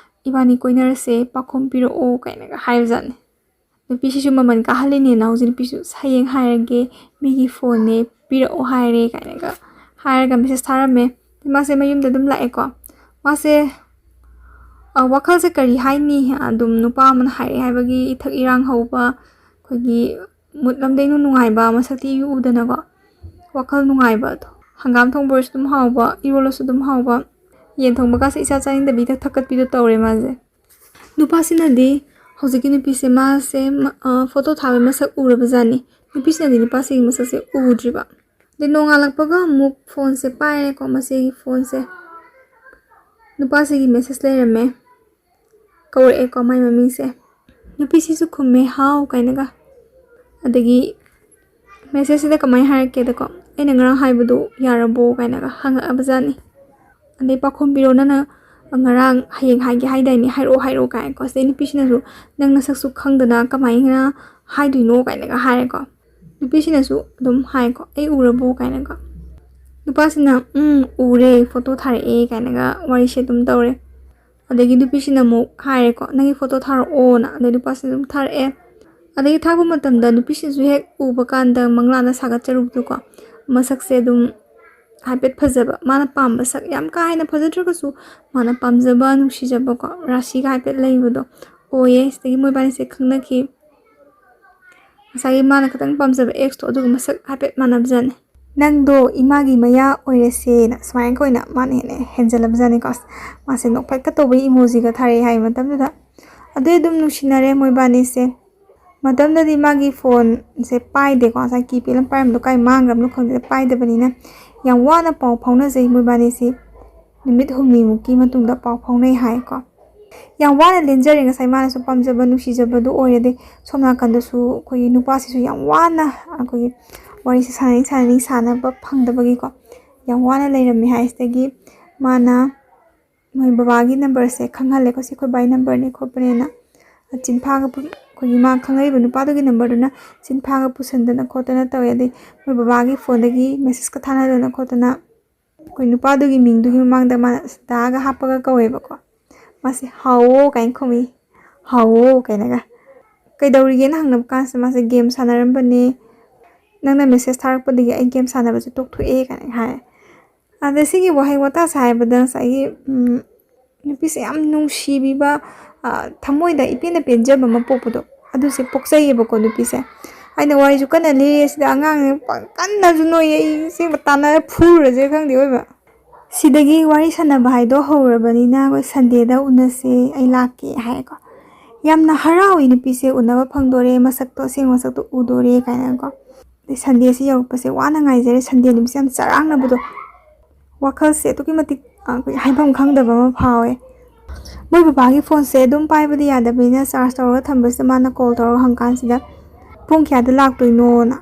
ꯏꯕꯥꯅꯤ ꯀꯣꯏꯅꯔꯁꯦ, ꯄꯥꯎꯈꯨꯝ ꯄꯤꯔꯛꯑꯣ" ꯀꯥꯏꯅꯒ ꯍꯥꯏꯕꯖꯥꯠꯅꯤ꯫ ꯅꯨꯄꯤꯁꯤꯁꯨ ꯃꯃꯜ ꯀꯥꯍꯜꯂꯤꯅꯦꯅ ꯍꯧꯖꯤꯛ ꯅꯨꯄꯤꯁꯨ, "ꯍꯌꯦꯡ ꯍꯥꯏꯔꯒꯦ, ꯃꯤꯒꯤ ꯐꯣꯟꯅꯦ, ꯄꯤꯔꯛꯑꯣ ꯍꯥꯏꯔꯦ" ꯀꯥꯏꯅꯒ ꯍꯥꯏꯔꯒ ꯃꯦꯁꯦꯖ ꯊꯥꯔꯝꯃꯦ꯫ ꯃꯥꯁꯦ ꯃꯌꯨꯝꯗ ꯑꯗꯨꯝ ꯂꯥꯛꯑꯦꯀꯣ꯫ ꯃꯥꯁꯦ, ꯑ, ꯋꯥꯈꯜꯁꯦ ꯀꯔꯤ ꯍꯥꯏꯅꯤ? ꯑꯗꯨꯝ ꯅꯨꯄꯥ ꯑꯃꯅ ꯍꯥꯏꯔꯛꯑꯦ ꯍꯥꯏꯕꯒꯤ ꯏꯊꯛ ꯏꯔꯥꯡ ꯍꯧꯕ, ꯑꯩꯈꯣꯏꯒꯤ ꯃꯨꯠ ꯑꯃꯗ ꯏꯅꯨꯡ ꯅꯨꯡꯉꯥꯏꯕ, ꯃꯁꯛꯇꯤ ꯏꯎ ꯎꯗꯅꯀꯣ꯫ ꯋꯥꯈꯜ ꯅꯨꯡꯉꯥꯏꯕ ꯑꯗꯣ꯫ ꯍꯪꯒꯥꯝ ꯊꯣꯡꯕ ꯑꯣꯏꯔꯁꯨ ꯑꯗꯨꯝ ꯍꯥꯎꯕ, ꯏꯔꯣꯜꯂꯁꯨ ꯑꯗꯨꯝ ꯍꯥꯎꯕ, ꯌꯦꯟ ꯊꯣꯡꯕꯒꯁꯦ ꯏꯆꯥ ꯆꯥꯅꯤꯡꯗꯕꯤ ꯏꯊꯛ ꯊꯛꯀꯠꯄꯤꯗꯣ ꯇꯧꯔꯦ ꯃꯥꯁꯦ꯫ ꯅꯨꯄꯥꯁꯤꯅꯗꯤ ꯍꯧꯖꯤꯛꯀꯤ ꯅꯨꯄꯤꯁꯦ ꯃꯥꯁꯦ ꯃ-, ꯑ, ꯐꯣꯇꯣ ꯊꯥꯕꯩ ꯃꯁꯛ ꯎꯔꯕꯖꯥꯠꯅꯤ꯫ ꯅꯨꯄꯤꯁꯤꯅꯗꯤ ꯅꯨꯄꯥꯁꯤꯒꯤ ꯃꯁꯛꯁꯦ ꯎꯗ꯭ꯔꯤꯕ꯫ ꯑꯗꯩ ꯅꯣꯡꯉꯥꯜꯂꯛꯄꯒ ꯑꯃꯨꯛ ꯐꯣꯟꯁꯦ ꯄꯥꯏꯔꯦꯀꯣ, ꯃꯁꯤꯒꯤ ꯐꯣꯟꯁꯦ꯫ ꯅꯨꯄꯥꯁꯤꯒꯤ ꯃꯦꯁꯦꯖ ꯂꯩꯔꯝꯃꯦ꯫ ꯀꯧꯔꯛꯑꯦꯀꯣ ꯃꯥꯏ ꯃꯃꯤꯡꯁꯦ꯫ ꯅꯨꯄꯤꯁꯤꯁꯨ ꯈꯨꯝꯃꯦ, "ꯍꯥꯎ" ꯀꯥꯏꯅꯒ꯫ ꯑꯗꯒꯤ ꯃꯦꯁꯦꯖꯁꯤꯗ ꯀꯃꯥꯏꯅ ꯍꯥꯏꯔꯛꯀꯦꯗꯀꯣ, "ꯑꯩꯅ ꯉꯔꯥꯡ ꯍꯥꯏꯕꯗꯨ ꯌꯥꯔꯕꯣ?" ꯀꯥꯏꯅꯒ ꯍꯪꯉꯛꯑꯕꯖꯥꯠꯅꯤ꯫ ꯑꯗꯩ, "ꯄꯥꯎꯈꯨꯝ ꯄꯤꯔꯣ, ꯅꯪꯅ ꯉꯔꯥꯡ ꯍꯌꯦꯡ ꯍꯥꯏꯒꯦ ꯍꯥꯏꯗꯥꯏꯅꯦ, ꯍꯥꯏꯔꯛꯑꯣ, ꯍꯥꯏꯔꯛꯑꯣ" ꯀꯥꯏꯅꯀꯣ꯫ ꯁꯤꯗꯩ ꯅꯨꯄꯤꯁꯤꯅꯁꯨ, "ꯅꯪ ꯅꯁꯛꯁꯨ ꯈꯪꯗꯅ ꯀꯃꯥꯏꯅ ꯍꯥꯏꯗꯣꯏꯅꯣ?" ꯀꯥꯏꯅꯒ ꯍꯥꯏꯔꯦꯀꯣ꯫ ꯅꯨꯄꯤꯁꯤꯅꯁꯨ ꯑꯗꯨꯝ ꯍꯥꯏꯀꯣ, "ꯑꯩ ꯎꯔꯕꯣ?" ꯀꯥꯏꯅꯀꯣ꯫ ꯅꯨꯄꯥꯁꯤꯅ, "ꯎꯝ, ꯎꯔꯦ, ꯐꯣꯇꯣ ꯊꯥꯔꯛꯑꯦ" ꯀꯥꯏꯅꯒ ꯋꯥꯔꯤꯁꯦ ꯑꯗꯨꯝ ꯇꯧꯔꯦ꯫ ꯑꯗꯒꯤ ꯅꯨꯄꯤꯁꯤꯅ ꯑꯃꯨꯛ ꯍꯥꯏꯔꯦꯀꯣ, "ꯅꯪꯒꯤ ꯐꯣꯇꯣ ꯊꯥꯔꯛꯑꯣꯅ"꯫ ꯑꯗꯩ ꯅꯨꯄꯥꯁꯤꯅ ꯑꯗꯨꯝ ꯊꯥꯔꯛꯑꯦ꯫ ꯑꯗꯒꯤ ꯊꯥꯔꯛꯄ ꯃꯇꯝꯗ ꯅꯨꯄꯤꯁꯤꯁꯨ ꯍꯦꯛ ꯎꯕ ꯀꯥꯟꯗ ꯃꯪꯂꯥꯟꯗ ꯁꯥꯒꯠꯆꯔꯨꯕꯗꯣꯀꯣ, ꯃꯁꯛꯁꯦ ꯑꯗꯨꯝ ꯍꯥꯏꯐꯦꯠ ꯐꯖꯕ, ꯃꯥꯅ ꯄꯥꯝꯕ ꯁꯛ, ꯌꯥꯝ ꯀꯥ ꯍꯦꯟꯅ ꯐꯖꯗ꯭ꯔꯒꯁꯨ ꯃꯥꯅ ꯄꯥꯝꯖꯕ, ꯅꯨꯡꯁꯤꯖꯕꯀꯣ, ꯔꯥꯁꯤꯒ ꯍꯥꯏꯐꯦꯠ ꯂꯩꯕꯗꯣ ꯑꯣꯏꯌꯦ꯫ ꯁꯤꯗꯒꯤ ꯃꯣꯏꯕꯥꯅꯤꯁꯦ ꯈꯪꯅꯈꯤ꯫ ꯉꯁꯥꯏꯒꯤ ꯃꯥꯅ ꯈꯤꯇꯪ ꯄꯥꯝꯖꯕ ꯑꯦꯛꯁꯇꯣ ꯑꯗꯨꯒ ꯃꯁꯛ ꯍꯥꯏꯐꯦꯠ ꯃꯥꯟꯅꯕꯖꯥꯠꯅꯤ꯫ "ꯅꯪꯗꯣ ꯏꯃꯥꯒꯤ ꯃꯌꯥ ꯑꯣꯏꯔꯁꯦꯅ" ꯁꯨꯃꯥꯏꯅ ꯑꯣꯏꯅ ꯃꯥꯅ ꯍꯦꯟꯅ ꯍꯦꯟꯖꯜꯂꯕꯖꯥꯠꯅꯤꯀꯣ꯫ ꯑꯁ, ꯃꯥꯁꯦ ꯅꯣꯛꯐꯦꯠꯀ ꯇꯧꯕꯒꯤ ꯏꯃꯣꯖꯤꯒ ꯊꯥꯔꯛꯑꯦ ꯍꯥꯏ ꯃꯇꯝꯗꯨꯗ꯫ ꯑꯗꯨꯗꯩ ꯑꯗꯨꯝ ꯅꯨꯡꯁꯤꯅꯔꯦ ꯃꯣꯏꯕꯥꯅꯤꯁꯦ꯫ ꯃꯇꯝꯗꯗꯤ ꯃꯥꯒꯤ ꯐꯣꯟꯁꯦ ꯄꯥꯏꯗꯦꯀꯣ, ꯉꯁꯥꯏ ꯀꯤꯄꯦꯗ ꯑꯃ ꯄꯥꯏꯔꯝꯕꯗꯣ ꯀꯥꯏ ꯃꯥꯡꯈ꯭ꯔꯕꯅꯣ ꯈꯪꯗꯦ, ꯄꯥꯏꯗꯕꯅꯤꯅ꯫ ꯌꯥꯝ ꯋꯥꯅ ꯄꯥꯎ ꯐꯥꯎꯅꯖꯩ ꯃꯣꯏꯕꯥꯅꯤꯁꯤ꯫ ꯅꯨꯃꯤꯠ ꯍꯨꯝꯅꯤꯃꯨꯛꯀꯤ ꯃꯇꯨꯡꯗ ꯄꯥꯎ ꯐꯥꯎꯅꯩ ꯍꯥꯏꯀꯣ꯫ ꯌꯥꯝ ꯋꯥꯅ ꯂꯦꯟꯖꯔꯦ, ꯉꯁꯥꯏ ꯃꯥꯅꯁꯨ ꯄꯥꯝꯖꯕ, ꯅꯨꯡꯁꯤꯖꯕꯗꯣ ꯑꯣꯏꯔꯦ꯫ ꯑꯗꯩ ꯁꯣꯝ ꯅꯥꯀꯟꯗꯁꯨ ꯑꯩꯈꯣꯏꯒꯤ ꯅꯨꯄꯥꯁꯤꯁꯨ ꯌꯥꯝ ꯋꯥꯅ ꯑꯩꯈꯣꯏꯒꯤ ꯋꯥꯔꯤꯁꯦ ꯁꯥꯟꯅꯅꯤꯡ ꯁꯥꯟꯅꯅꯤꯡ ꯁꯥꯟꯅꯕ ꯐꯪꯗꯕꯒꯤꯀꯣ, ꯌꯥꯝ ꯋꯥꯅ ꯂꯩꯔꯝꯃꯤ ꯍꯥꯏꯁꯤꯗꯒꯤ ꯃꯥꯅ ꯃꯣꯏ ꯕꯕꯥꯒꯤ ꯅꯝꯕꯔꯁꯦ ꯈꯪꯍꯜꯂꯦꯀꯣ, "ꯁꯤ ꯑꯩꯈꯣꯏ ꯕꯥꯒꯤ ꯅꯝꯕꯔꯅꯦ ꯈꯣꯠꯄꯅꯦꯅ꯫ ꯆꯤꯟꯐꯥꯒ ꯄꯨ-, ꯑꯩꯈꯣꯏꯒꯤ ꯃꯥ ꯈꯪꯉꯛꯏꯕ ꯅꯨꯄꯥꯗꯨꯒꯤ ꯅꯝꯕꯔꯗꯨꯅ ꯆꯤꯟꯐꯥꯒ ꯄꯨꯁꯟꯗꯅ ꯈꯣꯠꯇꯅ ꯇꯧꯋꯦ꯫ ꯑꯗꯩ ꯃꯣꯏ ꯕꯕꯥꯒꯤ ꯐꯣꯟꯗꯒꯤ ꯃꯦꯁꯦꯖꯀ ꯊꯥꯅꯗꯅ ꯈꯣꯠꯇꯅ ꯑꯩꯈꯣꯏ ꯅꯨꯄꯥꯗꯨꯒꯤ ꯃꯤꯡꯗꯨꯒꯤ ꯃꯃꯥꯡꯗ ꯃꯥꯅ ꯗꯥꯒ ꯍꯥꯞꯄꯒ ꯀꯧꯋꯦꯕꯀꯣ꯫ ꯃꯥꯁꯦ "ꯍꯥꯎꯋꯣ" ꯀꯥꯏꯅ ꯈꯨꯝꯃꯤ, "ꯍꯥꯎꯋꯣ" ꯀꯥꯏꯅꯒ꯫ "ꯀꯩꯗꯧꯔꯤꯒꯦꯅ?" ꯍꯪꯅꯕ ꯀꯥꯟꯁꯤꯗ ꯃꯥꯁꯦ "ꯒꯦꯝ ꯁꯥꯟꯅꯔꯝꯕꯅꯦ, ꯅꯪꯅ ꯃꯦꯁꯦꯖ ꯊꯥꯔꯛꯄꯗꯒꯤ ꯑꯩ ꯒꯦꯝ ꯁꯥꯟꯅꯕꯁꯦ ꯇꯣꯛꯊꯣꯛꯑꯦ" ꯀꯥꯏꯅ ꯍꯥꯏ꯫ ꯑꯗ ꯁꯤꯒꯤ ꯋꯥꯍꯩ ꯋꯥꯇꯥꯁꯦ ꯍꯥꯏꯕꯗ ꯉꯁꯥꯏꯒꯤ, ꯎꯝ, ꯅꯨꯄꯤꯁꯦ ꯌꯥꯝ ꯅꯨꯡꯁꯤꯕꯤꯕ, ꯑ, ꯊꯃꯣꯏꯗ ꯏꯄꯦꯟꯅ ꯄꯦꯟꯖꯕ ꯑꯃ ꯄꯣꯛꯄꯗꯣ, ꯑꯗꯨꯁꯦ ꯄꯣꯛꯆꯩꯌꯦꯕꯀꯣ ꯅꯨꯄꯤꯁꯦ꯫ ꯑꯩꯅ ꯋꯥꯔꯤꯁꯨ ꯀꯟꯅ ꯂꯤꯔꯦ, ꯁꯤꯗ ꯑꯉꯥꯡꯁꯦ ꯄꯪꯀꯟꯅꯁꯨ ꯅꯣꯏꯌꯦ, ꯑꯩ ꯑꯁꯦꯡꯕ ꯇꯥꯟꯅꯔ ꯐꯨꯔꯨꯔꯁꯦ ꯈꯪꯗꯦ ꯑꯣꯏꯕ꯫ ꯁꯤꯗꯒꯤ ꯋꯥꯔꯤ ꯁꯥꯟꯅꯕ ꯍꯥꯏꯗꯣ ꯍꯧꯔꯕꯅꯤꯅ ꯑꯩꯈꯣꯏ ꯁꯟꯗꯦꯗ ꯎꯅꯁꯦ, ꯑꯩ ꯂꯥꯛꯀꯦ ꯍꯥꯏꯀꯣ꯫ ꯌꯥꯝꯅ ꯍꯔꯥꯎꯏ ꯅꯨꯄꯤꯁꯦ, ꯎꯅꯕ ꯐꯪꯗꯣꯔꯦ, ꯃꯁꯛꯇꯣ, ꯑꯁꯦꯡ ꯃꯁꯛꯇꯣ ꯎꯗꯣꯔꯦ ꯀꯥꯏꯅꯀꯣ꯫ ꯑꯗꯩ ꯁꯟꯗꯦꯁꯤ ꯌꯧꯔꯛꯄꯁꯦ ꯋꯥꯅ ꯉꯥꯏꯖꯔꯦ, ꯁꯟꯗꯦ ꯅꯨꯃꯤꯠꯁꯦ ꯌꯥꯝ ꯆꯔꯥꯡꯅꯕꯗꯣ, ꯋꯥꯈꯜꯁꯦ ꯑꯗꯨꯛꯀꯤ ꯃꯇꯤꯛ, ꯑ, ꯑꯩꯈꯣꯏ ꯍꯥꯏꯐꯝ ꯈꯪꯗꯕ ꯑꯃ ꯐꯥꯎꯋꯦ꯫ ꯃꯣꯏ ꯕꯕꯥꯒꯤ ꯐꯣꯟꯁꯦ ꯑꯗꯨꯝ ꯄꯥꯏꯕꯗꯤ ꯌꯥꯗꯕꯅꯤꯅ ꯆꯥꯔꯖ ꯇꯧꯔꯒ ꯊꯝꯕꯁꯤꯗ ꯃꯥꯅ ꯀꯣꯜ ꯇꯧꯔꯒ ꯍꯪꯀꯥꯟꯁꯤꯗ, "ꯄꯨꯡ ꯀꯌꯥꯗ ꯂꯥꯛꯇꯣꯏꯅꯣꯅ?"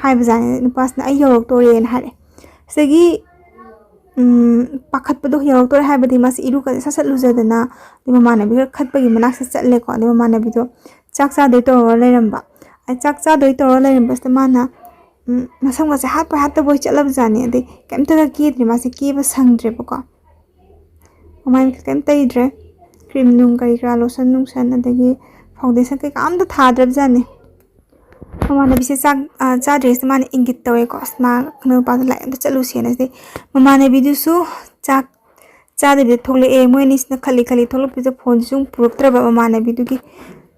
ꯍꯥꯏꯕꯖꯥꯠꯅꯦ꯫ ꯅꯨꯄꯥꯁꯤꯅ "ꯑꯩ ꯌꯧꯔꯛꯇꯣꯔꯦꯅ" ꯍꯥꯏꯔꯦ꯫ ꯁꯤꯗꯒꯤ, ꯎꯝ, ꯄꯥꯈꯠꯄꯗꯣ, ꯌꯧꯔꯛꯇꯣꯔꯦ ꯍꯥꯏꯕꯗꯤ ꯃꯥꯁꯦ ꯏꯔꯨꯀꯁꯦ ꯁꯠ ꯁꯠ ꯂꯨꯖꯗꯅ, ꯑꯗꯩ ꯃꯃꯥꯟꯅꯕꯤ ꯈꯔ ꯈꯠꯄꯒꯤ ꯃꯅꯥꯛꯁꯤꯗ ꯆꯠꯂꯦꯀꯣ꯫ ꯑꯗꯩ ꯃꯃꯥꯟꯅꯕꯤꯗꯣ ꯆꯥꯛ ꯆꯥꯗꯣꯏ ꯇꯧꯔꯒ ꯂꯩꯔꯝꯕ꯫ ꯑꯩ ꯆꯥꯛ ꯆꯥꯗꯣꯏ ꯇꯧꯔꯒ ꯂꯩꯔꯝꯕꯁꯤꯗ ꯃꯥꯅ, ꯎꯝ, ꯃꯁꯝꯒꯁꯦ ꯍꯥꯠꯄꯣꯏ ꯍꯥꯠꯇꯕꯣꯏ ꯆꯠꯂꯕꯖꯥꯠꯅꯤ꯫ ꯑꯗꯩ ꯀꯩꯝꯇꯒ ꯀꯦꯗ꯭ꯔꯦ, ꯃꯥꯁꯦ ꯀꯦꯕ ꯁꯪꯗ꯭ꯔꯦꯕꯀꯣ꯫ ꯃꯃꯥꯏ ꯃꯤꯠꯀ ꯀꯩꯝ ꯇꯩꯗ꯭ꯔꯦ꯫ ꯀ꯭ꯔꯤꯝ ꯅꯨꯡ ꯀꯔꯤ ꯀꯔꯥ, ꯂꯣꯁꯟ ꯅꯨꯡꯁꯟ, ꯑꯗꯒꯤ ꯐꯥꯎꯟꯗꯦꯁꯟ ꯀꯩꯀꯥ ꯑꯝꯇ ꯊꯥꯗ꯭ꯔꯕꯖꯥꯠꯅꯤ꯫ ꯃꯃꯥꯟꯅꯕꯤꯁꯦ ꯆꯥꯛ, ꯑ, ꯆꯥꯗ꯭ꯔꯤꯉꯩꯁꯤꯗ ꯃꯥꯅ ꯏꯪꯒꯤꯠ ꯇꯧꯋꯦꯀꯣ, "ꯑꯁ, ꯃꯥ ꯅꯨꯄꯥꯗꯣ ꯂꯥꯛꯑꯦ, ꯑꯝꯇ ꯆꯠꯂꯨꯁꯦꯅ"꯫ ꯁꯤꯗꯩ ꯃꯃꯥꯟꯅꯕꯤꯗꯨꯁꯨ ꯆꯥꯛ ꯆꯥꯗꯕꯤꯗ ꯊꯣꯛꯂꯛꯑꯦ꯫ ꯃꯣꯏ ꯑꯅꯤꯁꯤꯅ ꯈꯜꯂꯤ ꯈꯜꯂꯤ ꯊꯣꯛꯂꯛꯄꯁꯤꯗ ꯐꯣꯟꯁꯨ ꯑꯃꯨꯛ ꯄꯨꯔꯛꯇ꯭ꯔꯕ ꯃꯃꯥꯟꯅꯕꯤꯗꯨꯒꯤ꯫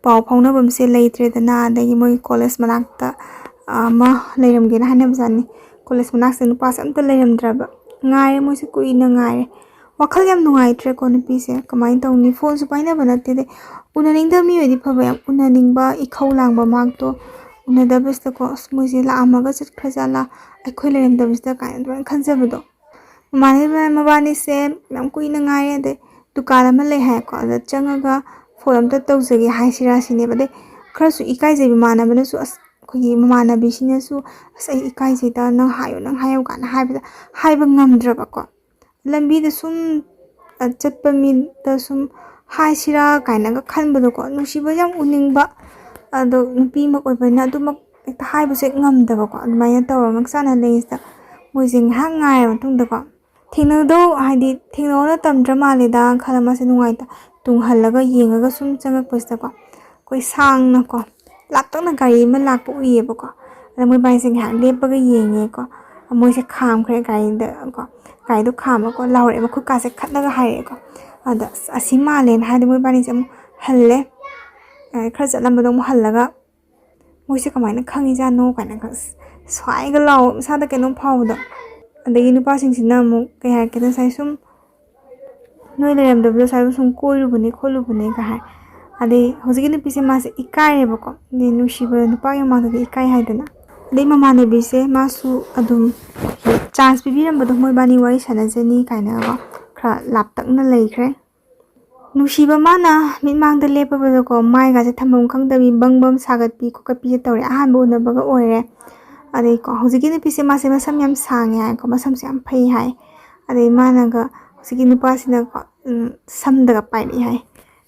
ꯄꯥꯎ ꯐꯥꯎꯅꯕꯝꯁꯦ ꯂꯩꯇ꯭ꯔꯦꯗꯅ, ꯑꯗꯒꯤ ꯃꯣꯏꯒꯤ ꯀꯣꯂꯦꯖ ꯃꯅꯥꯛꯇ ꯑꯃ ꯂꯩꯔꯝꯒꯦꯅ ꯍꯥꯏꯅꯕꯖꯥꯠꯅꯤ꯫ ꯀꯣꯂꯦꯖ ꯃꯅꯥꯛꯁꯤꯗ ꯅꯨꯄꯥꯁꯦ ꯑꯝꯇ ꯂꯩꯔꯝꯗ꯭ꯔꯕ꯫ ꯉꯥꯏꯔꯦ ꯃꯣꯏꯁꯦ ꯀꯨꯏꯅ ꯉꯥꯏꯔꯦ꯫ ꯋꯥꯈꯜ ꯌꯥꯝ ꯅꯨꯡꯉꯥꯏꯇ꯭ꯔꯦꯀꯣ ꯅꯨꯄꯤꯁꯦ꯫ ꯀꯃꯥꯏꯅ ꯇꯧꯅꯤ? ꯐꯣꯟꯁꯨ ꯄꯥꯏꯅꯕ ꯅꯠꯇꯦ꯫ ꯑꯗꯩ ꯎꯅꯅꯤꯡꯗꯕ ꯃꯤ ꯑꯣꯏꯗꯤ ꯐꯕ, ꯌꯥꯝ ꯎꯅꯅꯤꯡꯕ ꯏꯈꯧ ꯂꯥꯡꯕ ꯃꯍꯥꯛꯇꯣ ꯎꯅꯗꯕꯁꯤꯗꯀꯣ, "ꯑꯁ, ꯃꯣꯏꯁꯦ ꯂꯥꯛꯑꯝꯃꯒ ꯆꯠꯈ꯭ꯔꯖꯥꯠꯂꯥ? ꯑꯩꯈꯣꯏ ꯂꯩꯔꯝꯗꯕꯁꯤꯗ?" ꯀꯥꯏꯅ ꯑꯗꯨꯃꯥꯏꯅ ꯈꯟꯖꯕꯗꯣ꯫ ꯃꯃꯥꯟꯅꯕꯤ ꯃꯕꯥꯅꯤꯁꯦ ꯌꯥꯝ ꯀꯨꯏꯅ ꯉꯥꯏꯔꯦ꯫ ꯑꯗꯩ ꯗꯨꯀꯥꯟ ꯑꯃ ꯂꯩ ꯍꯥꯏꯀꯣ, ꯑꯗ ꯆꯪꯉꯒ ꯐꯣꯟ ꯑꯝꯇ ꯇꯧꯖꯒꯦ ꯍꯥꯏꯁꯤꯔꯥ ꯁꯤꯅꯦꯕ꯫ ꯑꯗꯩ ꯈꯔꯁꯨ ꯏꯀꯥꯏꯖꯩꯕ ꯏꯃꯥꯟꯅꯕꯅꯁꯨ, "ꯑꯁ, ꯑꯩꯈꯣꯏꯒꯤ ꯃꯃꯥꯟꯅꯕꯤꯁꯤꯅꯁꯨ "ꯑꯁ, ꯑꯩ ꯏꯀꯥꯏꯖꯩꯗ, ꯅꯪ ꯍꯥꯏꯌꯨ, ꯅꯪ ꯍꯥꯏꯌꯨ" ꯀꯥꯏꯅ ꯍꯥꯏꯕꯗ ꯍꯥꯏꯕ ꯉꯝꯗ꯭ꯔꯕꯀꯣ꯫ ꯂꯝꯕꯤꯗ ꯁꯨꯝ, ꯑ, ꯆꯠꯄ ꯃꯤꯗ ꯁꯨꯝ ꯍꯥꯏꯁꯤꯔꯥ ꯀꯥꯏꯅꯒ ꯈꯟꯕꯗꯣꯀꯣ, ꯅꯨꯡꯁꯤꯕ ꯌꯥꯝ ꯎꯅꯤꯡꯕ, ꯑꯗꯣ ꯅꯨꯄꯤꯃꯛ ꯑꯣꯏꯕꯅꯤꯅ ꯑꯗꯨꯃꯛ ꯍꯦꯛꯇ ꯍꯥꯏꯕꯁꯨ ꯍꯦꯛ ꯉꯝꯗꯕꯀꯣ꯫ ꯑꯗꯨꯃꯥꯏꯅ ꯇꯧꯔꯒ ꯉꯛꯁꯥꯟꯅ ꯂꯩꯔꯤꯁꯤꯗ ꯃꯣꯏꯁꯦ ꯉꯥꯏꯍꯥꯛ ꯉꯥꯏꯔꯕ ꯃꯇꯨꯡꯗꯀꯣ, ꯊꯦꯡꯅꯗꯧ, ꯍꯥꯏꯗꯤ ꯊꯦꯡꯅꯧꯅ ꯇꯝꯗ꯭ꯔ ꯃꯥꯜꯂꯦꯗ ꯈꯜꯂ ꯃꯥꯁꯦ ꯅꯨꯡꯉꯥꯏꯇ ꯇꯨꯡꯍꯜꯂꯒ ꯌꯦꯡꯉꯒ ꯁꯨꯝ ꯆꯪꯉꯛꯄꯁꯤꯗꯀꯣ, ꯑꯩꯈꯣꯏ ꯁꯥꯡꯅꯀꯣ, ꯂꯥꯞꯇꯛꯅ ꯒꯥꯔꯤ ꯑꯃ ꯂꯥꯛꯄ ꯎꯏꯌꯦꯕꯀꯣ꯫ ꯑꯗ ꯃꯣꯏꯕꯥꯅꯤꯁꯦ ꯉꯥꯏꯍꯥꯛ ꯂꯦꯞꯄꯒ ꯌꯦꯡꯉꯦꯀꯣ꯫ ꯃꯣꯏꯁꯦ ꯈꯥꯝꯈ꯭ꯔꯦ ꯒꯥꯔꯤꯗ ꯀꯣ꯫ ꯒꯥꯔꯤꯗꯣ ꯈꯥꯝꯃꯀꯣ ꯂꯥꯎꯔꯛꯑꯦ, ꯃꯈꯨꯠꯀꯥꯁꯦ ꯈꯠꯂꯒ ꯍꯥꯏꯔꯛꯑꯦꯀꯣ꯫ ꯑꯗ "ꯑꯁ, ꯑꯁꯤ ꯃꯥꯜꯂꯦꯅ" ꯍꯥꯏꯗꯤ ꯃꯣꯏꯕꯥꯅꯤꯁꯦ ꯑꯃꯨꯛ ꯍꯜꯂꯦ꯫ ꯑ, ꯈꯔ ꯆꯠꯂꯝꯕꯗꯣ ꯑꯃꯨꯛ ꯍꯜꯂꯒ "ꯃꯣꯏꯁꯦ ꯀꯃꯥꯏꯅ ꯈꯪꯉꯤꯖꯥꯠꯅꯣ?" ꯀꯥꯏꯅꯒ ꯁ꯭ꯋꯥꯏꯒ ꯂꯥꯎ, ꯏꯁꯥꯗ ꯀꯩꯅꯣꯝ ꯐꯥꯎꯕꯗꯣ꯫ ꯑꯗꯒꯤ ꯅꯨꯄꯥꯁꯤꯡꯁꯤꯅ ꯑꯃꯨꯛ ꯀꯩ ꯍꯥꯏꯔꯛꯀꯦꯗ, "ꯉꯁꯥꯏ ꯁꯨꯝ ꯅꯣꯏ ꯂꯩꯔꯝꯗꯕꯗꯣ ꯁ꯭ꯋꯥꯏꯗ ꯁꯨꯝ ꯀꯣꯏꯔꯨꯕꯅꯦ ꯈꯣꯠꯂꯨꯕꯅꯦ" ꯀ ꯍꯥꯏ꯫ ꯑꯗꯩ ꯍꯧꯖꯤꯛꯀꯤ ꯅꯨꯄꯤꯁꯦ ꯃꯥꯁꯦ ꯏꯀꯥꯏꯔꯦꯕꯀꯣ꯫ ꯑꯗꯩ ꯅꯨꯡꯁꯤꯕ ꯅꯨꯄꯥꯒꯤ ꯃꯃꯥꯡꯗꯗꯤ ꯏꯀꯥꯏ ꯍꯥꯏꯗꯅ꯫ ꯑꯗꯩ ꯃꯃꯥꯟꯅꯕꯤꯁꯦ ꯃꯥꯁꯨ ꯑꯗꯨꯝ ꯆꯥꯟꯁ ꯄꯤꯕꯤꯔꯝꯕꯗꯣ ꯃꯣꯏꯕꯥꯅꯤ ꯋꯥꯔꯤ ꯁꯥꯟꯅꯖꯅꯤ ꯀꯥꯏꯅꯒꯀꯣ, ꯈꯔ ꯂꯥꯞꯇꯛꯅ ꯂꯩꯈ꯭ꯔꯦ꯫ ꯅꯨꯡꯁꯤꯕ ꯃꯥꯅ ꯃꯤꯠꯃꯥꯡꯗ ꯂꯦꯞꯄꯕꯗꯀꯣ, ꯃꯥꯏꯒꯥꯁꯦ ꯊꯝꯐꯝ ꯈꯪꯗꯕꯤ ꯕꯪ ꯕꯪ ꯁꯥꯒꯠꯄꯤ ꯈꯣꯀꯠꯄꯤꯁꯦ ꯇꯧꯔꯦ꯫ ꯑꯍꯥꯟꯕ ꯎꯅꯕꯒ ꯑꯣꯏꯔꯦ꯫ ꯑꯗꯩꯀꯣ, ꯍꯧꯖꯤꯛꯀꯤ ꯅꯨꯄꯤꯁꯦ ꯃꯥꯁꯦ ꯃꯁꯝ ꯌꯥꯝ ꯁꯥꯡꯉꯦ ꯍꯥꯏꯀꯣ, ꯃꯁꯝꯁꯦ ꯌꯥꯝ ꯐꯩ ꯍꯥꯏ꯫ ꯑꯗꯩ ꯃꯥꯅꯒ, ꯍꯧꯖꯤꯛꯀꯤ ꯅꯨꯄꯥꯁꯤꯅꯀꯣ, ꯎꯝ, ꯁꯝꯗꯒ ꯄꯥꯏꯔꯛꯏ ꯍꯥꯏ꯫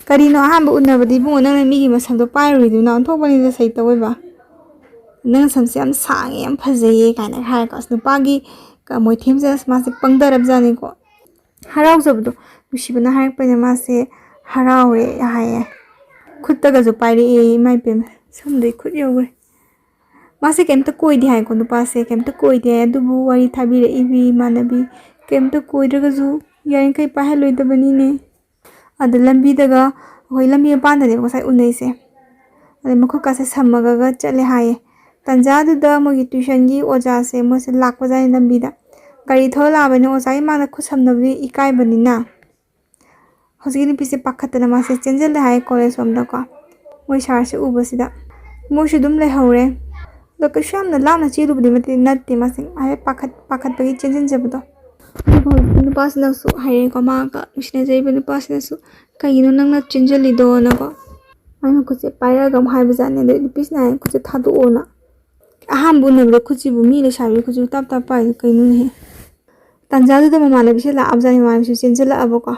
"ꯀꯔꯤꯅꯣ, ꯑꯍꯥꯟꯕ ꯎꯅꯕꯗꯤ ꯏꯕꯨꯡꯉꯣ ꯅꯪꯅ ꯃꯤꯒꯤ ꯃꯁꯝꯗꯣ ꯄꯥꯏꯔꯨꯔꯤꯗꯨꯅ? ꯑꯣꯟꯊꯣꯛꯄꯅꯤꯗ ꯁꯩꯇ ꯑꯣꯏꯕ꯫ ꯅꯪ ꯁꯝꯁꯦ ꯌꯥꯝ ꯁꯥꯡꯉꯦ, ꯌꯥꯝ ꯐꯖꯩꯌꯦ" ꯀꯥꯏꯅ ꯍꯥꯏꯔꯀꯣ꯫ ꯑꯁ, ꯅꯨꯄꯥꯒꯤ ꯀ-, ꯃꯣꯏꯊꯦꯝꯁꯦ ꯑꯁ ꯃꯥꯁꯦ ꯄꯪꯊꯔꯕꯖꯥꯠꯅꯤꯀꯣ꯫ ꯍꯔꯥꯎꯖꯕꯗꯣ, ꯅꯨꯡꯁꯤꯕꯅ ꯍꯥꯏꯔꯛꯄꯅꯤꯅ ꯃꯥꯁꯦ ꯍꯔꯥꯎꯔꯦ ꯍꯥꯏꯌꯦ꯫ ꯈꯨꯠꯇꯒꯁꯨ ꯄꯥꯏꯔꯛꯑꯦ, ꯏꯃꯥ ꯏꯄꯦꯝꯃ, ꯁꯝꯗꯩ ꯈꯨꯠ ꯌꯧꯈ꯭ꯔꯦ꯫ ꯃꯥꯁꯦ ꯀꯩꯝꯇ ꯀꯣꯏꯗꯦ ꯍꯥꯏꯀꯣ, ꯅꯨꯄꯥꯁꯦ ꯀꯩꯝꯇ ꯀꯣꯏꯗꯦ ꯍꯥꯏ, ꯑꯗꯨꯕꯨ ꯋꯥꯔꯤ ꯊꯥꯕꯤꯔꯛꯏꯕꯤ ꯏꯃꯥꯟꯅꯕꯤ, ꯀꯩꯝꯇ ꯀꯣꯏꯗ꯭ꯔꯒꯁꯨ ꯌꯥꯔꯤꯈꯩ ꯄꯥꯏꯍꯜꯂꯣꯏꯗꯕꯅꯤꯅꯦ꯫ ꯑꯗ ꯂꯝꯕꯤꯗꯒ, ꯑꯩꯈꯣꯏ ꯂꯝꯕꯤ ꯃꯄꯥꯟꯗꯅꯦꯕ ꯉꯁꯥꯏ ꯎꯅꯩꯁꯦ꯫ ꯑꯗꯩ ꯃꯈꯨꯠꯀꯥꯁꯦ ꯁꯝꯃꯒꯒ ꯆꯠꯂꯦ ꯍꯥꯏꯌꯦ꯫ ꯇꯟꯖꯥꯗꯨꯗ ꯃꯣꯏꯒꯤ ꯇ꯭ꯋꯤꯁꯟꯒꯤ ꯑꯣꯖꯥꯁꯦ ꯃꯣꯏꯁꯦ ꯂꯥꯛꯄꯖꯥꯠꯅꯤ ꯂꯝꯕꯤꯗ꯫ ꯒꯥꯔꯤ ꯊꯧꯔ ꯂꯥꯛꯑꯕꯅꯤꯅ ꯑꯣꯖꯥꯒꯤ ꯃꯥꯡꯗ ꯈꯨꯠ ꯁꯝꯅꯕꯗꯤ ꯏꯀꯥꯏꯕꯅꯤꯅ꯫ ꯍꯧꯖꯤꯛꯀꯤ ꯅꯨꯄꯤꯁꯦ ꯄꯥꯈꯠꯇꯅ ꯃꯥꯁꯦ ꯆꯦꯟꯁꯤꯜꯂꯦ ꯍꯥꯏꯌꯦ ꯀꯣꯂꯦꯖ ꯂꯣꯝꯗꯀꯣ꯫ ꯃꯣꯏ ꯁꯥꯔꯁꯦ ꯎꯕꯁꯤꯗ꯫ ꯃꯣꯏꯁꯨ ꯑꯗꯨꯝ ꯂꯩꯍꯧꯔꯦ꯫ ꯑꯗꯣ ꯀꯩꯁꯨ ꯌꯥꯝꯅ ꯂꯥꯞꯅ ꯆꯦꯜꯂꯨꯕꯗꯤ ꯃꯇꯦ-, ꯅꯠꯇꯦ ꯃꯥꯁꯦ꯫ ꯍꯥꯏꯐꯦꯠ ꯄꯥꯈꯠ-, ꯄꯥꯈꯠꯄꯒꯤ ꯆꯦꯟꯁꯤꯟꯖꯕꯗꯣ꯫ ꯑꯗꯨꯒ ꯍꯧꯖꯤꯛꯀꯤ ꯅꯨꯄꯥꯁꯤꯅꯁꯨ ꯍꯥꯏꯔꯦꯀꯣ, ꯃꯥꯒ ꯅꯨꯡꯁꯤꯅꯖꯔꯤꯕ ꯅꯨꯄꯥꯁꯤꯅꯁꯨ, "ꯀꯩꯒꯤꯅꯣ ꯅꯪꯅ ꯆꯦꯟꯁꯤꯜꯂꯤꯗꯣꯅꯀꯣ?" ꯃꯥꯏ ꯃꯈꯨꯠꯁꯦ ꯄꯥꯏꯔꯛꯑꯒ ꯑꯃꯨꯛ ꯍꯥꯏꯕꯖꯥꯠꯅꯦ꯫ ꯑꯗꯩ ꯅꯨꯄꯤꯁꯤꯅ ꯍꯥꯏ, "ꯈꯨꯠꯁꯦ ꯊꯥꯗꯣꯛꯑꯣꯅ"꯫ ꯑꯍꯥꯟꯕ ꯎꯅꯕꯗ ꯈꯨꯠꯁꯤꯕꯨ, ꯃꯤ ꯂꯩꯁꯥꯕꯤ ꯈꯨꯠꯁꯤꯕꯨ ꯇꯞ ꯇꯞ ꯄꯥꯏ ꯀꯩꯅꯣꯅꯦꯍꯦ? ꯇꯥꯟꯖꯥꯗꯨꯗ ꯃꯃꯥꯟꯅꯕꯤꯁꯦ ꯂꯥꯛꯑꯕꯖꯥꯠꯅꯤ, ꯃꯃꯥꯟꯅꯕꯤꯁꯨ ꯆꯦꯟꯁꯤꯜꯂꯛꯑꯕꯀꯣ꯫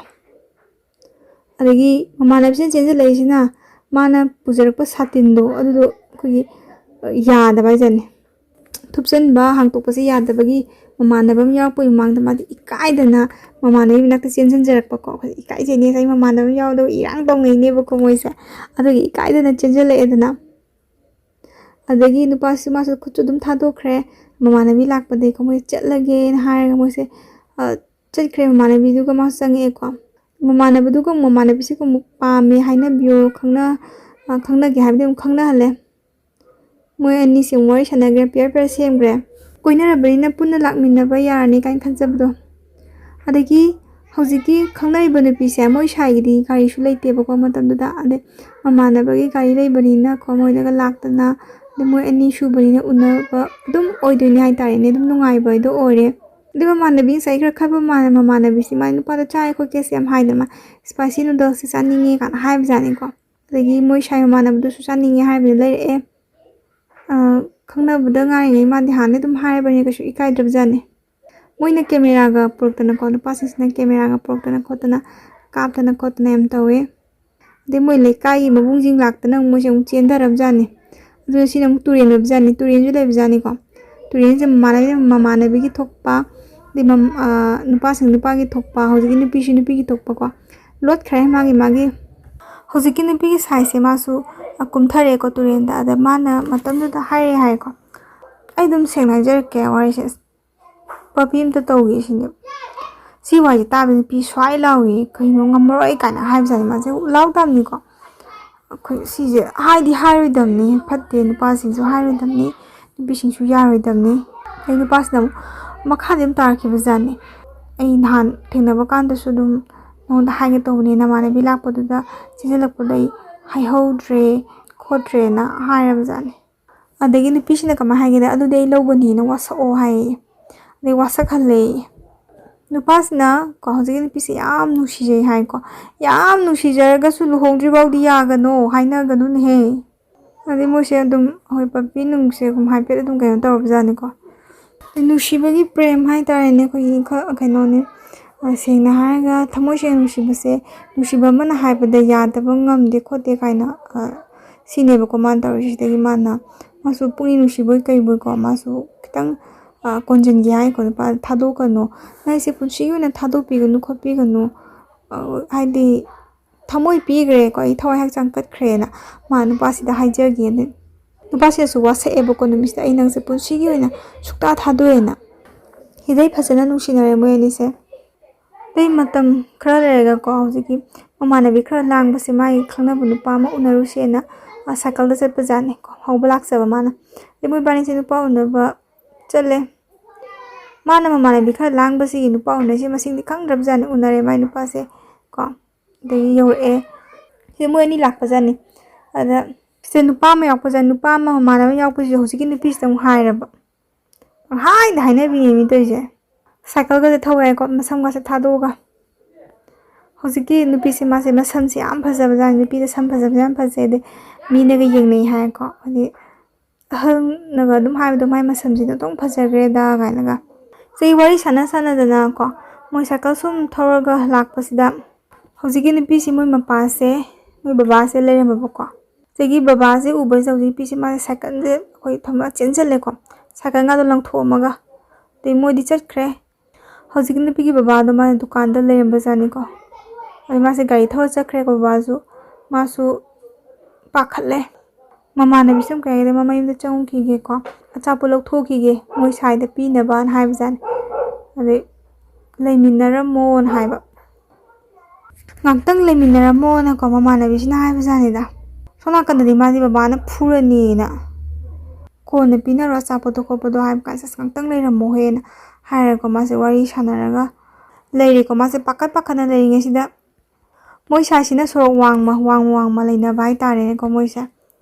ꯑꯗꯒꯤ ꯃꯃꯥꯟꯅꯕꯤꯁꯤꯅ ꯆꯦꯟꯁꯤꯜꯂꯛꯏꯁꯤꯅ ꯃꯥꯅ ꯄꯨꯖꯔꯛꯄ ꯁꯥꯇꯤꯟꯗꯣ ꯑꯗꯨꯗꯣ ꯑꯩꯈꯣꯏꯒꯤ, ꯑ, ꯌꯥꯗꯕ ꯍꯥꯏꯇꯥꯔꯦ꯫ ꯊꯨꯞꯆꯟꯕ, ꯍꯥꯡꯇꯣꯛꯄꯁꯦ ꯌꯥꯗꯕꯒꯤ ꯃꯃꯥꯟꯅꯕ ꯑꯃ ꯌꯥꯎꯔꯛꯄꯒꯤ ꯃꯃꯥꯡꯗ ꯃꯥꯗꯤ ꯏꯀꯥꯏꯗꯅ ꯃꯃꯥꯟꯅꯕꯤ ꯃꯅꯥꯛꯇ ꯆꯦꯟꯁꯤꯟꯖꯔꯛꯄꯀꯣ꯫ ꯑꯩꯈꯣꯏ ꯏꯀꯥꯏꯖꯩꯅꯦ, ꯉꯁꯥꯏ ꯃꯃꯥꯟꯅꯕ ꯑꯃ ꯌꯥꯎꯗꯕ ꯏꯔꯥꯡ ꯇꯧꯅꯩꯅꯦꯕꯀꯣ ꯃꯣꯏꯁꯦ꯫ ꯑꯗꯨꯒꯤ ꯏꯀꯥꯏꯗꯅ ꯆꯦꯟꯁꯤꯜꯂꯛꯑꯦꯗꯅ꯫ ꯑꯗꯒꯤ ꯅꯨꯄꯥꯁꯤꯁꯨ ꯃꯥꯁꯨ ꯈꯨꯠꯁꯨ ꯑꯗꯨꯝ ꯊꯥꯗꯣꯛꯈ꯭ꯔꯦ꯫ ꯃꯃꯥꯟꯅꯕꯤ ꯂꯥꯛꯄꯗꯒꯤꯀꯣ ꯃꯣꯏ ꯆꯠꯂꯒꯦꯅ ꯍꯥꯏꯔꯒ ꯃꯣꯏꯁꯦ, ꯑ, ꯆꯠꯈ꯭ꯔꯦ꯫ ꯃꯃꯥꯟꯅꯕꯤꯗꯨꯒ ꯃꯥꯁꯨ ꯆꯪꯉꯛꯑꯦꯀꯣ꯫ ꯃꯃꯥꯟꯅꯕꯗꯨꯒ ꯑꯃꯨꯛ, ꯃꯃꯥꯟꯅꯕꯤꯁꯤꯒ ꯑꯃꯨꯛ ꯄꯥꯝꯃꯦ, ꯍꯥꯏꯅꯕꯤꯌꯣ, ꯈꯪꯅ-, ꯑ, ꯈꯪꯅꯒꯦ ꯍꯥꯏꯕꯗꯤ ꯑꯃꯨꯛ ꯈꯪꯅꯍꯜꯂꯦ꯫ ꯃꯣꯏ ꯑꯅꯤꯁꯦ ꯑꯃꯨꯛ ꯋꯥꯔꯤ ꯁꯥꯟꯅꯈ꯭ꯔꯦ, ꯄꯤꯌꯔ ꯄꯤꯌꯔ ꯁꯦꯝꯈ꯭ꯔꯦ꯫ ꯀꯣꯏꯅꯔꯕꯅꯤꯅ ꯄꯨꯟꯅ ꯂꯥꯛꯃꯤꯟꯅꯕ ꯌꯥꯔꯅꯤ ꯀꯥꯏꯅ ꯈꯟꯖꯕꯗꯣ꯫ ꯑꯗꯒꯤ ꯍꯧꯖꯤꯛꯀꯤ ꯈꯪꯅꯔꯤꯕ ꯅꯨꯄꯤꯁꯦ ꯃꯣꯏ ꯁꯥꯏꯒꯤꯗꯤ ꯒꯥꯔꯤꯁꯨ ꯂꯩꯇꯦꯕꯀꯣ ꯃꯇꯝꯗꯨꯗ꯫ ꯑꯗꯩ ꯃꯃꯥꯟꯅꯕꯒꯤ ꯒꯥꯔꯤ ꯂꯩꯕꯅꯤꯅꯀꯣ ꯃꯣꯏꯗꯒ ꯂꯥꯛꯇꯅ, ꯑꯗꯩ ꯃꯣꯏ ꯑꯅꯤ ꯁꯨꯕꯅꯤꯅ ꯎꯅꯕ ꯑꯗꯨꯝ ꯑꯣꯏꯗꯣꯏꯅꯦ ꯍꯥꯏꯇꯥꯔꯦꯅꯦ, ꯑꯗꯨꯝ ꯅꯨꯡꯉꯥꯏꯕ ꯍꯥꯏꯗꯣ ꯑꯣꯏꯔꯦ꯫ ꯑꯗꯨ ꯃꯃꯥꯟꯅꯕꯤ ꯉꯁꯥꯏ ꯈꯔ ꯈꯟꯕ ꯃꯥꯜꯂꯦ, ꯃꯃꯥꯟꯅꯕꯤꯁꯤ ꯃꯥꯏ ꯅꯨꯄꯥꯗꯣ ꯆꯥꯏ ꯈꯣꯠꯀꯦꯁꯦ ꯌꯥꯝ ꯍꯥꯏꯗꯅ, "ꯏꯁꯄꯥꯏꯁꯤ ꯅꯨꯗꯜꯁꯁꯦ ꯆꯥꯅꯤꯡꯉꯦ" ꯀꯥꯏꯅ ꯍꯥꯏꯕꯖꯥꯠꯅꯤꯀꯣ꯫ ꯑꯗꯒꯤ ꯃꯣꯏ ꯁꯥꯏ ꯃꯃꯥꯟꯅꯕꯗꯨꯁꯨ ꯆꯥꯅꯤꯡꯉꯦ ꯍꯥꯏꯕꯗꯤ ꯂꯩꯔꯛꯑꯦ꯫ ꯑ, ꯈꯪꯅꯕꯗ ꯉꯥꯏꯔꯤꯉꯩ ꯃꯥꯗꯤ ꯍꯥꯟꯅꯗꯤ ꯑꯗꯨꯝ ꯍꯥꯏꯔꯕꯅꯤꯅ ꯀꯩꯁꯨ ꯏꯀꯥꯏꯗ꯭ꯔꯕꯖꯥꯠꯅꯤ꯫ ꯃꯣꯏꯅ ꯀꯦꯃꯦꯔꯥꯒ ꯄꯨꯔꯛꯇꯅꯀꯣ, ꯅꯨꯄꯥꯁꯤꯡꯁꯤꯅ ꯀꯦꯃꯦꯔꯥꯒ ꯄꯨꯔꯛꯇꯅ ꯈꯣꯠꯇꯅ, ꯀꯥꯞꯇꯅ ꯈꯣꯠꯇꯅ ꯌꯥꯝ ꯇꯧꯋꯦ꯫ ꯑꯗꯩ ꯃꯣꯏ ꯂꯩꯀꯥꯏꯒꯤ ꯃꯕꯨꯡꯁꯤꯡ ꯂꯥꯛꯇꯅ ꯑꯃꯨꯛ ꯃꯣꯏꯁꯦ ꯑꯃꯨꯛ ꯆꯦꯟꯊꯔꯕꯖꯥꯠꯅꯤ꯫ ꯑꯗꯨꯅ ꯁꯤꯅ ꯑꯃꯨꯛ ꯇꯨꯔꯦꯟ ꯑꯣꯏꯕꯖꯥꯠꯅꯤ, ꯇꯨꯔꯦꯟꯁꯨ ꯂꯩꯕꯖꯥꯠꯅꯤꯀꯣ꯫ ꯇꯨꯔꯦꯟꯁꯦ ꯃꯃꯥꯟꯅꯕꯤ-, ꯃꯃꯥꯟꯅꯕꯤꯒꯤ ꯊꯣꯛꯄ, ꯑꯗꯩ ꯃꯝ-, ꯑ, ꯅꯨꯄꯥꯁꯤꯡ ꯅꯨꯄꯥꯒꯤ ꯊꯣꯛꯄ, ꯍꯧꯖꯤꯛꯀꯤ ꯅꯨꯄꯤꯁꯨ ꯅꯨꯄꯤꯒꯤ ꯊꯣꯛꯄꯀꯣ꯫ ꯂꯣꯠꯈ꯭ꯔꯦ ꯃꯥꯒꯤ, ꯃꯥꯒꯤ꯫ ꯍꯧꯖꯤꯛꯀꯤ ꯅꯨꯄꯤꯒꯤ ꯁꯥꯏꯁꯦ ꯃꯥꯁꯨ, ꯑ, ꯀꯨꯝꯊꯔꯛꯑꯦꯀꯣ ꯇꯨꯔꯦꯟꯗ꯫ ꯑꯗ ꯃꯥꯅ ꯃꯇꯝꯗꯨꯗ ꯍꯥꯏꯔꯛꯑꯦ ꯍꯥꯏꯀꯣ꯫ ꯑꯩ ꯑꯗꯨꯝ ꯁꯦꯡꯅ ꯍꯥꯏꯖꯔꯛꯀꯦ ꯋꯥꯔꯤꯁꯦ꯫ ꯑꯁ, ꯄꯥꯄꯤ ꯑꯝꯇ ꯇꯧꯒꯦ ꯁꯤꯅꯦ꯫ ꯁꯤ ꯋꯥꯁꯦ ꯇꯥꯕꯗ ꯅꯨꯄꯤ ꯁ꯭ꯋꯥꯏ ꯂꯥꯎꯏ, "ꯀꯩꯅꯣ ꯉꯝꯃꯔꯣꯏ" ꯀꯥꯏꯅ ꯍꯥꯏꯕꯖꯥꯠꯅꯤ ꯃꯥꯁꯦ꯫ ꯂꯥꯎ ꯇꯥꯕꯅꯤꯀꯣ꯫ ꯑꯩꯈꯣꯏ ꯁꯤꯁꯦ ꯍꯥꯏꯗꯤ ꯍꯥꯏꯔꯣꯏꯗꯕꯅꯤ, ꯐꯠꯇꯦ, ꯅꯨꯄꯥꯁꯤꯡꯁꯨ ꯍꯥꯏꯔꯣꯏꯗꯕꯅꯤ, ꯅꯨꯄꯤꯁꯤꯡꯁꯨ ꯌꯥꯔꯣꯏꯗꯕꯅꯤ꯫ ꯑꯩ ꯅꯨꯄꯥꯁꯤꯅ ꯑꯃꯨꯛ ꯃꯈꯥꯗꯤ ꯑꯗꯨꯝ ꯇꯥꯔꯛꯈꯤꯕꯖꯥꯠꯅꯤ꯫ ꯑꯩ ꯅꯍꯥꯟ ꯊꯦꯡꯅꯕ ꯀꯥꯟꯗꯁꯨ ꯑꯗꯨꯝ ꯅꯉꯣꯟꯗ ꯍꯥꯏꯒꯦ ꯇꯧꯕꯅꯦ, ꯅꯃꯥꯟꯅꯕꯤ ꯂꯥꯛꯄꯗꯨꯗ ꯆꯦꯟꯁꯤꯜꯂꯛꯄꯗ ꯑꯩ ꯍꯥꯏꯍꯧꯗ꯭ꯔꯦ ꯈꯣꯠꯇ꯭ꯔꯦꯅ ꯍꯥꯏꯔꯕꯖꯥꯠꯅꯤ꯫ ꯑꯗꯒꯤ ꯅꯨꯄꯤꯁꯤꯅ ꯀꯃꯥꯏ ꯍꯥꯏꯒꯦꯗ, "ꯑꯗꯨꯗꯤ ꯑꯩ ꯂꯧꯒꯅꯤꯅ ꯋꯥꯁꯛꯑꯣ" ꯍꯥꯏꯌꯦ꯫ ꯑꯗꯩ ꯋꯥꯁꯛꯍꯜꯂꯦ꯫ ꯅꯨꯄꯥꯁꯤꯅ ꯀꯣ, ꯍꯧꯖꯤꯛꯀꯤ ꯅꯨꯄꯤꯁꯦ ꯌꯥꯝ ꯅꯨꯡꯁꯤꯖꯩ ꯍꯥꯏꯀꯣ꯫ "ꯌꯥꯝ ꯅꯨꯡꯁꯤꯖꯔꯒꯁꯨ ꯂꯨꯍꯣꯡꯗ꯭ꯔꯤ ꯐꯥꯎꯗꯤ ꯌꯥꯒꯅꯣ, ꯍꯥꯏꯅꯒꯅꯨꯅꯦꯍꯦ" ꯑꯗꯩ ꯃꯣꯏꯁꯦ ꯑꯗꯨꯝ, ꯍꯣꯏ, ꯄꯄꯤ ꯅꯨꯡꯁꯦ ꯑꯗꯨꯝ ꯍꯥꯏꯐꯦꯠ ꯑꯗꯨꯝ ꯀꯩꯅꯣ ꯇꯧꯔꯕꯖꯥꯠꯅꯤꯀꯣ꯫ ꯅꯨꯡꯁꯤꯕꯒꯤ ꯄ꯭ꯔꯦꯝ ꯍꯥꯏꯇꯥꯔꯦꯅꯦ, ꯑꯩꯈꯣꯏꯒꯤ ꯈ-, ꯀꯩꯅꯣꯅꯤ꯫ ꯑ, ꯁꯦꯡꯅ ꯍꯥꯏꯔꯒ ꯊꯃꯣꯏ ꯁꯦꯡꯅ ꯅꯨꯡꯁꯤꯕꯁꯦ, ꯅꯨꯡꯁꯤꯕ ꯑꯃꯅ ꯍꯥꯏꯕꯗ ꯌꯥꯗꯕ ꯉꯝꯗꯦ ꯈꯣꯠꯇꯦ ꯀꯥꯏꯅ, ꯑ, ꯁꯤꯅꯦꯕꯀꯣ ꯃꯥꯅ ꯇꯧꯔꯤꯁꯤꯗꯒꯤ ꯃꯥꯅ, ꯃꯥꯁꯨ ꯄꯨꯛꯅꯤꯡ ꯅꯨꯡꯁꯤꯕꯣꯏ ꯀꯩꯕꯣꯏꯀꯣ, ꯃꯥꯁꯨ ꯈꯤꯇꯪ, ꯑ, ꯀꯣꯟꯁꯤꯟꯒꯦ ꯍꯥꯏꯀꯣ, ꯅꯨꯄꯥ ꯊꯥꯗꯣꯛꯀꯅꯨ, ꯅꯪꯁꯦ ꯄꯨꯟꯁꯤꯒꯤ ꯑꯣꯏꯅ ꯊꯥꯗꯣꯛꯄꯤꯒꯅꯨ ꯈꯣꯠꯄꯤꯒꯅꯨ, ꯑ, ꯍꯥꯏꯗꯤ ꯊꯃꯣꯏ ꯄꯤꯈ꯭ꯔꯦꯀꯣ, ꯑꯩ ꯊꯋꯥꯏ ꯍꯛꯆꯥꯡ ꯀꯠꯈ꯭ꯔꯦꯅ ꯃꯥ ꯅꯨꯄꯥꯁꯤꯗ ꯍꯥꯏꯖꯒꯦꯅ꯫ ꯅꯨꯄꯥꯁꯤꯅꯁꯨ ꯋꯥꯁꯛꯑꯦꯕꯀꯣ ꯅꯨꯃꯤꯠꯁꯤꯗ, "ꯑꯩ ꯅꯪꯁꯦ ꯄꯨꯟꯁꯤꯒꯤ ꯑꯣꯏꯅ ꯁꯨꯛꯊꯥ ꯊꯥꯗꯣꯛꯑꯦꯅ"꯫ ꯁꯤꯗꯩ ꯐꯖꯅ ꯅꯨꯡꯁꯤꯅꯔꯦ ꯃꯣꯏ ꯑꯅꯤꯁꯦ꯫ ꯑꯗꯩ ꯃꯇꯝ ꯈꯔ ꯂꯩꯔꯒꯀꯣ, ꯍꯧꯖꯤꯛꯀꯤ ꯃꯃꯥꯟꯅꯕꯤ ꯈꯔ ꯂꯥꯡꯕꯁꯦ ꯃꯥꯒꯤ ꯈꯪꯅꯕ ꯅꯨꯄꯥ ꯑꯃ ꯎꯅꯔꯨꯁꯦꯅ, ꯑ, ꯁꯥꯏꯀꯜꯗ ꯆꯠꯄꯖꯥꯠꯅꯤꯀꯣ, ꯍꯧꯕ ꯂꯥꯛꯆꯕ ꯃꯥꯅ꯫ ꯑꯗꯩ ꯃꯣꯏ ꯏꯕꯥꯅꯤꯁꯦ ꯅꯨꯄꯥ ꯎꯅꯕ ꯆꯠꯂꯦ꯫ ꯃꯥꯅ ꯃꯃꯥꯟꯅꯕꯤ ꯈꯔ ꯂꯥꯡꯕꯁꯤꯒꯤ ꯅꯨꯄꯥ ꯎꯅꯔꯤꯁꯦ ꯃꯁꯤꯡꯗꯤ ꯈꯪꯗ꯭ꯔꯕꯖꯥꯠꯅꯤ, ꯎꯅꯔꯦ ꯃꯥꯏ ꯅꯨꯄꯥꯁꯦ ꯀꯣ꯫ ꯑꯗꯒꯤ ꯌꯧꯔꯛꯑꯦ꯫ ꯁꯤꯗ ꯃꯣꯏ ꯑꯅꯤ ꯂꯥꯛꯄꯖꯥꯠꯅꯤ꯫ ꯑꯗ ꯁꯤꯗ ꯅꯨꯄꯥ ꯑꯃ ꯌꯥꯎꯔꯛꯄꯖꯥꯠꯅꯤ꯫ ꯅꯨꯄꯥ ꯑꯃ ꯃꯃꯥꯟꯅꯕ ꯌꯥꯎꯔꯛꯄꯁꯤꯗ ꯍꯧꯖꯤꯛꯀꯤ ꯅꯨꯄꯤꯁꯤꯗ ꯑꯃꯨꯛ ꯍꯥꯏꯔꯕ꯫ ꯄꯪꯍꯥꯏꯗ ꯍꯥꯏꯅꯕꯤꯅꯦ ꯃꯤ ꯇꯧꯔꯤꯁꯦ꯫ ꯁꯥꯏꯀꯜꯒꯁꯦ ꯊꯧꯋꯦ ꯍꯥꯏꯀꯣ, ꯃꯁꯝꯒꯁꯦ ꯊꯥꯗꯣꯛꯑꯒ꯫ ꯍꯧꯖꯤꯛꯀꯤ ꯅꯨꯄꯤꯁꯦ, ꯃꯥꯁꯦ ꯃꯁꯝꯁꯦ ꯌꯥꯝ ꯐꯖꯕꯖꯥꯠꯅꯤ꯫ ꯅꯨꯄꯤꯗ ꯁꯝ ꯐꯖꯕꯁꯦ ꯌꯥꯝ ꯐꯖꯩ꯫ ꯑꯗꯩ ꯃꯤꯅꯒ ꯌꯦꯡꯅꯩ ꯍꯥꯏꯀꯣ꯫ ꯍꯥꯏꯗꯤ ꯑꯍꯜꯅꯒ ꯑꯗꯨꯝ ꯍꯥꯏꯕꯗꯣ, "ꯃꯥꯏ ꯃꯁꯝꯁꯤꯗꯤ ꯑꯗꯨꯝ ꯐꯖꯈ꯭ꯔꯦꯗ" ꯀꯥꯏꯅꯒ꯫ ꯁꯤ ꯋꯥꯔꯤ ꯁꯥꯟꯅ ꯁꯥꯟꯅꯗꯅꯀꯣ, ꯃꯣꯏ ꯁꯥꯏꯀꯜ ꯁꯨꯝ ꯊꯧꯔꯒ ꯂꯥꯛꯄꯁꯤꯗ ꯍꯧꯖꯤꯛꯀꯤ ꯅꯨꯄꯤꯁꯤ ꯃꯣꯏ ꯃꯄꯥꯁꯦ, ꯃꯣꯏ ꯕꯕꯥꯁꯦ ꯂꯩꯔꯝꯃꯕꯀꯣ꯫ ꯁꯤꯒꯤ ꯕꯕꯥꯁꯦ ꯎꯕꯁꯤꯗ ꯍꯧꯖꯤꯛ ꯅꯨꯄꯤꯁꯦ ꯃꯥꯁꯦ ꯁꯥꯏꯀꯜꯁꯦ ꯑꯩꯈꯣꯏ ꯊꯝꯃ ꯆꯦꯟꯁꯤꯜꯂꯦꯀꯣ꯫ ꯁꯥꯏꯀꯜꯒꯗꯣ ꯂꯪꯊꯣꯛꯑꯝꯃꯒ꯫ ꯑꯗꯩ ꯃꯣꯏꯗꯤ ꯆꯠꯈ꯭ꯔꯦ꯫ ꯍꯧꯖꯤꯛꯀꯤ ꯅꯨꯄꯤꯒꯤ ꯕꯕꯥꯗꯣ ꯃꯥꯅ ꯗꯨꯀꯥꯟꯗ ꯂꯩꯔꯝꯕꯖꯥꯠꯅꯤꯀꯣ꯫ ꯑꯗꯩ ꯃꯥꯁꯦ ꯒꯥꯔꯤ ꯊꯧꯔ ꯆꯠꯈ꯭ꯔꯦꯀꯣ ꯕꯕꯥꯁꯨ꯫ ꯃꯥꯁꯨ ꯄꯥꯈꯠꯂꯦ꯫ ꯃꯃꯥꯟꯅꯕꯤꯁꯨ ꯑꯃꯨꯛ ꯀꯩ ꯍꯥꯏꯒꯦ, ꯃꯃꯌꯨꯝꯗ ꯆꯪꯉꯨꯈꯤꯒꯦꯀꯣ, ꯑꯆꯥꯄꯣꯠ ꯂꯧꯊꯣꯛꯈꯤꯒꯦ, ꯃꯣꯏ ꯁ꯭ꯋꯥꯏꯗ ꯄꯤꯅꯕꯅ ꯍꯥꯏꯕꯖꯥꯠꯅꯤ꯫ ꯑꯗꯩ ꯂꯩꯃꯤꯟꯅꯔꯝꯃꯣꯅ ꯍꯥꯏꯕ꯫ ꯉꯥꯛꯇꯪ ꯂꯩꯃꯤꯟꯅꯔꯝꯃꯣꯅꯀꯣ ꯃꯃꯥꯟꯅꯕꯤꯁꯤꯅ ꯍꯥꯏꯕꯖꯥꯠꯅꯤꯗ꯫ ꯁꯣꯝ ꯅꯥꯀꯟꯗꯗꯤ ꯃꯥꯗꯤ ꯕꯕꯥꯅ ꯐꯨꯔꯅꯤꯅ, "ꯀꯣꯟꯅ ꯄꯤꯅꯔꯣ ꯑꯆꯥꯄꯣꯠꯇꯣ ꯈꯣꯠꯄꯗꯣ" ꯍꯥꯏꯕ ꯀꯥꯟꯗ, "ꯑꯁ, ꯉꯥꯛꯇꯪ ꯂꯩꯔꯝꯃꯣꯍꯦꯅ" ꯍꯥꯏꯔꯒꯀꯣ ꯃꯥꯁꯦ ꯋꯥꯔꯤ ꯁꯥꯟꯅꯔꯒ ꯂꯩꯔꯦꯀꯣ꯫ ꯃꯥꯁꯦ ꯄꯥꯈꯠ ꯄꯥꯈꯠꯅ ꯂꯩꯔꯤꯉꯩꯁꯤꯗ ꯃꯣꯏ ꯁꯥꯏꯁꯤꯅ ꯁꯣꯔꯣꯛ ꯋꯥꯡꯃ, ꯋꯥꯡꯃ, ꯋꯥꯡꯃ ꯂꯩꯅꯕ ꯍꯥꯏꯇꯥꯔꯦꯅꯦꯀꯣ ꯃꯣꯏꯁꯦ꯫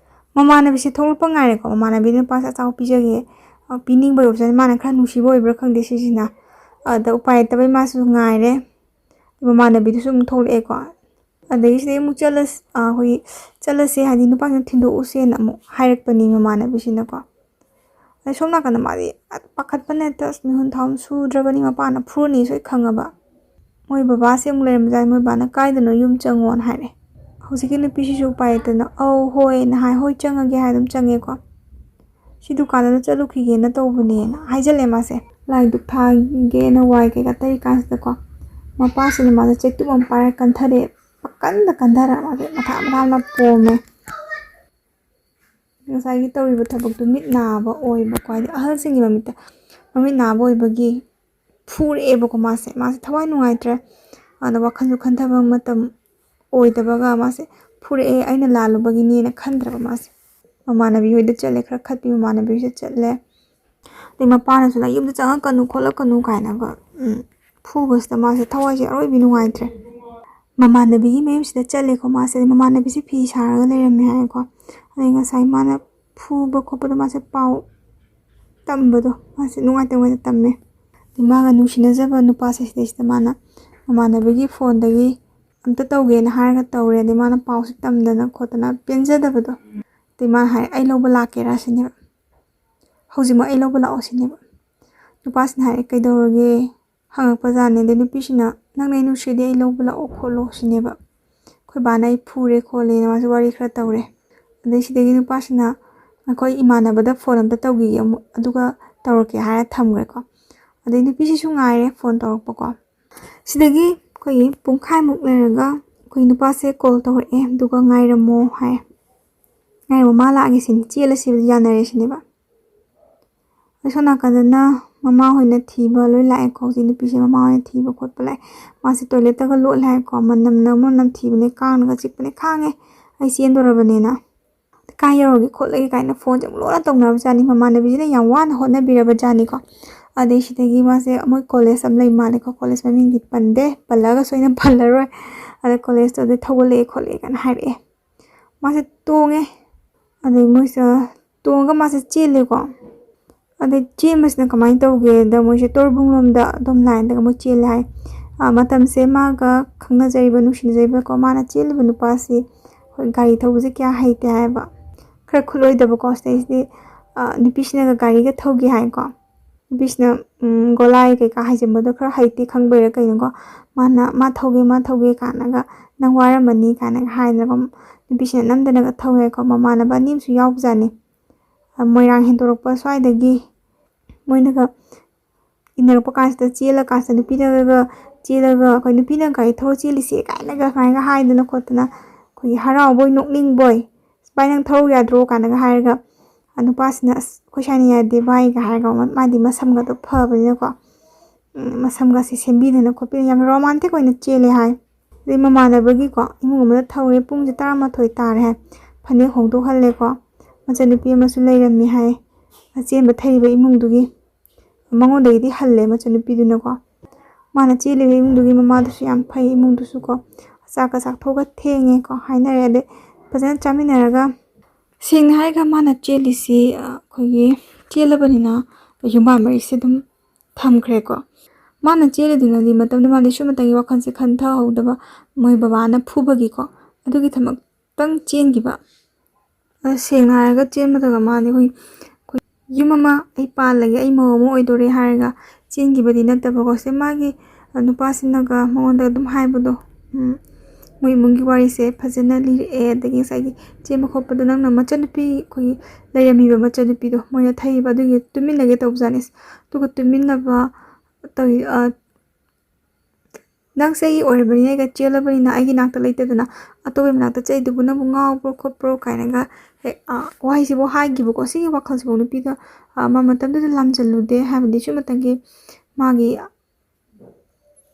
ꯃꯃꯥꯟꯅꯕꯤꯁꯦ ꯊꯣꯛꯂꯛꯄ ꯉꯥꯏꯔꯦꯀꯣ꯫ ꯃꯃꯥꯟꯅꯕꯤ ꯅꯨꯄꯥꯁꯦ ꯑꯆꯥꯄꯣꯠ ꯄꯤꯖꯒꯦ, ꯑ, ꯄꯤꯅꯤꯡꯕ ꯑꯣꯏꯕꯖꯥꯠꯅꯤ꯫ ꯃꯥꯅ ꯈꯔ ꯅꯨꯡꯁꯤꯕ ꯑꯣꯏꯕ꯭ꯔꯥ ꯈꯪꯗꯦ ꯁꯤꯁꯤꯅ꯫ ꯑꯗ ꯎꯄꯥꯏ ꯂꯩꯇꯕꯩ ꯃꯥꯁꯨ ꯉꯥꯏꯔꯦ꯫ ꯃꯃꯥꯟꯅꯕꯤꯗꯨꯁꯨ ꯑꯃꯨꯛ ꯊꯣꯛꯂꯛꯑꯦꯀꯣ꯫ ꯑꯗꯒꯤ ꯁꯤꯗꯩ ꯑꯃꯨꯛ ꯆꯠꯂꯁ ꯑꯩꯈꯣꯏꯒꯤ ꯆꯠꯂꯁꯦ, ꯍꯥꯏꯗꯤ ꯅꯨꯄꯥꯁꯤꯅ ꯊꯤꯟꯗꯣꯛꯎꯁꯦꯅ ꯑꯃꯨꯛ ꯍꯥꯏꯔꯛꯄꯅꯤ ꯃꯃꯥꯟꯅꯕꯤꯁꯤꯅꯀꯣ꯫ ꯑꯗꯩ ꯁꯣꯝ ꯅꯥꯀꯟꯗ ꯃꯥꯗꯤ ꯄꯥꯈꯠꯄꯅ ꯍꯦꯛꯇ, ꯑꯁ, ꯃꯤꯍꯨꯟ ꯊꯥꯍꯨꯟ ꯁꯨꯗ꯭ꯔꯕꯅꯤ, ꯃꯄꯥꯅ ꯐꯨꯔꯅꯤ ꯁꯣꯏ ꯈꯪꯉꯕ꯫ ꯃꯣꯏ ꯕꯕꯥꯁꯦ ꯑꯃꯨꯛ ꯂꯩꯔꯝꯕꯖꯥꯠꯅꯤ, ꯃꯣꯏ ꯕꯕꯥꯅ "ꯀꯥꯏꯗꯅꯣ ꯌꯨꯝ ꯆꯪꯉꯣꯅ" ꯍꯥꯏꯔꯦ꯫ ꯍꯧꯖꯤꯛꯀꯤ ꯅꯨꯄꯤꯁꯤꯁꯨ ꯎꯄꯥꯏ ꯂꯩꯇꯅ "ꯑꯧ, ꯍꯣꯏꯅ" ꯍꯥꯏ, "ꯍꯣꯏ, ꯆꯪꯉꯒꯦ" ꯍꯥꯏ ꯑꯗꯨꯝ ꯆꯪꯉꯦꯀꯣ꯫ "ꯁꯤ ꯗꯨꯀꯥꯟꯗ ꯆꯠꯂꯨꯈꯤꯒꯦꯅ ꯇꯧꯕꯅꯦꯅ" ꯍꯥꯏꯖꯜꯂꯦ ꯃꯥꯁꯦ꯫ ꯂꯥꯏ ꯙꯨꯛ ꯊꯥꯒꯦꯅ ꯋꯥꯏ ꯀꯩꯀꯥ ꯇꯩꯔꯤ ꯀꯥꯟꯁꯤꯗꯀꯣ, ꯃꯄꯥꯁꯤꯅ ꯃꯥꯁꯦ ꯆꯩꯇꯨꯞ ꯑꯃ ꯄꯥꯏꯔ ꯀꯟꯊꯔꯛꯑꯦ꯫ ꯄꯀꯟꯗ ꯀꯟꯊꯔ ꯃꯥꯁꯦ ꯃꯊꯥ ꯃꯊꯥ ꯑꯃ ꯄꯣꯝꯃꯦ꯫ ꯉꯁꯥꯏꯒꯤ ꯇꯧꯔꯤꯕ ꯊꯕꯛꯇꯨ ꯃꯤꯠ ꯅꯥꯕ ꯑꯣꯏꯕꯀꯣ, ꯍꯥꯏꯗꯤ ꯑꯍꯜꯁꯤꯡꯒꯤ ꯃꯃꯤꯠꯇ ꯃꯃꯤꯠ ꯅꯥꯕ ꯑꯣꯏꯕꯒꯤ ꯐꯨꯔꯛꯑꯦꯕꯀꯣ ꯃꯥꯁꯦ꯫ ꯃꯥꯁꯦ ꯊꯋꯥꯏ ꯅꯨꯡꯉꯥꯏꯇ꯭ꯔꯦ꯫ ꯑꯗ ꯋꯥꯈꯜꯁꯨ ꯈꯟꯊꯕ ꯃꯇꯝ ꯑꯣꯏꯗꯕꯒ ꯃꯥꯁꯦ ꯐꯨꯔꯛꯑꯦ, ꯑꯩꯅ ꯂꯥꯜꯂꯨꯕꯒꯤꯅꯦꯅ ꯈꯟꯗ꯭ꯔꯕ ꯃꯥꯁꯦ꯫ ꯃꯃꯥꯟꯅꯕꯤ ꯍꯣꯏꯗ ꯆꯠꯂꯦ, ꯈꯔ ꯈꯠꯄꯤ ꯃꯃꯥꯟꯅꯕꯤ ꯍꯣꯏꯗ ꯆꯠꯂꯦ꯫ ꯑꯗꯩ ꯃꯄꯥꯅꯁꯨ "ꯅꯪ ꯌꯨꯝꯗ ꯆꯪꯉꯛꯀꯅꯨ ꯈꯣꯠꯂꯛꯀꯅꯨ" ꯀꯥꯏꯅꯒ, ꯎꯝ, ꯐꯨꯕꯁꯤꯗ ꯃꯥꯁꯦ ꯊꯋꯥꯏꯁꯦ ꯑꯔꯣꯏꯕꯤ ꯅꯨꯡꯉꯥꯏꯇ꯭ꯔꯦ꯫ ꯃꯃꯥꯟꯅꯕꯤꯒꯤ ꯃꯌꯨꯝꯁꯤꯗ ꯆꯠꯂꯦꯀꯣ ꯃꯥꯁꯦ꯫ ꯃꯃꯥꯟꯅꯕꯤꯁꯦ ꯐꯤ ꯁꯥꯔꯒ ꯂꯩꯔꯝꯃꯦ ꯍꯥꯏꯀꯣ꯫ ꯑꯗꯩ ꯉꯁꯥꯏ ꯃꯥꯅ ꯐꯨꯕ ꯈꯣꯠꯄꯗꯣ ꯃꯥꯁꯦ ꯄꯥꯎ ꯇꯝꯕꯗꯣ ꯃꯥꯁꯦ ꯅꯨꯡꯉꯥꯏꯇ ꯅꯨꯡꯉꯥꯏꯇ ꯇꯝꯃꯦ꯫ ꯑꯗꯩ ꯃꯥꯒ ꯅꯨꯡꯁꯤꯅꯖꯕ ꯅꯨꯄꯥꯁꯦ ꯁꯤꯗꯩꯁꯤꯗ ꯃꯥꯅ ꯃꯃꯥꯟꯅꯕꯤꯒꯤ ꯐꯣꯟꯗꯒꯤ ꯑꯝꯇ ꯇꯧꯒꯦꯅ ꯍꯥꯏꯔꯒ ꯇꯧꯔꯦ꯫ ꯑꯗꯩ ꯃꯥꯅ ꯄꯥꯎꯁꯦ ꯇꯝꯗꯅ ꯈꯣꯠꯇꯅ ꯄꯦꯟꯖꯗꯕꯗꯣ꯫ ꯑꯗꯩ ꯃꯥꯅ ꯍꯥꯏ, "ꯑꯩ ꯂꯧꯕ ꯂꯥꯛꯀꯦꯔꯥ?" ꯁꯤꯅꯦꯕ꯫ "ꯍꯧꯖꯤꯛꯃꯛ ꯑꯩ ꯂꯧꯕ ꯂꯥꯛꯑꯣ" ꯁꯤꯅꯦꯕ꯫ ꯅꯨꯄꯥꯁꯤꯅ ꯍꯥꯏꯔꯦ, "ꯀꯩꯗꯧꯔꯒꯦ?" ꯍꯪꯉꯛꯄ ꯖꯥꯠꯅꯤ꯫ ꯑꯗꯩ ꯅꯨꯄꯤꯁꯤꯅ, "ꯅꯪꯅ ꯑꯩ ꯅꯨꯡꯁꯤꯔꯗꯤ ꯑꯩ ꯂꯧꯕ ꯂꯥꯛꯑꯣ ꯈꯣꯠꯂꯣ" ꯁꯤꯅꯦꯕ꯫ "ꯑꯩꯈꯣꯏ ꯕꯥꯅ ꯑꯩ ꯐꯨꯔꯦ ꯈꯣꯠꯂꯦꯅ" ꯃꯥꯁꯨ ꯋꯥꯔꯤ ꯈꯔ ꯇꯧꯔꯦ꯫ ꯑꯗꯩ ꯁꯤꯗꯒꯤ ꯅꯨꯄꯥꯁꯤꯅ, "ꯑꯩꯈꯣꯏ ꯏꯃꯥꯟꯅꯕꯗ ꯐꯣꯟ ꯑꯝꯇ ꯇꯧꯈꯤꯒꯦ ꯑꯃꯨꯛ, ꯑꯗꯨꯒ ꯇꯧꯔꯛꯀꯦ" ꯍꯥꯏꯔ ꯊꯝꯈ꯭ꯔꯦꯀꯣ꯫ ꯑꯗꯩ ꯅꯨꯄꯤꯁꯤꯁꯨ ꯉꯥꯏꯔꯦ ꯐꯣꯟ ꯇꯧꯔꯛꯄꯀꯣ꯫ ꯁꯤꯗꯒꯤ ꯑꯩꯈꯣꯏꯒꯤ ꯄꯨꯡꯈꯥꯏꯃꯨꯛ ꯂꯩꯔꯒ ꯑꯩꯈꯣꯏ ꯅꯨꯄꯥꯁꯦ ꯀꯣꯜ ꯇꯧꯔꯛꯑꯦ, ꯑꯗꯨꯒ "ꯉꯥꯏꯔꯝꯃꯣ" ꯍꯥꯏ꯫ "ꯉꯥꯏꯔꯝꯃꯣ, ꯃꯥ ꯂꯥꯛꯑꯒꯦ ꯁꯤꯅꯤ, ꯆꯦꯜꯂꯁꯤ" ꯌꯥꯅꯔꯦ ꯁꯤꯅꯦꯕ꯫ ꯑꯗꯩ ꯁꯣꯝ ꯅꯥꯀꯟꯗꯅ ꯃꯃꯥ ꯍꯣꯏꯅ ꯊꯤꯕ ꯂꯣꯏ ꯂꯥꯛꯑꯦꯀꯣ꯫ ꯍꯧꯖꯤꯛ ꯅꯨꯄꯤꯁꯦ ꯃꯃꯥ ꯍꯣꯏꯅ ꯊꯤꯕ ꯈꯣꯠꯄ ꯂꯥꯛꯑꯦ꯫ ꯃꯥꯁꯦ ꯇꯣꯏꯂꯦꯠꯇꯒ ꯂꯣꯠꯂꯦ ꯍꯥꯏꯀꯣ꯫ ꯃꯅꯝꯅ ꯑꯃ ꯅꯝꯊꯤꯕꯅꯦ, ꯀꯥꯡꯅꯒ ꯆꯤꯛꯄꯅꯦ, ꯈꯥꯡꯉꯦ ꯑꯩ ꯆꯦꯟꯗꯣꯔꯕꯅꯦꯅ꯫ "ꯀꯥꯏ ꯌꯧꯔꯒꯦ ꯈꯣꯠꯂꯒꯦ?" ꯀꯥꯏꯅ ꯐꯣꯟꯁꯦ ꯑꯃꯨꯛ ꯂꯣꯟꯅ ꯇꯧꯅꯕꯖꯥꯠꯅꯤ꯫ ꯃꯃꯥꯟꯅꯕꯤꯁꯤꯅ ꯌꯥꯝ ꯋꯥꯅ ꯍꯣꯠꯅꯕꯤꯔꯕꯖꯥꯠꯅꯤꯀꯣ꯫ ꯑꯗꯩ ꯁꯤꯗꯒꯤ ꯃꯥꯁꯦ ꯃꯣꯏ ꯀꯣꯂꯦꯖ ꯑꯃ ꯂꯩ ꯃꯥꯜꯂꯦꯀꯣ꯫ ꯀꯣꯂꯦꯖ ꯃꯃꯤꯡꯗꯤ ꯄꯟꯗꯦ, ꯄꯜꯂꯒꯁꯨ ꯑꯩꯅ ꯄꯜꯂꯔꯣꯏ꯫ ꯑꯗ ꯀꯣꯂꯦꯖꯇꯣ ꯑꯗꯩ ꯊꯧꯒꯠꯂꯛꯑꯦ ꯈꯣꯠꯂꯛꯑꯦ ꯀꯥꯏꯅ ꯍꯥꯏꯔꯛꯑꯦ꯫ ꯃꯥꯁꯦ ꯇꯣꯡꯉꯦ꯫ ꯑꯗꯩ ꯃꯣꯏꯁꯦ ꯇꯣꯡꯉꯒ ꯃꯥꯁꯦ ꯆꯦꯜꯂꯦꯀꯣ꯫ ꯑꯗꯩ ꯆꯦꯟꯕꯁꯤꯅ ꯀꯃꯥꯏꯅ ꯇꯧꯒꯦꯗ, ꯃꯣꯏꯁꯦ ꯇꯣꯔꯕꯨꯡ ꯂꯣꯝꯗ ꯑꯗꯨꯝ ꯂꯥꯏꯟꯗꯒ ꯃꯣꯏ ꯆꯦꯜꯂꯦ ꯍꯥꯏ꯫ ꯃꯇꯝꯁꯦ ꯃꯥꯒ ꯈꯪꯅꯖꯔꯤꯕ, ꯅꯨꯡꯁꯤꯅꯖꯔꯤꯕꯀꯣ, ꯃꯥꯅ ꯆꯦꯜꯂꯤꯕ ꯅꯨꯄꯥꯁꯤ, ꯍꯣꯏ, ꯒꯥꯔꯤ ꯊꯧꯕꯁꯦ ꯀꯌꯥ ꯍꯩꯇꯦ ꯍꯥꯏꯕ, ꯈꯔ ꯈꯨꯠꯂꯣꯏꯗꯕꯀꯣ꯫ ꯁꯤꯗꯩꯁꯤꯗꯤ ꯅꯨꯄꯤꯁꯤꯅꯒ ꯒꯥꯔꯤꯒ ꯊꯧꯒꯦ ꯍꯥꯏꯀꯣ꯫ ꯅꯨꯄꯤꯁꯤꯅ ꯒꯣꯂꯥꯏ ꯀꯩꯀꯥ ꯍꯥꯏꯖꯤꯟꯕꯗꯣ ꯈꯔ ꯍꯩꯇꯦ ꯈꯪꯕꯩꯔꯥ ꯀꯩꯅꯣꯀꯣ, ꯃꯥꯅ "ꯃꯥ ꯊꯧꯒꯦ, ꯃꯥ ꯊꯧꯒꯦ" ꯀꯥꯏꯅꯒ, "ꯅꯪ ꯋꯥꯔꯝꯃꯅꯤ" ꯀꯥꯏꯅꯒ ꯍꯥꯏꯗꯅꯀꯣ, ꯅꯨꯄꯤꯁꯤꯅ ꯅꯝꯗꯅꯒ ꯊꯧꯋꯦꯀꯣ꯫ ꯃꯃꯥꯟꯅꯕ ꯑꯅꯤ ꯑꯃꯁꯨ ꯌꯥꯎꯕꯖꯥꯠꯅꯤ꯫ ꯃꯣꯏꯔꯥꯡ ꯍꯦꯟꯗꯣꯔꯛꯄ ꯁ꯭ꯋꯥꯏꯗꯒꯤ ꯃꯣꯏꯅꯒ ꯏꯟꯅꯔꯛꯄ ꯀꯥꯟꯁꯤꯗ, ꯆꯦꯜꯂꯀꯥꯟꯁꯤꯗ, ꯅꯨꯄꯤꯅꯒ ꯆꯦꯜꯂꯒ, ꯑꯩꯈꯣꯏ ꯅꯨꯄꯤꯅ ꯒꯥꯔꯤ ꯊꯧꯔ ꯆꯦꯜꯂꯤꯁꯦ ꯀꯥꯏꯅꯒ ꯁꯨꯃꯥꯏꯅꯒ ꯍꯥꯏꯗꯅ ꯈꯣꯠꯇꯅ, ꯑꯩꯈꯣꯏꯒꯤ ꯍꯔꯥꯎꯕꯣꯏ ꯅꯣꯛꯅꯤꯡꯕꯣꯏ, "ꯚꯥꯏ, ꯅꯪ ꯊꯧꯔꯨ ꯌꯥꯗ꯭ꯔꯣ?" ꯀꯥꯏꯅꯒ ꯍꯥꯏꯔꯒ, ꯅꯨꯄꯥꯁꯤꯅ, "ꯑꯁ, ꯑꯩꯈꯣꯏ ꯁꯥꯏꯅ ꯌꯥꯗꯦ ꯚꯥꯏ" ꯀꯥꯏ ꯍꯥꯏꯔꯒ, ꯃꯥꯗꯤ ꯃꯁꯝꯒꯗꯣ ꯐꯕꯅꯤꯅꯀꯣ, ꯃꯁꯝꯒꯁꯦ ꯁꯦꯝꯕꯤꯗꯅ ꯈꯣꯠꯄꯤꯗꯅ ꯌꯥꯝ ꯔꯣꯃꯥꯟꯇꯤꯛ ꯑꯣꯏꯅ ꯆꯦꯜꯂꯦ ꯍꯥꯏ꯫ ꯑꯗꯩ ꯃꯃꯥꯟꯅꯕꯒꯤꯀꯣ ꯏꯃꯨꯡ ꯑꯃꯗ ꯊꯧꯔꯦ꯫ ꯄꯨꯡꯁꯦ ꯇꯔꯥꯃꯥꯊꯣꯏ ꯇꯥꯔꯦ ꯍꯥꯏ꯫ ꯐꯅꯦꯛ ꯍꯣꯡꯗꯣꯛꯍꯜꯂꯦꯀꯣ꯫ ꯃꯆꯟꯅꯨꯄꯤ ꯑꯃꯁꯨ ꯂꯩꯔꯝꯃꯤ ꯍꯥꯏ, ꯑꯆꯦꯟꯕ ꯊꯩꯔꯤꯕ ꯏꯃꯨꯡꯗꯨꯒꯤ꯫ ꯃꯉꯣꯟꯗꯒꯤꯗꯤ ꯍꯜꯂꯦ ꯃꯆꯟꯅꯨꯄꯤꯗꯨꯅꯀꯣ꯫ ꯃꯥꯅ ꯆꯦꯜꯂꯤꯕ ꯏꯃꯨꯡꯗꯨꯒꯤ ꯃꯃꯥꯗꯨꯁꯨ ꯌꯥꯝ ꯐꯩ, ꯏꯃꯨꯡꯗꯨꯁꯨꯀꯣ꯫ ꯑꯆꯥꯛꯀ ꯆꯥꯛꯊꯣꯛꯑꯒ ꯊꯦꯡꯉꯦꯀꯣ, ꯍꯥꯏꯅꯔꯦ꯫ ꯑꯗꯩ ꯐꯖꯅ ꯆꯥꯃꯤꯟꯅꯔꯒ, ꯁꯦꯡꯅ ꯍꯥꯏꯔꯒ ꯃꯥꯅ ꯆꯦꯜꯂꯤꯁꯤ, ꯑ, ꯑꯩꯈꯣꯏꯒꯤ ꯆꯦꯜꯂꯕꯅꯤꯅ ꯌꯨꯝꯕꯥꯟ ꯃꯔꯤꯁꯦ ꯑꯗꯨꯝ ꯊꯝꯈ꯭ꯔꯦꯀꯣ꯫ ꯃꯥꯅ ꯆꯦꯜꯂꯤꯗꯨꯅꯗꯤ ꯃꯇꯝꯗꯨ ꯃꯥꯗꯤ ꯁꯨꯝꯃꯇꯪꯒꯤ ꯋꯥꯈꯜꯁꯦ ꯈꯟꯊꯍꯧꯗꯕ, ꯃꯣꯏ ꯕꯕꯥꯅ ꯐꯨꯕꯒꯤꯀꯣ, ꯑꯗꯨꯒꯤ ꯊꯕꯛꯇꯪ ꯆꯦꯟꯈꯤꯕ꯫ ꯑꯗ ꯁꯦꯡꯅ ꯍꯥꯏꯔꯒ ꯆꯦꯟꯕꯗꯒ ꯃꯥꯗꯤ ꯑꯩꯈꯣꯏ, ꯑꯩꯈꯣꯏ ꯌꯨꯝ ꯑꯃ ꯑꯩ ꯄꯥꯜꯂꯒꯦ, ꯑꯩ ꯃꯧ ꯑꯃ ꯑꯣꯏꯗꯣꯔꯦ ꯍꯥꯏꯔꯒ ꯆꯦꯟꯈꯤꯕꯗꯤ ꯅꯠꯇꯕꯀꯣ꯫ ꯁꯦ ꯃꯥꯒꯤ, ꯑ, ꯅꯨꯄꯥꯁꯤꯅꯒ ꯃꯉꯣꯟꯗ ꯑꯗꯨꯝ ꯍꯥꯏꯕꯗꯣ, ꯎꯝ, ꯃꯣꯏ ꯏꯃꯨꯡꯒꯤ ꯋꯥꯔꯤꯁꯦ ꯐꯖꯅ ꯂꯤꯔꯛꯑꯦ꯫ ꯑꯗꯒꯤ ꯉꯁꯥꯏꯒꯤ ꯆꯦꯟꯕ ꯈꯣꯠꯄꯗꯣ ꯅꯪꯅ ꯃꯆꯟꯅꯨꯄꯤ, ꯑꯩꯈꯣꯏꯒꯤ ꯂꯩꯔꯝꯃꯤꯕ ꯃꯆꯟꯅꯨꯄꯤꯗꯣ ꯃꯣꯏꯅ ꯊꯩꯕ, ꯑꯗꯨꯒꯤ ꯇꯨꯃꯤꯟꯅꯒꯦ ꯇꯧꯕꯖꯥꯠꯅꯤ꯫ ꯑꯗꯨꯒ ꯇꯨꯃꯤꯟꯅꯕ ꯇꯧꯏ, ꯑ, "ꯅꯪꯁꯦ ꯑꯩꯒꯤ ꯑꯣꯏꯔꯕꯅꯤꯅ, ꯑꯩꯒ ꯆꯦꯜꯂꯕꯅꯤꯅ ꯑꯩꯒꯤ ꯅꯥꯛꯇ ꯂꯩꯇꯗꯅ ꯑꯇꯣꯞꯄꯒꯤ ꯃꯅꯥꯛꯇ ꯆꯠꯂꯤꯗꯨꯕꯨ ꯅꯪꯕꯨ ꯉꯥꯎꯕ꯭ꯔꯣ ꯈꯣꯠꯄ꯭ꯔꯣ?" ꯀꯥꯏꯅꯒ ꯍꯦꯛ, ꯑ, ꯋꯥꯍꯩꯁꯤꯕꯨ ꯍꯥꯏꯈꯤꯕꯀꯣ꯫ ꯁꯤꯒꯤ ꯋꯥꯈꯜꯁꯤꯐꯥꯎ ꯅꯨꯄꯤꯗ, ꯑ, ꯃꯥ ꯃꯇꯝꯗꯨꯗ ꯂꯥꯝꯁꯤꯜꯂꯨꯗꯦ, ꯍꯥꯏꯕꯗꯤ ꯁꯨꯝꯃꯇꯪꯒꯤ ꯃꯥꯒꯤ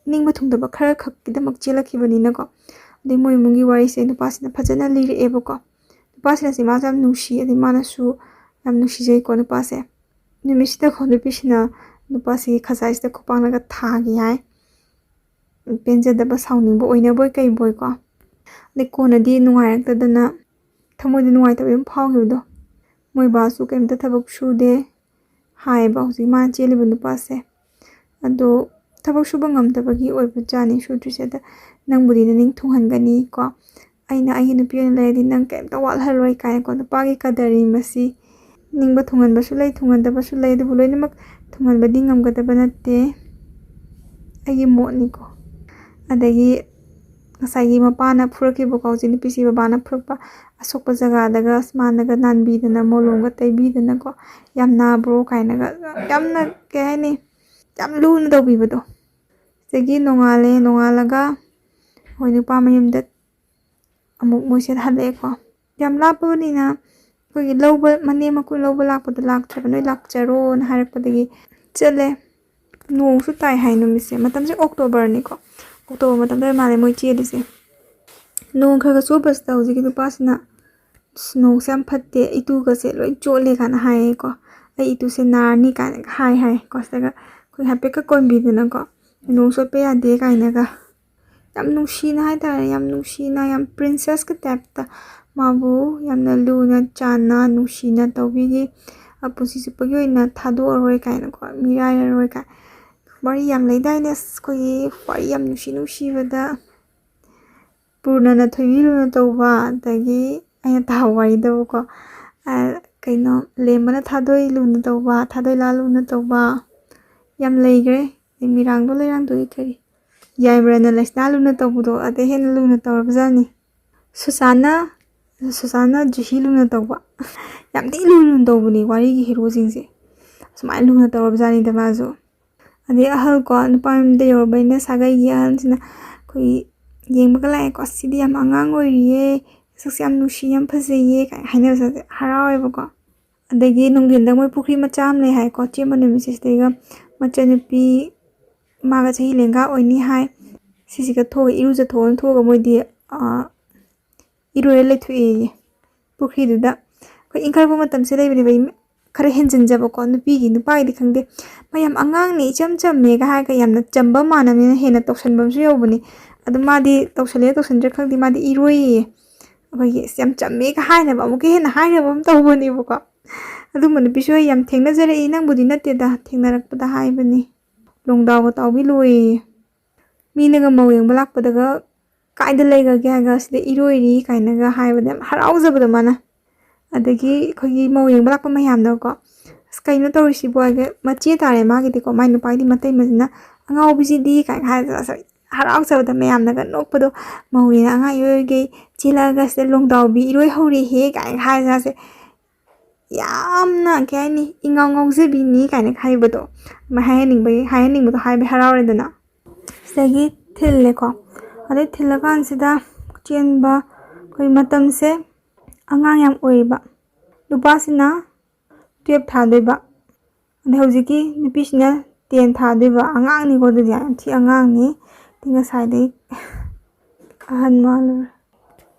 ꯅꯤꯡꯕ ꯊꯨꯡꯗꯕ ꯈꯔ ꯈꯛꯀꯤꯗꯃꯛ ꯆꯦꯜꯂꯛꯈꯤꯕꯅꯤꯅꯀꯣ꯫ ꯑꯗꯩ ꯃꯣꯏ ꯏꯃꯨꯡꯒꯤ ꯋꯥꯔꯤꯁꯦ ꯅꯨꯄꯥꯁꯤꯅ ꯐꯖꯅ ꯂꯤꯔꯛꯑꯦꯕꯀꯣ꯫ ꯅꯨꯄꯥꯁꯤꯅꯁꯦ ꯃꯥꯁꯨ ꯌꯥꯝ ꯅꯨꯡꯁꯤ, ꯑꯗꯩ ꯃꯥꯅꯁꯨ ꯌꯥꯝ ꯅꯨꯡꯁꯤꯖꯩꯀꯣ ꯅꯨꯄꯥꯁꯦ꯫ ꯅꯨꯃꯤꯠꯁꯤꯗꯀꯣ ꯅꯨꯄꯤꯁꯤꯅ ꯅꯨꯄꯥꯁꯤꯒꯤ ꯈꯖꯥꯏꯁꯤꯗ ꯈꯨꯄꯥꯛꯅꯒ ꯊꯥꯈꯤ ꯍꯥꯏ꯫ ꯄꯦꯟꯖꯗꯕ, ꯁꯥꯎꯅꯤꯡꯕ ꯑꯣꯏꯅꯕꯣꯏ ꯀꯩꯕꯣꯏꯀꯣ꯫ ꯑꯗꯩ ꯀꯣꯟꯅꯗꯤ ꯅꯨꯡꯉꯥꯏꯔꯛꯇꯗꯅ, ꯊꯃꯣꯏꯗ ꯅꯨꯡꯉꯥꯏꯇꯕ ꯑꯗꯨꯝ ꯐꯥꯎꯈꯤꯕꯗꯣ꯫ ꯃꯣꯏ ꯕꯥꯁꯨ ꯀꯩꯝꯇ ꯊꯕꯛ ꯁꯨꯗꯦ ꯍꯥꯏꯌꯦꯕ ꯍꯧꯖꯤꯛ ꯃꯥꯅ ꯆꯦꯜꯂꯤꯕ ꯅꯨꯄꯥꯁꯦ꯫ ꯑꯗꯣ ꯊꯕꯛ ꯁꯨꯕ ꯉꯝꯗꯕꯒꯤ ꯑꯣꯏꯕ ꯖꯥꯠꯅꯤ ꯁꯨꯗ꯭ꯔꯤꯁꯦ꯫ ꯑꯗ ꯅꯪꯕꯨꯗꯤ ꯅꯅꯤꯡ ꯊꯨꯡꯍꯟꯒꯅꯤ ꯀꯣ, "ꯑꯩꯅ ꯑꯩꯒꯤ ꯅꯨꯄꯤ ꯑꯣꯏꯅ ꯂꯩꯔꯗꯤ ꯅꯪ ꯀꯩꯝꯇ ꯋꯥꯠꯍꯜꯂꯣꯏ" ꯀꯥꯏꯅꯀꯣ꯫ ꯅꯨꯄꯥꯒꯤ ꯀꯗꯔꯤ ꯃꯁꯤ꯫ ꯅꯤꯡꯕ ꯊꯨꯡꯍꯟꯕꯁꯨ ꯂꯩ, ꯊꯨꯡꯍꯟꯗꯕꯁꯨ ꯂꯩ, ꯑꯗꯨꯕꯨ ꯂꯣꯏꯅꯃꯛ ꯊꯨꯡꯍꯟꯕꯗꯤ ꯉꯝꯒꯗꯕ ꯅꯠꯇꯦ, ꯑꯩꯒꯤ ꯃꯣꯠꯅꯤꯀꯣ꯫ ꯑꯗꯒꯤ ꯉꯁꯥꯏꯒꯤ ꯃꯄꯥꯅ ꯐꯨꯔꯛꯈꯤꯕꯀꯣ, ꯍꯧꯖꯤꯛ ꯅꯨꯄꯤꯁꯤ ꯕꯕꯥꯅ ꯐꯨꯔꯛꯄ, ꯑꯁꯣꯛꯄ ꯖꯒꯥꯗꯒ ꯃꯥꯅꯒ ꯅꯥꯟꯕꯤꯗꯅ, ꯃꯣꯂꯣꯝꯒ ꯇꯩꯕꯤꯗꯅꯀꯣ, "ꯌꯥꯝ ꯅꯥꯕ꯭ꯔꯣ?" ꯀꯥꯏꯅꯒ ꯌꯥꯝꯅ, ꯀꯩ ꯍꯥꯏꯅꯤ, ꯌꯥꯝ ꯂꯨꯅ ꯇꯧꯕꯤꯕꯗꯣ꯫ ꯁꯤꯗꯒꯤ ꯅꯣꯡꯉꯥꯜꯂꯦ, ꯅꯣꯡꯉꯥꯜꯂꯒ ꯑꯩꯈꯣꯏ ꯅꯨꯄꯥ ꯃꯌꯨꯝꯗ ꯑꯃꯨꯛ ꯃꯣꯏꯁꯦ ꯍꯜꯂꯛꯑꯦꯀꯣ꯫ ꯌꯥꯝ ꯂꯥꯞꯄꯕꯅꯤꯅ ꯑꯩꯈꯣꯏꯒꯤ ꯂꯧꯕ, ꯃꯅꯦꯝ ꯃꯀꯨ ꯂꯧꯕ ꯂꯥꯛꯄꯗꯣ ꯂꯥꯛꯇ꯭ꯔꯕ, "ꯅꯣꯏ ꯂꯥꯛꯆꯔꯣꯅ" ꯍꯥꯏꯔꯛꯄꯗꯒꯤ ꯆꯠꯂꯦ꯫ ꯅꯣꯡꯁꯨ ꯇꯥꯏ ꯍꯥꯏ ꯅꯨꯃꯤꯠꯁꯦ, ꯃꯇꯝꯁꯦ ꯑꯣꯛꯇꯣꯕꯔꯅꯤꯀꯣ, ꯑꯣꯛꯇꯣꯕꯔ ꯃꯇꯝꯗ ꯑꯣꯏ ꯃꯥꯜꯂꯦ ꯃꯣꯏ ꯆꯦꯜꯂꯤꯁꯦ꯫ ꯅꯣꯡ ꯈꯔ ꯈꯔ ꯆꯨꯕꯁꯤꯗ ꯍꯧꯖꯤꯛꯀꯤ ꯅꯨꯄꯥꯁꯤꯅ, "ꯑꯁ, ꯅꯣꯡꯁꯦ ꯌꯥꯝ ꯐꯠꯇꯦ, ꯏꯇꯨꯒꯁꯦ ꯂꯣꯏ ꯆꯣꯠꯂꯦ" ꯀꯥꯏꯅ ꯍꯥꯏꯌꯦꯀꯣ, "ꯑꯩ ꯏꯇꯨꯁꯦ ꯅꯥꯔꯅꯤ" ꯀꯥꯏꯅ ꯍꯥꯏ ꯍꯥꯏꯀꯣ꯫ ꯁꯤꯗꯒ ꯑꯩꯈꯣꯏ ꯍꯥꯏꯐꯦꯠꯀ ꯀꯣꯟꯕꯤꯗꯅꯀꯣ, "ꯅꯣꯡ ꯆꯣꯠꯄ ꯌꯥꯗꯦ" ꯀꯥꯏꯅꯒ ꯌꯥꯝ ꯅꯨꯡꯁꯤꯅ ꯍꯥꯏꯇꯥꯔꯦ, ꯌꯥꯝ ꯅꯨꯡꯁꯤꯅ, ꯌꯥꯝ ꯄ꯭ꯔꯤꯟꯁꯦꯁꯀꯤ ꯇꯥꯏꯞꯇ ꯃꯥꯕꯨ ꯌꯥꯝꯅ ꯂꯨꯅ ꯆꯥꯟꯅ ꯅꯨꯡꯁꯤꯅ ꯇꯧꯕꯤꯈꯤ꯫ "ꯄꯨꯟꯁꯤ ꯆꯨꯞꯄꯒꯤ ꯑꯣꯏꯅ ꯊꯥꯗꯣꯛꯑꯔꯣꯏ" ꯀꯥꯏꯅꯀꯣ, "ꯃꯤꯔꯥꯏꯔꯔꯣꯏ" ꯀꯥꯏ꯫ ꯋꯥꯔꯤ ꯌꯥꯝ ꯂꯩꯗꯥꯏꯅꯦ, ꯑꯁ, ꯑꯩꯈꯣꯏꯒꯤ ꯋꯥꯔꯤ ꯌꯥꯝ ꯅꯨꯡꯁꯤ ꯅꯨꯡꯁꯤꯕꯗ꯫ ꯄꯨꯔꯅꯅ ꯊꯣꯏꯕꯤ ꯂꯨꯅ ꯇꯧꯕ, ꯑꯗꯒꯤ ꯑꯩꯅ ꯇꯥꯍꯧ ꯋꯥꯔꯤꯗꯕꯨꯀꯣ, ꯑ, ꯀꯩꯅꯣ, ꯂꯦꯝꯕꯅ ꯊꯥꯗꯣꯏ ꯂꯨꯅ ꯇꯧꯕ, ꯊꯥꯗꯣꯏꯂꯥ ꯂꯨꯅ ꯇꯧꯕ ꯌꯥꯝ ꯂꯩꯈ꯭ꯔꯦ꯫ ꯑꯗꯩ ꯃꯤꯔꯥꯡꯗꯣ ꯂꯩꯔꯥꯡꯗꯣꯒꯤ ꯀꯔꯤ, ꯌꯥꯏꯃꯔꯅ ꯂꯩꯁꯅꯥ ꯂꯨꯅ ꯇꯧꯕꯗꯣ, ꯑꯗꯩ ꯍꯦꯟꯅ ꯂꯨꯅ ꯇꯧꯔꯕꯖꯥꯠꯅꯤ꯫ ꯁꯨꯁꯥꯟꯅ, ꯁꯨꯁꯥꯟꯅ ꯖꯨꯍꯤ ꯂꯨꯅ ꯇꯧꯕ꯫ ꯌꯥꯝ ꯊꯤ ꯂꯨ ꯂꯨꯅ ꯇꯧꯕꯅꯦ ꯋꯥꯔꯤꯒꯤ ꯍꯦꯔꯣꯁꯤꯡꯁꯦ꯫ ꯁꯨꯃꯥꯏꯅ ꯂꯨꯅ ꯇꯧꯔꯕꯖꯥꯠꯅꯤꯗ ꯃꯥꯁꯨ꯫ ꯑꯗꯩ ꯑꯍꯜ ꯀꯣ, ꯅꯨꯄꯥ ꯃꯌꯨꯝꯗ ꯌꯧꯔꯕꯅꯤꯅ ꯁꯥꯒꯩꯒꯤ ꯑꯍꯜꯁꯤꯅ ꯑꯩꯈꯣꯏꯒꯤ ꯌꯦꯡꯕꯒ ꯂꯥꯛꯑꯦꯀꯣ, "ꯑꯁ, ꯁꯤꯗꯤ ꯌꯥꯝ ꯑꯉꯥꯡ ꯑꯣꯏꯔꯤꯌꯦ, ꯁꯛꯁꯦ ꯌꯥꯝ ꯅꯨꯡꯁꯤ, ꯌꯥꯝ ꯐꯖꯩꯌꯦ" ꯀꯥꯏꯅ ꯍꯥꯏꯅꯕꯁꯦ ꯍꯔꯥꯎꯋꯦꯕꯀꯣ꯫ ꯑꯗꯒꯤ ꯅꯨꯡꯊꯤꯟꯗ ꯃꯣꯏ ꯄꯨꯈ꯭ꯔꯤ ꯃꯆꯥ ꯑꯃ ꯂꯩ ꯍꯥꯏꯀꯣ, ꯆꯦꯟꯕ ꯅꯨꯃꯤꯠꯁꯦ ꯁꯤꯗꯩꯒ ꯃꯆꯟꯅꯨꯄꯤ ꯃꯥꯒ ꯆꯍꯤ ꯂꯦꯡꯒꯥ ꯑꯣꯏꯅꯤ ꯍꯥꯏ, ꯁꯤꯁꯤꯒ ꯊꯣꯛꯑꯒ, ꯏꯔꯨꯖꯊꯣꯛꯑꯅ ꯊꯣꯛꯑꯒ ꯃꯣꯏꯗꯤ, ꯑ, ꯏꯔꯣꯏꯔ ꯂꯩꯊꯣꯛꯑꯦꯌꯦ ꯄꯨꯈ꯭ꯔꯤꯗꯨꯗ꯫ ꯑꯩꯈꯣꯏ ꯏꯪꯈꯠꯂꯛꯄ ꯃꯇꯝꯁꯦ ꯂꯩꯕꯅꯦꯕ, ꯏꯃ-, ꯈꯔ ꯍꯦꯟꯖꯤꯟꯖꯕꯀꯣ, ꯅꯨꯄꯤꯒꯤ, ꯅꯨꯄꯥꯒꯤꯗꯤ ꯈꯪꯗꯦ, "ꯃꯥ ꯌꯥꯝ ꯑꯉꯥꯡꯅꯦ, ꯏꯆꯝ ꯆꯝꯃꯦꯒ" ꯍꯥꯏꯔꯒ ꯌꯥꯝꯅ ꯆꯝꯕ ꯃꯥꯟꯅꯕꯅꯤꯅ ꯍꯦꯟꯅ ꯇꯧꯁꯟꯕ ꯑꯃꯁꯨ ꯌꯧꯕꯅꯦ꯫ ꯑꯗꯨ ꯃꯥꯗꯤ ꯇꯧꯁꯜꯂꯦ ꯇꯧꯁꯟꯗ꯭ꯔꯦ ꯈꯪꯗꯦ, ꯃꯥꯗꯤ ꯏꯔꯣꯏꯌꯦ꯫ ꯑꯩꯈꯣꯏꯒꯤ "ꯑꯁ, ꯌꯥꯝ ꯆꯝꯃꯦꯒ" ꯍꯥꯏꯅꯕ, ꯑꯃꯨꯛꯀ ꯍꯦꯟꯅ ꯍꯥꯏꯅꯕ ꯑꯃ ꯇꯧꯕꯅꯦꯕꯀꯣ꯫ ꯑꯗꯨꯝꯕ ꯅꯨꯄꯤꯁꯨ ꯑꯩ ꯌꯥꯝ ꯊꯦꯡꯅꯖꯔꯛꯏ, ꯅꯪꯕꯨꯗꯤ ꯅꯠꯇꯦꯗ, ꯊꯦꯡꯅꯔꯛꯄꯗ ꯍꯥꯏꯕꯅꯤ꯫ ꯂꯣꯡꯗꯥꯎꯒ ꯇꯥꯎꯕꯤ ꯂꯣꯏꯌꯦ꯫ ꯃꯤꯅꯒ ꯃꯧ ꯌꯦꯡꯕ ꯂꯥꯛꯄꯗꯒ "ꯀꯥꯏꯗ ꯂꯩꯈ꯭ꯔꯒꯦ?" ꯍꯥꯏꯔꯒ "ꯁꯤꯗ ꯏꯔꯣꯏꯔꯤ" ꯀꯥꯏꯅꯒ ꯍꯥꯏꯕꯗ ꯌꯥꯝ ꯍꯔꯥꯎꯖꯕꯗꯣ ꯃꯥꯅ꯫ ꯑꯗꯒꯤ ꯑꯩꯈꯣꯏꯒꯤ ꯃꯧ ꯌꯦꯡꯕ ꯂꯥꯛꯄ ꯃꯌꯥꯝꯅꯀꯣ "ꯑꯁ, ꯀꯩꯅꯣ ꯇꯧꯔꯤꯁꯤꯕꯣ?" ꯍꯥꯏꯒ, ꯃꯆꯦ ꯇꯥꯔꯦ ꯃꯥꯒꯤꯗꯤꯀꯣ, ꯃꯥꯏ ꯅꯨꯄꯥꯒꯤꯗꯤ ꯃꯇꯩꯃꯁꯤꯅ "ꯑꯉꯥꯎꯕꯤꯁꯤꯗꯤ" ꯀꯥꯏꯅ ꯍꯥꯏꯔꯒ ꯑꯁ ꯍꯔꯥꯎꯖꯕꯗ ꯃꯌꯥꯝꯅꯒ ꯅꯣꯛꯄꯗꯣ, "ꯃꯧꯅꯦꯅ ꯑꯉꯥꯡ ꯏꯔꯣꯏꯒꯦ ꯆꯦꯜꯂꯛꯑꯒ ꯁꯤꯗ ꯂꯣꯡꯗꯥꯎꯕꯤ ꯏꯔꯣꯏ ꯍꯧꯔꯦꯍꯦ" ꯀꯥꯏꯅ ꯍꯥꯏꯔꯒꯁꯦ ꯌꯥꯝꯅ, ꯀꯩ ꯍꯥꯏꯅꯤ, ꯏꯉꯥꯎ ꯉꯥꯎꯖꯕꯤꯅꯤ ꯀꯥꯏꯅ ꯍꯥꯏꯕꯗꯣ, ꯑꯗꯨꯃꯥꯏꯅ ꯍꯥꯏꯍꯟꯅꯤꯡꯕꯒꯤ, ꯍꯥꯏꯍꯟꯅꯤꯡꯕꯗꯣ ꯍꯥꯏꯕ ꯍꯔꯥꯎꯔꯦꯗꯅ꯫ ꯁꯤꯗꯒꯤ ꯊꯤꯜꯂꯦꯀꯣ꯫ ꯑꯗꯩ ꯊꯤꯜꯂꯀꯥꯟꯁꯤꯗ ꯆꯦꯟꯕ ꯑꯩꯈꯣꯏ ꯃꯇꯝꯁꯦ ꯑꯉꯥꯡ ꯌꯥꯝ ꯑꯣꯏꯔꯤꯕ꯫ ꯅꯨꯄꯥꯁꯤꯅ ꯇꯨꯌꯦꯜꯞ ꯊꯥꯗꯣꯏꯕ, ꯑꯗꯩ ꯍꯧꯖꯤꯛꯀꯤ ꯅꯨꯄꯤꯁꯤꯅ ꯇꯦꯟ ꯊꯥꯗꯣꯏꯕ꯫ ꯑꯉꯥꯡꯅꯤꯀꯣ, ꯑꯗꯨꯗꯤ ꯌꯥꯝ ꯊꯤ ꯑꯉꯥꯡꯅꯤ꯫ ꯑꯗꯩ ꯉꯁꯥꯏꯗꯩ ꯑꯍꯟ ꯃꯥꯜꯂꯨꯔꯦ꯫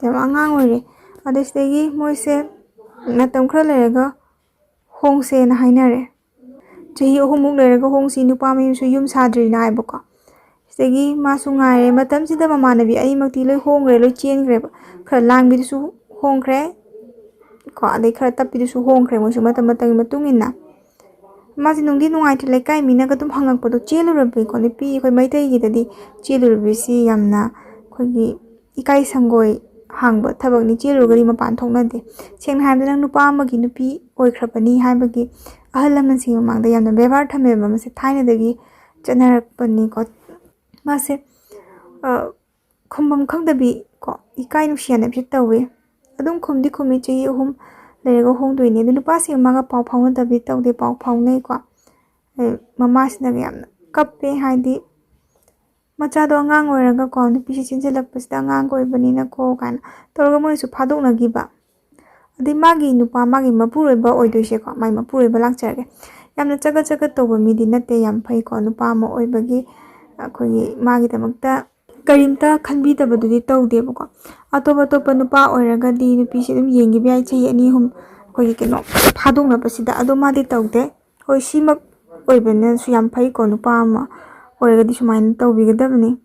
ꯌꯥꯝ ꯑꯉꯥꯡ ꯑꯣꯏꯔꯤ꯫ ꯑꯗꯩ ꯁꯤꯗꯒꯤ ꯃꯣꯏꯁꯦ ꯃꯇꯝ ꯈꯔ ꯂꯩꯔꯒ ꯍꯣꯡꯁꯦꯅ ꯍꯥꯏꯅꯔꯦ꯫ "ꯆꯍꯤ ꯑꯍꯨꯝꯃꯨꯛ ꯂꯩꯔꯒ ꯍꯣꯡꯁꯤ, ꯅꯨꯄꯥ ꯃꯌꯨꯝꯁꯨ ꯌꯨꯝ ꯁꯥꯗ꯭ꯔꯤꯅ" ꯍꯥꯏꯕꯀꯣ꯫ ꯁꯤꯗꯒꯤ ꯃꯥꯁꯨ ꯉꯥꯏꯔꯦ꯫ ꯃꯇꯝꯁꯤꯗ ꯃꯃꯥꯟꯅꯕꯤ ꯑꯅꯤꯃꯛꯇꯤ ꯂꯣꯏ ꯍꯣꯡꯈ꯭ꯔꯦ, ꯂꯣꯏ ꯆꯦꯟꯈ꯭ꯔꯦꯕ꯫ ꯈꯔ ꯂꯥꯡꯕꯤꯗꯨꯁꯨ ꯍꯣꯡꯈ꯭ꯔꯦ ꯀꯣ, ꯑꯗꯩ ꯈꯔ ꯇꯞꯄꯤꯗꯨꯁꯨ ꯍꯣꯡꯈ꯭ꯔꯦ, ꯃꯣꯏꯁꯨ ꯃꯇꯝ ꯃꯇꯝꯒꯤ ꯃꯇꯨꯡ ꯏꯟꯅ꯫ ꯃꯥꯁꯦ ꯅꯨꯡꯗꯤ ꯅꯨꯡꯉꯥꯏꯇ꯭ꯔꯦ, ꯂꯩꯀꯥꯏ ꯃꯤꯅꯒ ꯑꯗꯨꯝ ꯍꯪꯉꯛꯄꯗꯣ꯫ ꯆꯦꯜꯂꯨꯔꯕꯤꯀꯣ, ꯅꯨꯄꯤ ꯑꯩꯈꯣꯏ ꯃꯩꯇꯩꯒꯤꯗꯗꯤ ꯆꯦꯜꯂꯨꯔꯕꯤꯁꯤ ꯌꯥꯝꯅ ꯑꯩꯈꯣꯏꯒꯤ ꯏꯀꯥꯏ ꯁꯪꯒꯣꯏ ꯍꯥꯡꯕ ꯊꯕꯛꯅꯤ, ꯆꯦꯜꯂꯨꯔꯒꯗꯤ ꯃꯄꯥꯟ ꯊꯣꯛꯅꯗꯦ꯫ ꯁꯦꯡꯅ ꯍꯥꯏꯔꯕꯗ ꯅꯪ ꯅꯨꯄꯥ ꯑꯃꯒꯤ ꯅꯨꯄꯤ ꯑꯣꯏꯈ꯭ꯔꯕꯅꯤ ꯍꯥꯏꯕꯒꯤ ꯑꯍꯜ ꯂꯃꯟꯁꯤꯡꯒꯤ ꯃꯃꯥꯡꯗ ꯌꯥꯝꯅ ꯕꯦꯕꯥꯔ ꯊꯝꯃꯦꯕ꯫ ꯃꯁꯤ ꯊꯥꯏꯅꯗꯒꯤ ꯆꯠꯅꯔꯛꯄꯅꯤꯀꯣ꯫ ꯃꯥꯁꯦ, ꯑ, ꯈꯨꯝꯐꯝ ꯈꯪꯗꯕꯤ ꯀꯣ, ꯏꯀꯥꯏ ꯅꯨꯡꯁꯤ ꯌꯥꯅꯕꯤꯁꯦ ꯇꯧꯋꯦ꯫ ꯑꯗꯨꯝ ꯈꯨꯝꯗꯤ ꯈꯨꯝꯃꯤ, ꯆꯍꯤ ꯑꯍꯨꯝ ꯂꯩꯔꯒ ꯍꯣꯡꯗꯣꯏꯅꯦ꯫ ꯑꯗꯨ ꯅꯨꯄꯥꯁꯤꯒ ꯃꯥꯒ ꯄꯥꯎ ꯐꯥꯎꯅꯗꯕꯤ ꯇꯧꯗꯦ, ꯄꯥꯎ ꯐꯥꯎꯅꯩꯀꯣ꯫ ꯑꯦ, ꯃꯃꯥꯁꯤꯅꯒ ꯌꯥꯝꯅ ꯀꯞꯄꯦ, ꯍꯥꯏꯗꯤ ꯃꯆꯥꯗꯣ ꯑꯉꯥꯡ ꯑꯣꯏꯔꯒꯀꯣ, ꯅꯨꯄꯤꯁꯦ ꯆꯦꯟꯁꯤꯜꯂꯛꯄꯁꯤꯗ "ꯑꯉꯥꯡꯒ ꯑꯣꯏꯕꯅꯤꯅꯀꯣ" ꯀꯥꯏꯅ ꯇꯧꯔꯒ ꯃꯣꯏꯅꯁꯨ ꯐꯥꯗꯣꯛꯅꯈꯤꯕ꯫ ꯑꯗꯩ ꯃꯥꯒꯤ ꯅꯨꯄꯥ, ꯃꯥꯒꯤ ꯃꯄꯨꯔꯣꯏꯕ ꯑꯣꯏꯗꯣꯏꯁꯦꯀꯣ, ꯃꯥꯒꯤ ꯃꯄꯨꯔꯣꯏꯕ ꯂꯥꯛꯆꯔꯒꯦ꯫ ꯌꯥꯝꯅ ꯆꯒꯠ ꯆꯒꯠ ꯇꯧꯕ ꯃꯤꯗꯤ ꯅꯠꯇꯦ, ꯌꯥꯝ ꯐꯩꯀꯣ꯫ ꯅꯨꯄꯥ ꯑꯃ ꯑꯣꯏꯕꯒꯤ ꯑꯩꯈꯣꯏꯒꯤ ꯃꯥꯒꯤꯗꯃꯛꯇ ꯀꯔꯤꯝꯇ ꯈꯟꯕꯤꯗꯕꯗꯨꯗꯤ ꯇꯧꯗꯦꯕꯀꯣ꯫ ꯑꯇꯣꯞ ꯑꯇꯣꯞꯄ ꯅꯨꯄꯥ ꯑꯣꯏꯔꯒꯗꯤ ꯅꯨꯄꯤꯁꯦ ꯑꯗꯨꯝ ꯌꯦꯡꯈꯤꯕ ꯌꯥꯏ, ꯆꯍꯤ ꯑꯅꯤ ꯑꯍꯨꯝ ꯑꯩꯈꯣꯏꯒꯤ ꯀꯩꯅꯣ ꯐꯥꯗꯣꯛꯅꯕꯁꯤꯗ꯫ ꯑꯗꯣ ꯃꯥꯗꯤ ꯇꯧꯗꯦ꯫ ꯍꯣꯏ, ꯁꯤꯃꯛ ꯑꯣꯏꯕꯅꯁꯨ ꯌꯥꯝ ꯐꯩꯀꯣ, ꯅꯨꯄꯥ ꯑꯃ ꯑꯣꯏꯔꯒꯗꯤ ꯁꯨꯃꯥꯏꯅ ꯇꯧꯕꯤꯒꯗꯕꯅꯤ꯫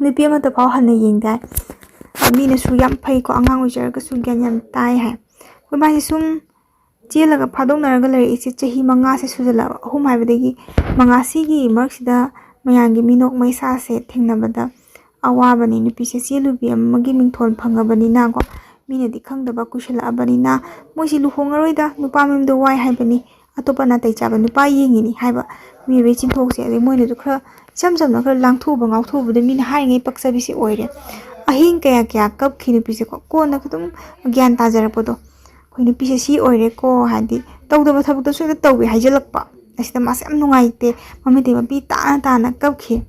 ꯅꯨꯄꯤ ꯑꯃꯠꯇ ꯐꯥꯎ ꯍꯟꯅ ꯌꯦꯡꯗꯦ ꯍꯥꯏ꯫ ꯃꯤꯅꯁꯨ "ꯌꯥꯝ ꯐꯩꯀꯣ, ꯑꯉꯥꯡ ꯑꯣꯏꯖꯔꯒꯁꯨ ꯒ꯭ꯌꯥꯟ ꯌꯥꯝ ꯇꯥꯏ" ꯍꯥꯏ꯫ ꯑꯩꯈꯣꯏ ꯃꯥꯁꯦ ꯁꯨꯝ ꯆꯦꯜꯂꯒ ꯐꯥꯗꯣꯛꯅꯔꯒ ꯂꯩꯔꯛꯏꯁꯦ ꯆꯍꯤ ꯃꯉꯥꯁꯦ ꯁꯨꯖꯜꯂꯛꯑꯕ꯫ ꯑꯍꯨꯝ ꯍꯥꯏꯕꯗꯒꯤ ꯃꯉꯥꯁꯤꯒꯤ ꯃꯔꯛꯁꯤꯗ ꯃꯌꯥꯝꯒꯤ ꯃꯤꯅꯣꯛ ꯃꯩꯁꯥꯁꯦ ꯊꯦꯡꯅꯕꯗ ꯑꯋꯥꯕꯅꯤ꯫ ꯅꯨꯄꯤꯁꯦ ꯆꯦꯜꯂꯨꯕꯤ ꯑꯃꯒꯤ ꯃꯤꯡꯊꯣꯜ ꯐꯪꯉꯕꯅꯤꯅꯀꯣ, ꯃꯤꯅꯗꯤ ꯈꯪꯗꯕ ꯀꯨꯏꯁꯜꯂꯛꯑꯕꯅꯤꯅ, "ꯃꯣꯏꯁꯤ ꯂꯨꯍꯣꯡꯉꯔꯣꯏꯗ, ꯅꯨꯄꯥ ꯃꯌꯨꯝꯗ ꯋꯥꯏ ꯍꯥꯏꯕꯅꯤ, ꯑꯇꯣꯞꯄ ꯅꯥꯇꯩ ꯆꯥꯕ ꯅꯨꯄꯥ ꯌꯦꯡꯉꯤꯅꯤ" ꯍꯥꯏꯕ ꯃꯤꯑꯣꯏꯕꯒꯤ ꯆꯤꯟꯊꯣꯛꯁꯦ꯫ ꯑꯗꯩ ꯃꯣꯏꯅꯁꯨ ꯈꯔ ꯏꯆꯝ ꯆꯝꯅ ꯈꯔ ꯂꯥꯡꯊꯣꯛꯎꯕ ꯉꯥꯎꯊꯣꯛꯎꯕꯗ ꯃꯤꯅ ꯍꯥꯏꯔꯤꯉꯩ ꯄꯛꯆꯕꯤꯁꯦ ꯑꯣꯏꯔꯦ꯫ ꯑꯍꯤꯡ ꯀꯌꯥ ꯀꯌꯥ ꯀꯞꯈꯤ ꯅꯨꯄꯤꯁꯦꯀꯣ꯫ ꯀꯣꯟꯅ ꯑꯗꯨꯝ ꯒ꯭ꯌꯥꯟ ꯇꯥꯖꯔꯛꯄꯗꯣ, ꯑꯩꯈꯣꯏ ꯅꯨꯄꯤꯁꯦ ꯁꯤ ꯑꯣꯏꯔꯦꯀꯣ, ꯍꯥꯏꯗꯤ ꯇꯧꯗꯕ ꯊꯕꯛꯇꯁꯨ ꯍꯦꯛꯇ ꯇꯧꯋꯦ ꯍꯥꯏꯖꯜꯂꯛꯄ꯫ ꯑꯁꯤꯗ ꯃꯥꯁꯦ ꯌꯥꯝ ꯅꯨꯡꯉꯥꯏꯇꯦ, ꯃꯃꯤꯠꯇꯩ ꯃꯄꯤ ꯇꯥꯅ ꯇꯥꯅ ꯀꯞꯈꯤ꯫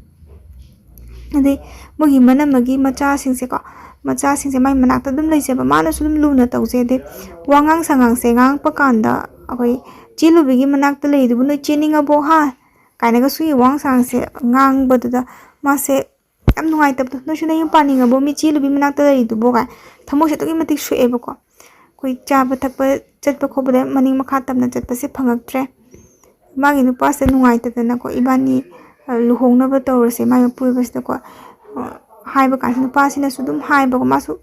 ꯑꯗꯩ ꯃꯣꯏꯒꯤ ꯃꯅꯝꯃꯒꯤ ꯃꯆꯥꯁꯤꯡꯁꯦꯀꯣ, ꯃꯆꯥꯁꯤꯡꯁꯦ ꯃꯥꯏ ꯃꯅꯥꯛꯇ ꯑꯗꯨꯝ ꯂꯩꯖꯕ, ꯃꯥꯅꯁꯨ ꯑꯗꯨꯝ ꯂꯨꯅ ꯇꯧꯖꯩ꯫ ꯑꯗꯩ ꯋꯥꯉꯥꯡ ꯁꯉꯥꯡꯁꯦ ꯉꯥꯡꯉꯛꯄ ꯀꯥꯟꯗ, "ꯑꯩꯈꯣꯏ ꯆꯦꯜꯂꯨꯕꯤꯒꯤ ꯃꯅꯥꯛꯇ ꯂꯩꯔꯤꯗꯨꯕꯨ ꯅꯣꯏ ꯆꯦꯟꯅꯤꯡꯉꯕꯣ, ꯍꯥ?" ꯀꯥꯏꯅꯒ ꯁꯤꯒꯤ ꯋꯥꯉꯥꯡ ꯁꯉꯥꯡꯁꯦ ꯉꯥꯡꯕꯗꯨꯗ ꯃꯥꯁꯦ ꯌꯥꯝ ꯅꯨꯡꯉꯥꯏꯇꯕꯗꯣ, "ꯅꯣꯏꯁꯨ ꯅꯌꯨꯝ ꯄꯥꯅꯤꯡꯉꯕꯣ, ꯃꯤ ꯆꯦꯜꯂꯨꯕꯤ ꯃꯅꯥꯛꯇ ꯂꯩꯔꯤꯗꯨꯕꯣ?" ꯀꯥꯏ ꯊꯃꯣꯏꯁꯦ ꯑꯗꯨꯛꯀꯤ ꯃꯇꯤꯛ ꯁꯣꯛꯑꯦꯕꯀꯣ꯫ ꯑꯩꯈꯣꯏ ꯆꯥꯕ ꯊꯛꯄ ꯆꯠꯄ ꯈꯣꯠꯄꯗ ꯃꯅꯤꯡ ꯃꯈꯥ ꯇꯝꯅ ꯆꯠꯄꯁꯦ ꯐꯪꯉꯛꯇ꯭ꯔꯦ꯫ ꯃꯥꯒꯤ ꯅꯨꯄꯥꯁꯦ ꯅꯨꯡꯉꯥꯏꯇꯗꯅꯀꯣ, "ꯏꯕꯥꯅꯤ, ꯑ, ꯂꯨꯍꯣꯡꯅꯕ ꯇꯧꯔꯁꯦ" ꯃꯥꯏ ꯃꯄꯨꯔꯣꯏꯕꯁꯤꯗꯀꯣ, ꯑ, ꯍꯥꯏꯕ ꯀꯥꯟꯗ ꯅꯨꯄꯥꯁꯤꯅꯁꯨ ꯑꯗꯨꯝ ꯍꯥꯏꯕꯀꯣ, ꯃꯥꯁꯨ,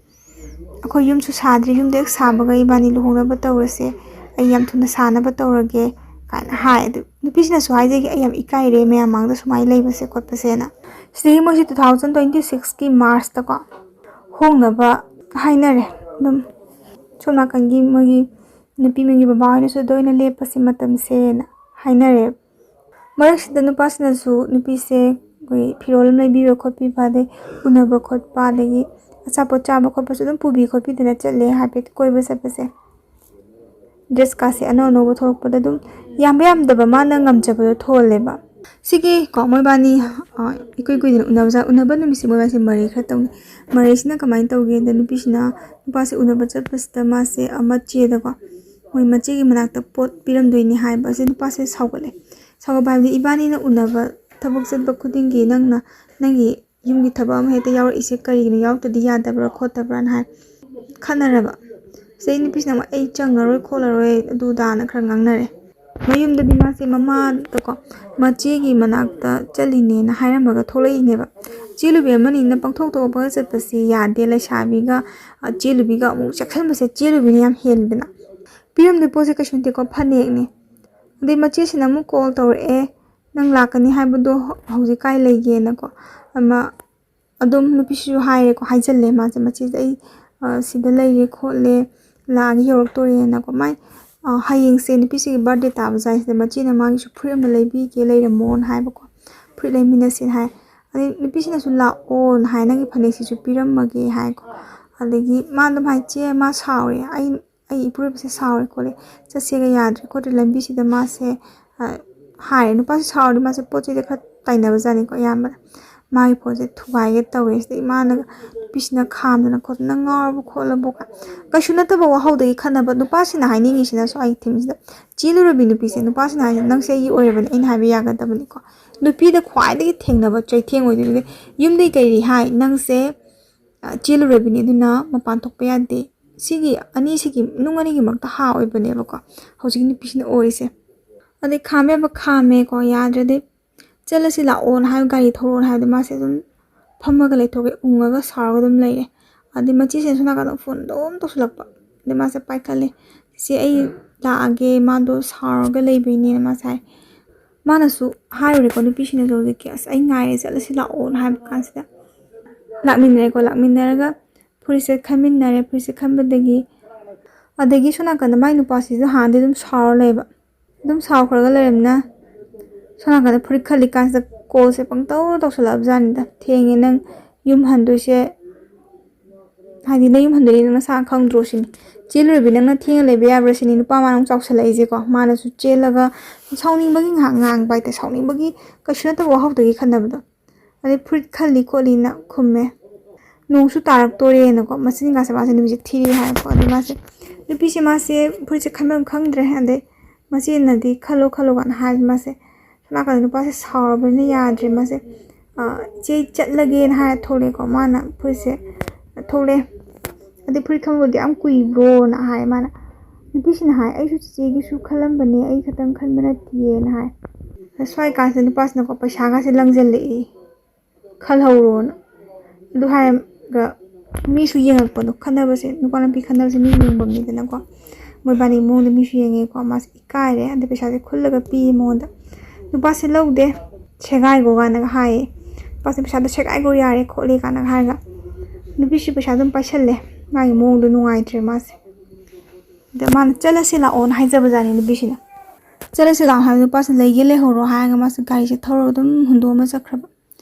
"ꯑꯩꯈꯣꯏ ꯌꯨꯝꯁꯨ ꯁꯥꯗ꯭ꯔꯤ, ꯌꯨꯝꯗ ꯍꯦꯛ ꯁꯥꯕꯒ ꯏꯕꯥꯅꯤ ꯂꯨꯍꯣꯡꯅꯕ ꯇꯧꯔꯁꯦ, ꯑꯩ ꯌꯥꯝ ꯊꯨꯅ ꯁꯥꯅꯕ ꯇꯧꯔꯒꯦ" ꯀꯥꯏꯅ ꯍꯥꯏ꯫ ꯑꯗꯨ ꯅꯨꯄꯤꯁꯤꯅꯁꯨ ꯍꯥꯏꯖꯒꯦ, "ꯑꯩ ꯌꯥꯝ ꯏꯀꯥꯏꯔꯦ ꯃꯌꯥꯝ ꯃꯥꯡꯗ ꯁꯨꯃꯥꯏꯅ ꯂꯩꯕꯁꯦ ꯈꯣꯠꯄꯁꯦꯅ"꯫ ꯁꯤꯗꯒꯤ ꯃꯣꯏꯁꯦ two thousand twenty sixꯀꯤ Marchꯇꯀꯣ ꯍꯣꯡꯅꯕ ꯍꯥꯏꯅꯔꯦ꯫ ꯑꯗꯨꯝ ꯁꯣꯝ ꯅꯥꯀꯟꯒꯤ ꯃꯣꯏꯒꯤ ꯅꯨꯄꯤ ꯃꯌꯨꯝꯒꯤ ꯕꯕꯥ ꯍꯣꯏꯅꯁꯨ ꯑꯗꯨꯗ ꯑꯣꯏꯅ ꯂꯦꯞꯄꯁꯤ ꯃꯇꯝꯁꯦꯅ ꯍꯥꯏꯅꯔꯦ꯫ ꯃꯔꯛꯁꯤꯗ ꯅꯨꯄꯥꯁꯤꯅꯁꯨ ꯅꯨꯄꯤꯁꯦ ꯑꯩꯈꯣꯏ ꯐꯤꯔꯣꯜ ꯑꯃ ꯂꯩꯕꯤꯕ ꯈꯣꯠꯄꯤꯕ, ꯑꯗꯩ ꯎꯅꯕ ꯈꯣꯠꯄ, ꯑꯗꯒꯤ ꯑꯆꯥꯄꯣꯠ ꯆꯥꯕ ꯈꯣꯠꯄꯁꯨ ꯑꯗꯨꯝ ꯄꯨꯕꯤ ꯈꯣꯠꯄꯤꯗꯅ ꯆꯠꯂꯦ, ꯍꯥꯏꯐꯦꯠ ꯀꯣꯏꯕ ꯆꯠꯄꯁꯦ꯫ ꯗ꯭ꯔꯦꯁꯀꯥꯁꯦ ꯑꯅꯧ ꯑꯅꯧꯕ ꯊꯣꯛꯂꯛꯄꯗ ꯑꯗꯨꯝ ꯌꯥꯝꯕ ꯌꯥꯝꯗꯕ ꯃꯥꯅ ꯉꯝꯖꯕꯗꯣ ꯊꯣꯜꯂꯦꯕ꯫ ꯁꯤꯒꯤ ꯀꯣ ꯃꯣꯏꯕꯥꯅꯤ, ꯑ, ꯏꯀꯨꯏ ꯀꯨꯏꯗꯅ ꯎꯅꯕꯖꯥ-, ꯎꯅꯕ ꯅꯨꯃꯤꯠꯁꯦ ꯃꯣꯏꯕꯥꯅꯤꯁꯦ ꯃꯔꯩ ꯈꯔ ꯇꯧꯅꯩ꯫ ꯃꯔꯩꯁꯤꯅ ꯀꯃꯥꯏꯅ ꯇꯧꯒꯦꯗ, ꯅꯨꯄꯤꯁꯤꯅ ꯅꯨꯄꯥꯁꯦ ꯎꯅꯕ ꯆꯠꯄꯁꯤꯗ ꯃꯥꯁꯦ, ꯑ, ꯃꯆꯦꯗꯀꯣ, ꯃꯣꯏ ꯃꯆꯦꯒꯤ ꯃꯅꯥꯛꯇ ꯄꯣꯠ ꯄꯤꯔꯝꯗꯣꯏꯅꯤ ꯍꯥꯏꯕ꯫ ꯑꯁꯤ ꯅꯨꯄꯥꯁꯦ ꯁꯥꯎꯒꯠꯂꯦ꯫ ꯁꯥꯎꯒꯠꯄ ꯍꯥꯏꯕꯗꯤ, "ꯏꯕꯥꯅꯤꯅ ꯎꯅꯕ ꯊꯕꯛ ꯆꯠꯄ ꯈꯨꯗꯤꯡꯒꯤ ꯅꯪꯅ ꯅꯪꯒꯤ ꯌꯨꯝꯒꯤ ꯊꯕꯛ ꯑꯃ ꯍꯦꯛꯇ ꯌꯥꯎꯔꯛꯏꯁꯦ ꯀꯔꯤꯒꯤꯅꯣ? ꯌꯥꯎꯔꯛꯇꯗꯤ ꯌꯥꯗꯕ꯭ꯔꯥ ꯈꯣꯠꯇꯕ꯭ꯔꯥꯅ" ꯍꯥꯏ꯫ ꯈꯠꯅꯔꯕ꯫ ꯁꯤꯗꯩ ꯅꯨꯄꯤꯁꯤꯅ ꯑꯃꯨꯛ, "ꯑꯩ ꯆꯪꯉꯔꯣꯏ ꯈꯣꯠꯂꯔꯣꯏ" ꯑꯗꯨ ꯑꯗꯥꯅ ꯈꯔ ꯉꯥꯡꯅꯔꯦ꯫ ꯃꯌꯨꯝꯗꯗꯤ ꯃꯥꯁꯦ ꯃꯃꯥꯗꯀꯣ, ꯃꯆꯦꯒꯤ ꯃꯅꯥꯛꯇ ꯆꯠꯂꯤꯅꯦꯅ ꯍꯥꯏꯔꯝꯃꯒ ꯊꯣꯛꯂꯛꯏꯅꯦꯕ꯫ ꯆꯦꯜꯂꯨꯕꯤ ꯑꯃꯅꯤꯅ ꯄꯪꯊꯣꯛ ꯊꯣꯛꯄꯒ ꯆꯠꯄꯁꯤ ꯌꯥꯗꯦ꯫ ꯂꯩꯁꯥꯕꯤꯒ, ꯑ, ꯆꯦꯜꯂꯨꯕꯤꯒ ꯑꯃꯨꯛ ꯆꯦꯛꯁꯤꯟꯕꯁꯦ ꯆꯦꯜꯂꯨꯕꯤꯅ ꯌꯥꯝ ꯍꯦꯜꯂꯤꯗꯅ꯫ ꯄꯤꯔꯝꯗꯣꯏ ꯄꯣꯠꯁꯦ ꯀꯩꯁꯨ ꯅꯠꯇꯦꯀꯣ, ꯐꯅꯦꯛꯅꯦ꯫ ꯑꯗꯩ ꯃꯆꯦꯁꯤꯅ ꯑꯃꯨꯛ ꯀꯣꯜ ꯇꯧꯔꯛꯑꯦ, "ꯅꯪ ꯂꯥꯛꯀꯅꯤ ꯍꯥꯏꯕꯗꯣ ꯍꯧꯖꯤꯛ ꯀꯥꯏ ꯂꯩꯒꯦꯅꯀꯣ?" ꯑꯃ ꯑꯗꯨꯝ ꯅꯨꯄꯤꯁꯤꯁꯨ ꯍꯥꯏꯔꯦꯀꯣ, ꯍꯥꯏꯖꯜꯂꯦ ꯃꯥꯁꯦ ꯃꯆꯦꯁꯦ, "ꯑꯩ ꯁꯤꯗ ꯂꯩꯔꯦ ꯈꯣꯠꯂꯦ, ꯂꯥꯛꯑꯒ ꯌꯧꯔꯛꯇꯣꯔꯦꯅꯀꯣ"꯫ ꯃꯥꯏ ꯍꯌꯦꯡꯁꯦ ꯅꯨꯄꯤꯁꯤꯒꯤ ꯕꯥꯔꯗꯦ ꯇꯥꯕ ꯖꯥꯠꯁꯤꯗ ꯃꯆꯦꯅ ꯃꯥꯒꯤꯁꯨ ꯐꯨꯔꯤꯠ ꯑꯃ ꯂꯩꯕꯤꯒꯦ, ꯂꯩꯔꯝꯃꯣꯅ ꯍꯥꯏꯕꯀꯣ, "ꯐꯨꯔꯤꯠ ꯂꯩꯃꯤꯟꯅꯁꯦꯅ" ꯍꯥꯏ꯫ ꯑꯗꯩ ꯅꯨꯄꯤꯁꯤꯅꯁꯨ "ꯂꯥꯛꯑꯣꯅ" ꯍꯥꯏ, "ꯅꯪꯒꯤ ꯐꯅꯦꯛꯁꯤꯁꯨ ꯄꯤꯔꯝꯃꯒꯦ" ꯍꯥꯏꯀꯣ꯫ ꯑꯗꯒꯤ ꯃꯥ ꯑꯗꯨꯝ ꯍꯥꯏ, "ꯆꯦ, ꯃꯥ ꯁꯥꯎꯔꯦ, ꯑꯩ ꯑꯩ ꯏꯄꯨꯔꯣꯏꯕꯁꯦ ꯁꯥꯎꯔꯦ ꯈꯣꯠꯂꯦ, ꯆꯠꯁꯦꯒ ꯌꯥꯗ꯭ꯔꯦ ꯈꯣꯠꯇ꯭ꯔꯦ, ꯂꯝꯕꯤꯁꯤꯗ ꯃꯥꯁꯦ ꯍꯥꯏꯔꯦ꯫ ꯅꯨꯄꯥꯁꯦ ꯁꯥꯎꯔꯗꯤ ꯃꯥꯁꯦ ꯄꯣꯠ ꯆꯩꯗ ꯈꯔ ꯇꯥꯏꯅꯕꯖꯥꯠꯅꯤꯀꯣ꯫ ꯑꯌꯥꯝꯕꯅ ꯃꯥꯒꯤ ꯐꯣꯟꯁꯦ ꯊꯨꯒꯥꯏꯒꯦ ꯇꯧꯋꯦ꯫ ꯁꯤꯗ ꯏꯃꯥꯅꯒ ꯅꯨꯄꯤꯁꯤꯅ ꯈꯥꯝꯗꯅ ꯈꯣꯠꯇꯅ, "ꯅꯪ ꯉꯥꯎꯔꯕꯣ ꯈꯣꯠꯂꯕꯣ?" ꯀꯥꯏ꯫ ꯀꯩꯁꯨ ꯅꯠꯇꯕ ꯋꯥꯍꯧꯗꯒꯤ ꯈꯠꯅꯕ꯫ ꯅꯨꯄꯥꯁꯤꯅ ꯍꯥꯏꯅꯤꯡꯉꯤꯁꯤꯅꯁꯨ ꯑꯩ ꯊꯤꯝꯁꯤꯗ, ꯆꯦꯜꯂꯨꯔꯕꯤ ꯅꯨꯄꯤꯁꯦ, ꯅꯨꯄꯥꯁꯤꯅ ꯍꯥꯏꯁꯦ, "ꯅꯪꯁꯦ ꯑꯩꯒꯤ ꯑꯣꯏꯔꯕꯅꯤ, ꯑꯩꯅ ꯍꯥꯏꯕ ꯌꯥꯒꯗꯕꯅꯤꯀꯣ"꯫ ꯅꯨꯄꯤꯗ ꯈ꯭ꯋꯥꯏꯗꯒꯤ ꯊꯦꯡꯅꯕ ꯆꯩꯊꯦꯡ ꯑꯣꯏꯗꯣꯏꯅꯤ꯫ ꯌꯨꯝꯗꯒꯤ ꯀꯩꯗꯤ ꯍꯥꯏ, "ꯅꯪꯁꯦ ꯆꯦꯜꯂꯨꯔꯕꯤꯅꯤ, ꯑꯗꯨꯅ ꯃꯄꯥꯟ ꯊꯣꯛꯄ ꯌꯥꯗꯦ"꯫ ꯁꯤꯒꯤ ꯑꯅꯤꯁꯤꯒꯤ ꯅꯨꯡ ꯑꯅꯤꯒꯤ ꯃꯔꯛꯇ ꯍꯥ ꯑꯣꯏꯕꯅꯦꯕꯀꯣ ꯍꯧꯖꯤꯛꯀꯤ ꯅꯨꯄꯤꯁꯤꯅ ꯑꯣꯏꯔꯤꯁꯦ꯫ ꯑꯗꯩ ꯈꯥꯝꯕ ꯌꯥꯕ ꯈꯥꯝꯃꯦꯀꯣ, ꯌꯥꯗ꯭ꯔꯗꯤ "ꯆꯠꯂꯁꯤ ꯂꯥꯛꯑꯣꯅ" ꯍꯥꯏꯕ, ꯒꯥꯔꯤ ꯊꯧꯔꯛꯑꯣꯅ ꯍꯥꯏꯕꯗꯤ ꯃꯥꯁꯦ ꯑꯗꯨꯝ ꯐꯝꯃꯒ ꯂꯩꯊꯣꯛꯑꯦ, ꯎꯪꯉꯒ ꯁꯥꯎꯔꯒ ꯑꯗꯨꯝ ꯂꯩꯔꯦ꯫ ꯑꯗꯩ ꯃꯆꯦꯁꯤꯅ ꯁꯣꯝ ꯅꯥꯀꯟꯗ ꯐꯣꯟ ꯑꯗꯨꯝ ꯇꯧꯁꯤꯜꯂꯛꯄ꯫ ꯑꯗꯩ ꯃꯥꯁꯦ ꯄꯥꯏꯈꯠꯂꯦ, "ꯆꯦ, ꯑꯩ ꯂꯥꯛꯑꯒꯦ, ꯃꯥꯗꯣ ꯁꯥꯎꯔꯒ ꯂꯩꯕꯩꯅꯦꯅ" ꯃꯥꯁꯦ ꯍꯥꯏ꯫ ꯃꯥꯅꯁꯨ ꯍꯥꯏꯔꯨꯔꯦꯀꯣ ꯅꯨꯄꯤꯁꯤꯅꯁꯨ ꯍꯧꯖꯤꯛꯀꯤ, "ꯑꯁ, ꯑꯩ ꯉꯥꯏꯔꯦ, ꯆꯠꯂꯁꯤ ꯂꯥꯛꯑꯣꯅ" ꯍꯥꯏꯕ ꯀꯥꯟꯁꯤꯗ ꯂꯥꯛꯃꯤꯟꯅꯔꯦꯀꯣ꯫ ꯂꯥꯛꯃꯤꯟꯅꯔꯒ ꯐꯨꯔꯤꯠꯁꯦ ꯈꯟꯃꯤꯟꯅꯔꯦ꯫ ꯐꯨꯔꯤꯠꯁꯦ ꯈꯟꯕꯗꯒꯤ, ꯑꯗꯒꯤ ꯁꯣꯝ ꯅꯥꯀꯟꯗ ꯃꯥꯏ ꯅꯨꯄꯥꯁꯤꯁꯨ ꯍꯥꯟꯅꯗꯤ ꯑꯗꯨꯝ ꯁꯥꯎꯔ ꯂꯩꯕ, ꯑꯗꯨꯝ ꯁꯥꯎꯈ꯭ꯔꯒ ꯂꯩꯔꯝꯅ, ꯁꯣꯝ ꯅꯥꯀꯟꯗ ꯐꯨꯔꯤꯠ ꯈꯜꯂꯤꯀꯥꯟꯁꯤꯗ ꯀꯣꯜꯁꯦ ꯄꯪꯇꯧ ꯇꯧꯁꯜꯂꯛꯑꯕ ꯖꯥꯠꯅꯤꯗ꯫ "ꯊꯦꯡꯉꯦ, ꯅꯪ ꯌꯨꯝ ꯍꯟꯗꯣꯏꯁꯦ", ꯍꯥꯏꯗꯤ "ꯅꯌꯨꯝ ꯍꯟꯗꯣꯏꯅꯤ, ꯅꯪ ꯅꯁꯥ ꯈꯪꯗ꯭ꯔꯣ" ꯁꯤꯅꯤ꯫ "ꯆꯦꯜꯂꯨꯔꯕꯤ, ꯅꯪꯅ ꯊꯦꯡꯅ ꯂꯩꯕ ꯌꯥꯕ꯭ꯔꯥ" ꯁꯤꯅꯤ ꯅꯨꯄꯥ ꯃꯥꯅ ꯑꯃꯨꯛ ꯆꯥꯎꯁꯜꯂꯛꯏꯁꯦꯀꯣ꯫ ꯃꯥꯅꯁꯨ ꯆꯦꯜꯂꯒ ꯁꯥꯎꯅꯤꯡꯕꯒꯤ ꯉꯥꯏꯍꯥꯛ ꯉꯥꯡꯕ ꯍꯥꯏꯇꯥꯔꯦ꯫ ꯁꯥꯎꯅꯤꯡꯕꯒꯤ ꯀꯩꯁꯨ ꯅꯠꯇꯕ ꯋꯥꯍꯧꯗꯒꯤ ꯈꯟꯅꯕꯗꯣ꯫ ꯑꯗꯩ ꯐꯨꯔꯤꯠ ꯈꯜꯂꯤ ꯈꯣꯠꯂꯤꯅ ꯈꯨꯝꯃꯦ꯫ ꯅꯣꯡꯁꯨ ꯇꯥꯔꯛꯇꯣꯔꯦꯅꯀꯣ, ꯃꯆꯤꯟꯒꯥꯁꯦ ꯃꯥꯁꯦ ꯅꯨꯃꯤꯠꯁꯦ ꯊꯤꯔꯦ ꯍꯥꯏꯀꯣ꯫ ꯑꯗꯩ ꯃꯥꯁꯦ, ꯅꯨꯄꯤꯁꯦ ꯃꯥꯁꯦ ꯐꯨꯔꯤꯠꯁꯦ ꯈꯟꯐꯝ ꯈꯪꯗ꯭ꯔꯦ꯫ ꯑꯗꯩ ꯃꯆꯦꯅꯗꯤ "ꯈꯜꯂꯣ, ꯈꯜꯂꯣ" ꯀꯥꯏꯅ ꯍꯥꯏꯕ ꯃꯥꯁꯦ꯫ ꯁꯣꯝ ꯅꯥꯀꯟꯗ ꯅꯨꯄꯥꯁꯦ ꯁꯥꯎꯔꯕꯅꯤꯅ ꯌꯥꯗ꯭ꯔꯦ ꯃꯥꯁꯦ꯫ "ꯑ, ꯏꯆꯦ, ꯆꯠꯂꯒꯦꯅ" ꯍꯥꯏꯔ ꯊꯣꯛꯂꯛꯑꯦꯀꯣ꯫ ꯃꯥꯅ ꯐꯨꯔꯤꯠꯁꯦ ꯊꯣꯛꯂꯛꯑꯦ꯫ ꯑꯗꯩ ꯐꯨꯔꯤꯠ ꯈꯟꯕꯗꯤ ꯌꯥꯝ ꯀꯨꯏꯕ꯭ꯔꯣꯅ ꯍꯥꯏ ꯃꯥꯅ꯫ ꯅꯨꯄꯤꯁꯤꯅ ꯍꯥꯏ, "ꯑꯩꯁꯨ ꯆꯤꯆꯦꯒꯤꯁꯨ ꯈꯜꯂꯝꯕꯅꯦ, ꯑꯩ ꯈꯛꯇꯪ ꯈꯟꯕ ꯅꯠꯇꯦꯅ" ꯍꯥꯏ꯫ ꯁ꯭ꯋꯥꯏ ꯀꯥꯟꯁꯤꯗ ꯅꯨꯄꯥꯁꯤꯅꯀꯣ ꯄꯩꯁꯥꯒꯁꯦ ꯂꯪꯁꯤꯜꯂꯛꯏ, "ꯈꯜꯍꯧꯔꯣꯅ"꯫ ꯑꯗꯨ ꯍꯥꯏꯔꯒ ꯃꯤꯁꯨ ꯌꯦꯡꯉꯛꯄꯗꯣ, ꯈꯠꯅꯕꯁꯦ, ꯅꯨꯄꯥ ꯅꯨꯄꯤ ꯈꯠꯅꯕꯁꯦ ꯃꯤ ꯌꯦꯡꯐꯝꯅꯤꯗꯅꯀꯣ꯫ ꯃꯣꯏꯕꯥꯅꯤ ꯃꯑꯣꯡꯗ ꯃꯤꯁꯨ ꯌꯦꯡꯉꯦꯀꯣ꯫ ꯃꯥꯁꯦ ꯏꯀꯥꯏꯔꯦ꯫ ꯑꯗꯩ ꯄꯩꯁꯥꯁꯦ ꯈꯨꯜꯂꯒ ꯄꯤꯌꯦ ꯃꯉꯣꯟꯗ꯫ ꯅꯨꯄꯥꯁꯦ ꯂꯧꯗꯦ꯫ "ꯁꯦꯒꯥꯏꯈꯣ" ꯀꯥꯏꯅꯒ ꯍꯥꯏꯌꯦ꯫ "ꯅꯨꯄꯥꯁꯦ ꯄꯩꯁꯥꯗꯣ ꯁꯦꯒꯥꯏꯈꯣ ꯌꯥꯔꯦ ꯈꯣꯠꯂꯦ" ꯀꯥꯏꯅꯒ ꯍꯥꯏꯔꯒ ꯅꯨꯄꯤꯁꯤ ꯄꯩꯁꯥ ꯑꯗꯨꯝ ꯄꯥꯏꯁꯜꯂꯦ꯫ ꯃꯥꯒꯤ ꯃꯑꯣꯡꯗꯣ ꯅꯨꯡꯉꯥꯏꯇ꯭ꯔꯦ ꯃꯥꯁꯦ꯫ ꯑꯗ ꯃꯥꯅ "ꯆꯠꯂꯁꯤ ꯂꯥꯛꯑꯣꯅ" ꯍꯥꯏꯖꯕꯖꯥꯠꯅꯤ ꯅꯨꯄꯤꯁꯤꯅ꯫ "ꯆꯠꯂꯁꯤ ꯂꯥꯛꯑꯣ" ꯍꯥꯏꯕ ꯅꯨꯄꯥꯁꯤꯅ "ꯂꯩꯒꯦ ꯂꯩꯍꯧꯔꯣ" ꯍꯥꯏꯔꯒ ꯃꯥꯁꯦ ꯒꯥꯔꯤꯁꯦ ꯊꯧꯔꯒ ꯑꯗꯨꯝ ꯍꯨꯟꯗꯣꯛꯑꯝꯃ ꯆꯠꯈ꯭ꯔꯕ꯫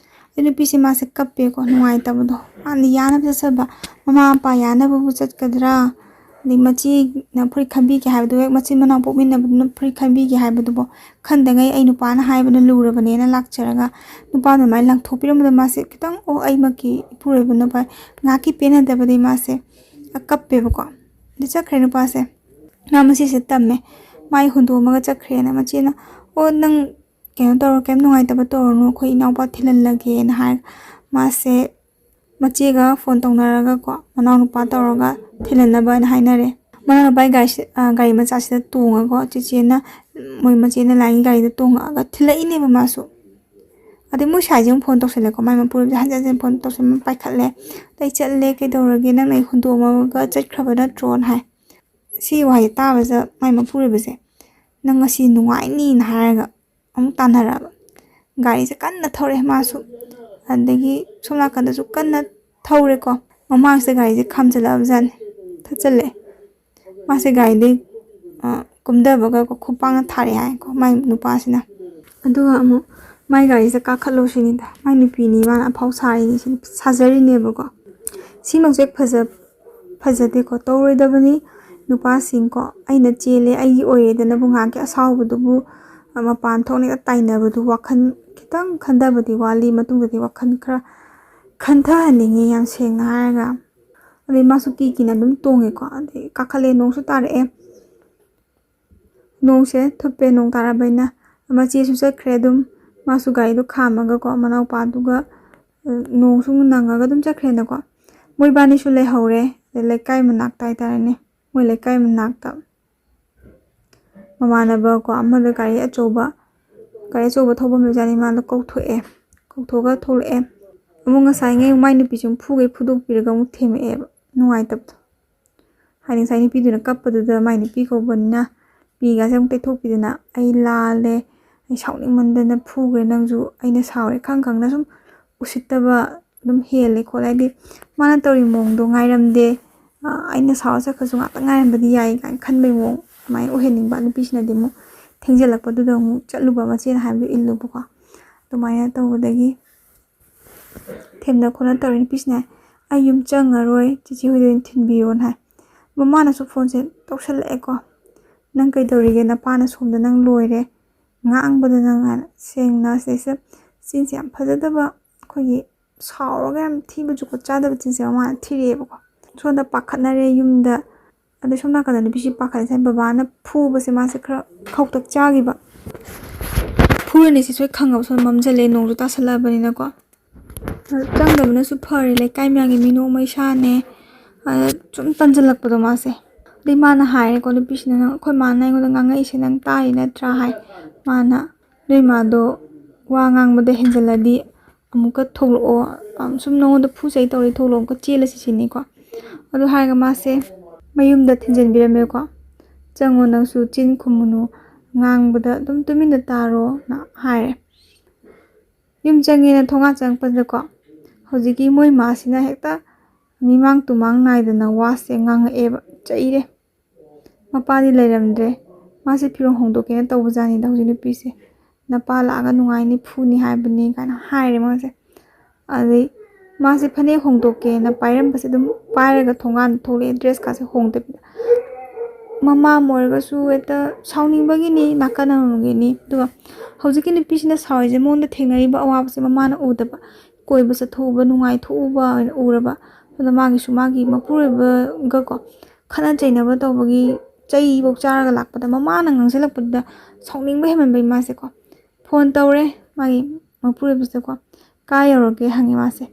ꯑꯗꯩ ꯅꯨꯄꯤꯁꯦ ꯃꯥꯁꯦ ꯀꯞꯄꯦꯀꯣ, ꯅꯨꯡꯉꯥꯏꯇꯕꯗꯣ꯫ ꯍꯥꯟꯅ ꯌꯥꯅꯕ ꯆꯠꯆꯕ, ꯃꯃꯥ ꯃꯄꯥ ꯌꯥꯅꯕꯕꯨ ꯆꯠꯀꯗ꯭ꯔꯥ? ꯑꯗꯩ ꯃꯆꯦꯅ ꯐꯨꯔꯤꯠ ꯈꯟꯕꯤꯒꯦ ꯍꯥꯏꯕꯗꯨ ꯍꯦꯛ ꯃꯆꯤꯟ ꯃꯅꯥꯎ ꯄꯣꯛꯃꯤꯟꯅꯕꯗꯨꯅ ꯐꯨꯔꯤꯠ ꯈꯟꯕꯤꯒꯦ ꯍꯥꯏꯕꯗꯨꯕꯨ ꯈꯟꯗꯉꯩ ꯑꯩ ꯅꯨꯄꯥꯅ ꯍꯥꯏꯕꯅ ꯂꯨꯔꯕꯅꯦꯅ ꯂꯥꯛꯆꯔꯒ ꯅꯨꯄꯥꯗꯨ ꯑꯗꯨꯃꯥꯏꯅ ꯂꯪꯊꯣꯛꯄꯤꯔꯝꯕꯗ ꯃꯥꯁꯦ ꯈꯤꯇꯪ, "ꯑꯣ, ꯑꯩꯃꯛꯀꯤ ꯏꯄꯨꯔꯣꯏꯕꯅ ꯉꯥꯏꯍꯥꯛꯀꯤ ꯄꯦꯟꯅꯗꯕꯗꯤ ꯃꯥꯁꯦ ꯀꯞꯄꯦꯕꯀꯣ"꯫ ꯑꯗꯨ ꯆꯠꯈ꯭ꯔꯦ ꯅꯨꯄꯥꯁꯦ꯫ ꯃꯥ ꯃꯆꯦꯁꯦ ꯇꯝꯃꯦ꯫ ꯃꯥꯏ ꯍꯨꯟꯗꯣꯛꯑꯝꯃꯒ ꯆꯠꯈ꯭ꯔꯦꯅ꯫ ꯃꯆꯦꯅ, "ꯑꯣ, ꯅꯪ ꯀꯩꯅꯣ ꯇꯧꯔꯣ, ꯀꯩꯝ ꯅꯨꯡꯉꯥꯏꯇꯕ ꯇꯧꯔꯨꯅꯨ, ꯑꯩꯈꯣꯏ ꯏꯅꯥꯎꯄꯥ ꯊꯤꯜꯍꯜꯂꯒꯦꯅ" ꯍꯥꯏꯔꯒ ꯃꯥꯁꯦ ꯃꯆꯦꯒ ꯐꯣꯟ ꯇꯧꯅꯔꯒꯀꯣ, ꯃꯅꯥꯎꯅꯨꯄꯥ ꯇꯧꯔꯒ ꯊꯤꯜꯍꯟꯅꯕꯅ ꯍꯥꯏꯅꯔꯦ꯫ ꯃꯅꯥꯎꯅꯨꯄꯥꯒꯤ ꯒꯥꯔꯤꯁꯤ-, ꯑ, ꯒꯥꯔꯤ ꯃꯆꯥꯁꯤꯗ ꯇꯣꯡꯉꯒꯀꯣ, ꯆꯦꯆꯦꯅ, ꯃꯣꯏ ꯃꯆꯦꯅ ꯂꯥꯏꯟꯒꯤ ꯒꯥꯔꯤꯗ ꯇꯣꯡꯉꯛꯑꯒ ꯊꯤꯜꯂꯛꯏꯅꯦꯕ ꯃꯥꯁꯨ꯫ ꯑꯗꯩ ꯃꯣꯏ ꯁꯥꯏꯁꯦ ꯑꯃꯨꯛ ꯐꯣꯟ ꯇꯧꯁꯜꯂꯦꯀꯣ, ꯃꯥꯏ ꯃꯄꯨꯔꯣꯏꯕꯁꯦ ꯍꯟꯖꯟ ꯍꯟꯖꯟ ꯐꯣꯟ ꯇꯧꯁꯜꯂꯦ, ꯄꯥꯏꯈꯠꯂꯦ꯫ "ꯑꯩ ꯆꯠꯂꯦ, ꯀꯩꯗꯧꯔꯒꯦ, ꯅꯪꯅ ꯑꯩ ꯍꯨꯟꯗꯣꯛꯑꯝꯃꯒ ꯆꯠꯈ꯭ꯔꯕ ꯅꯠꯇ꯭ꯔꯣꯅ?" ꯍꯥꯏ꯫ ꯁꯤ ꯋꯥꯍꯩꯁꯦ ꯇꯥꯕꯁꯤꯗ ꯃꯥꯏ ꯃꯄꯨꯔꯣꯏꯕꯁꯦ, "ꯅꯪ ꯉꯁꯤ ꯅꯨꯡꯉꯥꯏꯅꯤꯅ" ꯍꯥꯏꯔꯒ ꯑꯃꯨꯛ ꯇꯥꯟꯅꯔꯛꯑꯕ꯫ ꯒꯥꯔꯤꯁꯦ ꯀꯟꯅ ꯊꯧꯔꯛꯑꯦ ꯃꯥꯁꯨ꯫ ꯑꯗꯒꯤ ꯁꯣꯝ ꯅꯥꯀꯟꯗꯁꯨ ꯀꯟꯅ ꯊꯧꯔꯦꯀꯣ꯫ ꯃꯃꯥꯡꯁꯤꯗ ꯒꯥꯔꯤꯁꯦ ꯈꯥꯝꯖꯜꯂꯛꯑꯕꯖꯥꯠꯅꯤ꯫ ꯊꯠꯆꯜꯂꯛꯑꯦ꯫ ꯃꯥꯁꯦ ꯒꯥꯔꯤꯗꯩ, ꯑ, ꯀꯨꯝꯊꯕꯒ ꯈꯨꯄꯥꯛꯅ ꯊꯥꯔꯛꯑꯦ ꯍꯥꯏꯀꯣ ꯃꯥꯏ ꯅꯨꯄꯥꯁꯤꯅ꯫ ꯑꯗꯨꯒ ꯑꯃꯨꯛ ꯃꯥꯏ ꯒꯥꯔꯤꯁꯤꯗ ꯀꯥꯈꯠꯂꯣ ꯁꯤꯅꯤꯗ꯫ ꯃꯥꯏ ꯅꯨꯄꯤꯅꯤ ꯃꯥꯅ ꯑꯐꯥꯎ ꯁꯥꯔꯤꯅꯤ ꯁꯤꯅꯤ, ꯁꯥꯖꯔꯤꯅꯦꯕꯀꯣ꯫ ꯁꯤꯃꯛꯁꯨ ꯍꯦꯛ ꯐꯖ-, ꯐꯖꯗꯦꯀꯣ, ꯇꯧꯔꯣꯏꯗꯕꯅꯤ꯫ ꯅꯨꯄꯥꯁꯤꯡꯀꯣ, "ꯑꯩꯅ ꯆꯦꯜꯂꯦ, ꯑꯩꯒꯤ ꯑꯣꯏꯔꯦꯗꯅꯕꯨ" ꯉꯥꯏꯍꯥꯛꯀꯤ ꯑꯁꯥꯎꯕꯗꯨꯕꯨ, ꯑ, ꯃꯄꯥꯟ ꯊꯣꯛꯅ ꯍꯦꯛꯇ ꯇꯥꯏꯅꯕꯗꯨ ꯋꯥꯈꯜ ꯈꯤꯇꯪ ꯈꯟꯊꯕꯗꯤ ꯋꯥꯠꯂꯤ꯫ ꯃꯇꯨꯡꯗꯗꯤ ꯋꯥꯈꯜ ꯈꯔ ꯈꯟꯊꯍꯟꯅꯤꯡꯉꯤ, ꯌꯥꯝ ꯁꯦꯡꯅ ꯍꯥꯏꯔꯒ꯫ ꯑꯗꯩ ꯃꯥꯁꯨ ꯀꯤ ꯀꯤꯅ ꯑꯗꯨꯝ ꯇꯣꯡꯉꯦꯀꯣ꯫ ꯑꯗꯩ ꯀꯥꯈꯠꯂꯦ, ꯅꯣꯡꯁꯨ ꯇꯥꯔꯛꯑꯦ꯫ ꯅꯣꯡꯁꯦ ꯊꯨꯞꯄꯦ, ꯅꯣꯡ ꯇꯥꯔꯕꯅꯤꯅ꯫ ꯃꯆꯦꯁꯨ ꯆꯠꯈ꯭ꯔꯦ ꯑꯗꯨꯝ꯫ ꯃꯥꯁꯨ ꯒꯥꯔꯤꯗꯣ ꯈꯥꯝꯃꯒꯀꯣ, ꯃꯅꯥꯎꯄꯥꯗꯨꯒ, ꯑ, ꯅꯣꯡꯁꯨ ꯅꯪꯉꯒ ꯑꯗꯨꯝ ꯆꯠꯈ꯭ꯔꯦꯅꯀꯣ꯫ ꯃꯣꯏꯕꯥꯅꯤꯁꯨ ꯂꯩꯍꯧꯔꯦ꯫ ꯑꯗꯩ ꯂꯩꯀꯥꯏ ꯃꯅꯥꯛꯇ ꯍꯥꯏꯇꯥꯔꯦꯅꯦ, ꯃꯣꯏ ꯂꯩꯀꯥꯏ ꯃꯅꯥꯛꯇ ꯃꯃꯥꯟꯅꯕꯀꯣ ꯑꯃꯗ ꯒꯥꯔꯤ ꯑꯆꯧꯕ, ꯒꯥꯔꯤ ꯑꯆꯧꯕ ꯊꯧꯕ ꯑꯃ ꯂꯩꯖꯥꯠꯅꯤ, ꯃꯥꯗꯣ ꯀꯧꯊꯣꯛꯑꯦ꯫ ꯀꯧꯊꯣꯛꯑꯒ ꯊꯣꯛꯂꯛꯑꯦ꯫ ꯑꯃꯨꯛ ꯉꯁꯥꯏꯉꯩ ꯃꯥꯏ ꯅꯨꯄꯤꯁꯦ ꯑꯃꯨꯛ ꯐꯨꯒꯩ ꯐꯨꯗꯣꯛꯄꯤꯔꯒ ꯑꯃꯨꯛ ꯊꯦꯝꯃꯛꯑꯦꯕ, ꯅꯨꯡꯉꯥꯏꯇꯕꯗꯣ꯫ ꯍꯥꯏꯗꯤ ꯉꯁꯥꯏ ꯅꯨꯄꯤꯗꯨꯅ ꯀꯞꯄꯗꯨꯗ ꯃꯥꯏ ꯅꯨꯄꯤ ꯀꯧꯕꯅꯤꯅ ꯄꯤꯒꯥꯁꯦ ꯑꯃꯨꯛ ꯇꯩꯊꯣꯛꯄꯤꯗꯅ, "ꯑꯩ ꯂꯥꯜꯂꯦ, ꯑꯩ ꯁꯥꯎꯅꯤꯡꯃꯟꯗꯅ ꯐꯨꯈ꯭ꯔꯦ, ꯅꯪꯁꯨ ꯑꯩꯅ ꯁꯥꯎꯔꯦ ꯈꯪ ꯈꯪꯅ ꯁꯨꯝ ꯎꯁꯤꯠꯇꯕ ꯑꯗꯨꯝ ꯍꯦꯜꯂꯦ ꯈꯣꯠꯂꯦ", ꯍꯥꯏꯗꯤ ꯃꯥꯅ ꯇꯧꯔꯤ ꯃꯑꯣꯡꯗꯣ ꯉꯥꯏꯔꯝꯗꯦ, "ꯑ, ꯑꯩꯅ ꯁꯥꯎꯔ ꯆꯠꯈ꯭ꯔꯁꯨ ꯉꯥꯛꯇꯪ ꯉꯥꯏꯔꯝꯕꯗꯤ ꯌꯥꯏ" ꯀꯥꯏꯅ ꯈꯟꯕꯩ ꯃꯑꯣꯡ ꯑꯗꯨꯃꯥꯏꯅ ꯑꯣꯏꯍꯟꯅꯤꯡꯕ꯫ ꯅꯨꯄꯤꯁꯤꯅꯗꯤ ꯑꯃꯨꯛ ꯊꯦꯡꯖꯤꯜꯂꯛꯄꯗꯨꯗ ꯑꯃꯨꯛ ꯆꯠꯂꯨꯕ, ꯃꯆꯦꯅ ꯍꯥꯏꯕꯗꯨ ꯏꯜꯂꯨꯕꯀꯣ꯫ ꯑꯗꯨꯃꯥꯏꯅ ꯇꯧꯕꯗꯒꯤ ꯊꯦꯝꯅ ꯈꯣꯠꯅ ꯇꯧꯔꯦ꯫ ꯅꯨꯄꯤꯁꯤꯅ, "ꯑꯩ ꯌꯨꯝ ꯆꯪꯉꯔꯣꯏ, ꯆꯤꯆꯦ ꯍꯣꯏꯗ ꯑꯣꯏꯅ ꯊꯤꯟꯕꯤꯌꯣꯅ" ꯍꯥꯏ꯫ ꯃꯃꯥꯅꯁꯨ ꯐꯣꯟꯁꯦ ꯇꯧꯁꯜꯂꯛꯑꯦꯀꯣ, "ꯅꯪ ꯀꯩꯗꯧꯔꯤꯒꯦ? ꯅꯄꯥꯅ ꯁꯣꯝꯗ ꯅꯪ ꯂꯣꯏꯔꯦ, ꯉꯥꯡꯕꯗ ꯅꯪ" ꯍꯥꯏꯅ꯫ ꯁꯦꯡꯅ ꯁꯤꯗꯩꯁꯤꯗ ꯆꯤꯟꯁꯦ ꯌꯥꯝ ꯐꯖꯗꯕ, ꯑꯩꯈꯣꯏꯒꯤ ꯁꯥꯎꯔꯒ ꯌꯥꯝ ꯊꯤꯕ ꯖꯨꯒꯣꯠ ꯆꯥꯗꯕ ꯆꯤꯟꯁꯦ ꯃꯃꯥꯅ ꯊꯤꯔꯛꯑꯦꯕꯀꯣ꯫ ꯁꯣꯝꯗ ꯄꯥꯈꯠꯅꯔꯦ ꯌꯨꯝꯗ꯫ ꯑꯗꯩ ꯁꯣꯝ ꯅꯥꯀꯟꯗ ꯅꯨꯄꯤꯁꯤ ꯄꯥꯈꯠꯂꯦ꯫ ꯉꯁꯥꯏ ꯕꯕꯥꯅ ꯐꯨꯕꯁꯦ ꯃꯥꯁꯦ ꯈꯔ ꯈꯧꯇꯛ ꯆꯥꯈꯤꯕ꯫ ꯐꯨꯔꯅꯤ ꯁꯤ ꯁꯣꯏ ꯈꯪꯉꯕ, ꯁꯣꯝꯗ ꯃꯝꯁꯤꯜꯂꯦ, ꯅꯣꯡꯁꯨ ꯇꯥꯁꯜꯂꯛꯑꯕꯅꯤꯅꯀꯣ꯫ ꯑꯗ ꯆꯪꯗꯕꯅꯁꯨ ꯐꯔꯦ, ꯂꯩꯀꯥꯏ ꯃꯌꯥꯝꯒꯤ ꯃꯤꯅꯣꯛ ꯃꯩꯁꯥꯅꯦ꯫ ꯑꯗ ꯁꯨꯝ ꯇꯟꯁꯤꯜꯂꯛꯄꯗꯣ ꯃꯥꯁꯦ꯫ ꯑꯗꯩ ꯃꯥꯅ ꯍꯥꯏꯔꯦꯀꯣ, ꯅꯨꯄꯤꯁꯤꯅ, "ꯅꯪ, ꯑꯩꯈꯣꯏ ꯃꯥꯅ ꯑꯩꯉꯣꯟꯗ ꯉꯥꯡꯉꯛꯏꯁꯦ ꯅꯪ ꯇꯥꯔꯤ ꯅꯠꯇ꯭ꯔꯥ?" ꯍꯥꯏ꯫ ꯃꯥꯅ, "ꯅꯣꯏ ꯃꯥꯗꯣ ꯋꯥ ꯉꯥꯡꯕꯗ ꯍꯦꯟꯖꯜꯂꯗꯤ ꯑꯃꯨꯛꯀ ꯊꯣꯛꯂꯛꯑꯣ, ꯑꯝ, ꯁꯨꯝ ꯅꯉꯣꯟꯗ ꯐꯨ ꯆꯩ ꯇꯧꯔꯗꯤ ꯊꯣꯛꯂꯛꯑꯣ, ꯑꯃꯨꯛꯀ ꯆꯦꯜꯂꯁꯤ" ꯁꯤꯅꯤꯀꯣ꯫ ꯑꯗꯨ ꯍꯥꯏꯔꯒ ꯃꯥꯁꯦ ꯃꯌꯨꯝꯗ ꯊꯤꯟꯖꯤꯟꯕꯤꯔꯝꯃꯦꯀꯣ꯫ "ꯆꯪꯉꯣ, ꯅꯪꯁꯨ ꯆꯤꯟ ꯈꯨꯝꯃꯨꯅꯨ, ꯉꯥꯡꯕꯗ ꯑꯗꯨꯝ ꯇꯨꯃꯤꯟꯅ ꯇꯥꯔꯣꯅ" ꯍꯥꯏꯔꯦ꯫ ꯌꯨꯝ ꯆꯪꯉꯦꯅ ꯊꯣꯡꯒꯥꯟ ꯆꯪꯉꯛꯄꯗꯀꯣ, ꯍꯧꯖꯤꯛꯀꯤ ꯃꯣꯏ ꯃꯥꯁꯤꯅ ꯍꯦꯛꯇ ꯃꯤꯃꯥꯡ ꯇꯨꯃꯥꯡ ꯅꯥꯏꯗꯅ ꯋꯥꯁꯦ ꯉꯥꯡꯉꯛꯑꯦꯕ, ꯆꯩꯔꯦ꯫ ꯃꯄꯥꯗꯤ ꯂꯩꯔꯝꯗ꯭ꯔꯦ꯫ ꯃꯥꯁꯦ ꯐꯤꯔꯣꯜ ꯍꯣꯡꯗꯣꯛꯀꯦꯅ ꯇꯧꯕꯖꯥꯠꯅꯤꯗ ꯍꯧꯖꯤꯛ ꯅꯨꯄꯤꯁꯦ꯫ "ꯅꯄꯥ ꯂꯥꯛꯑꯒ ꯅꯨꯡꯉꯥꯏꯅꯤ, ꯐꯨꯅꯤ ꯍꯥꯏꯕꯅꯤ" ꯀꯥꯏꯅ ꯍꯥꯏꯔꯦ ꯃꯥꯁꯦ꯫ ꯑꯗꯩ ꯃꯥꯁꯦ ꯐꯅꯦꯛ ꯍꯣꯡꯗꯣꯛꯀꯦꯅ ꯄꯥꯏꯔꯝꯕꯁꯦ ꯑꯗꯨꯝ ꯄꯥꯏꯔꯒ ꯊꯣꯡꯒꯥꯟꯗ ꯊꯣꯛꯂꯛꯑꯦ, ꯗ꯭ꯔꯦꯁꯀꯥꯁꯦ ꯍꯣꯡꯗꯕꯤꯗ꯫ ꯃꯃꯥ ꯑꯃ ꯑꯣꯏꯔꯒꯁꯨ ꯍꯦꯛꯇ ꯁꯥꯎꯅꯤꯡꯕꯒꯤꯅꯤ, ꯅꯥꯀꯟ ꯑꯃꯃꯝꯒꯤꯅꯤ꯫ ꯑꯗꯨꯒ ꯍꯧꯖꯤꯛꯀꯤ ꯅꯨꯄꯤꯁꯤꯅ ꯁꯥꯎꯔꯤꯁꯦ ꯃꯉꯣꯟꯗ ꯊꯦꯡꯅꯔꯤꯕ ꯑꯋꯥꯕꯁꯦ ꯃꯃꯥꯅ ꯎꯗꯕ, ꯀꯣꯏꯕ ꯆꯠꯊꯣꯛꯎꯕ, ꯅꯨꯡꯉꯥꯏꯊꯣꯛꯎꯕ ꯑꯣꯏꯅ ꯎꯔꯕ꯫ ꯑꯗꯨꯅ ꯃꯥꯒꯤꯁꯨ ꯃꯥꯒꯤ ꯃꯄꯨꯔꯣꯏꯕꯒꯀꯣ ꯈꯠꯅ ꯆꯩꯅꯕ ꯇꯧꯕꯒꯤ ꯆꯩꯐꯧ ꯆꯥꯔꯒ ꯂꯥꯛꯄꯗ ꯃꯃꯥꯅ ꯉꯥꯡꯁꯤꯜꯂꯛꯄꯗꯨꯗ ꯁꯥꯎꯅꯤꯡꯕ ꯍꯦꯟꯃꯟꯕꯩ ꯃꯥꯁꯦꯀꯣ ꯐꯣꯟ ꯇꯧꯔꯦ ꯃꯥꯒꯤ ꯃꯄꯨꯔꯣꯏꯕꯁꯤꯗꯀꯣ꯫ "ꯀꯥꯏ ꯌꯧꯔꯒꯦ?" ꯍꯪꯉꯦ ꯃꯥꯁꯦ꯫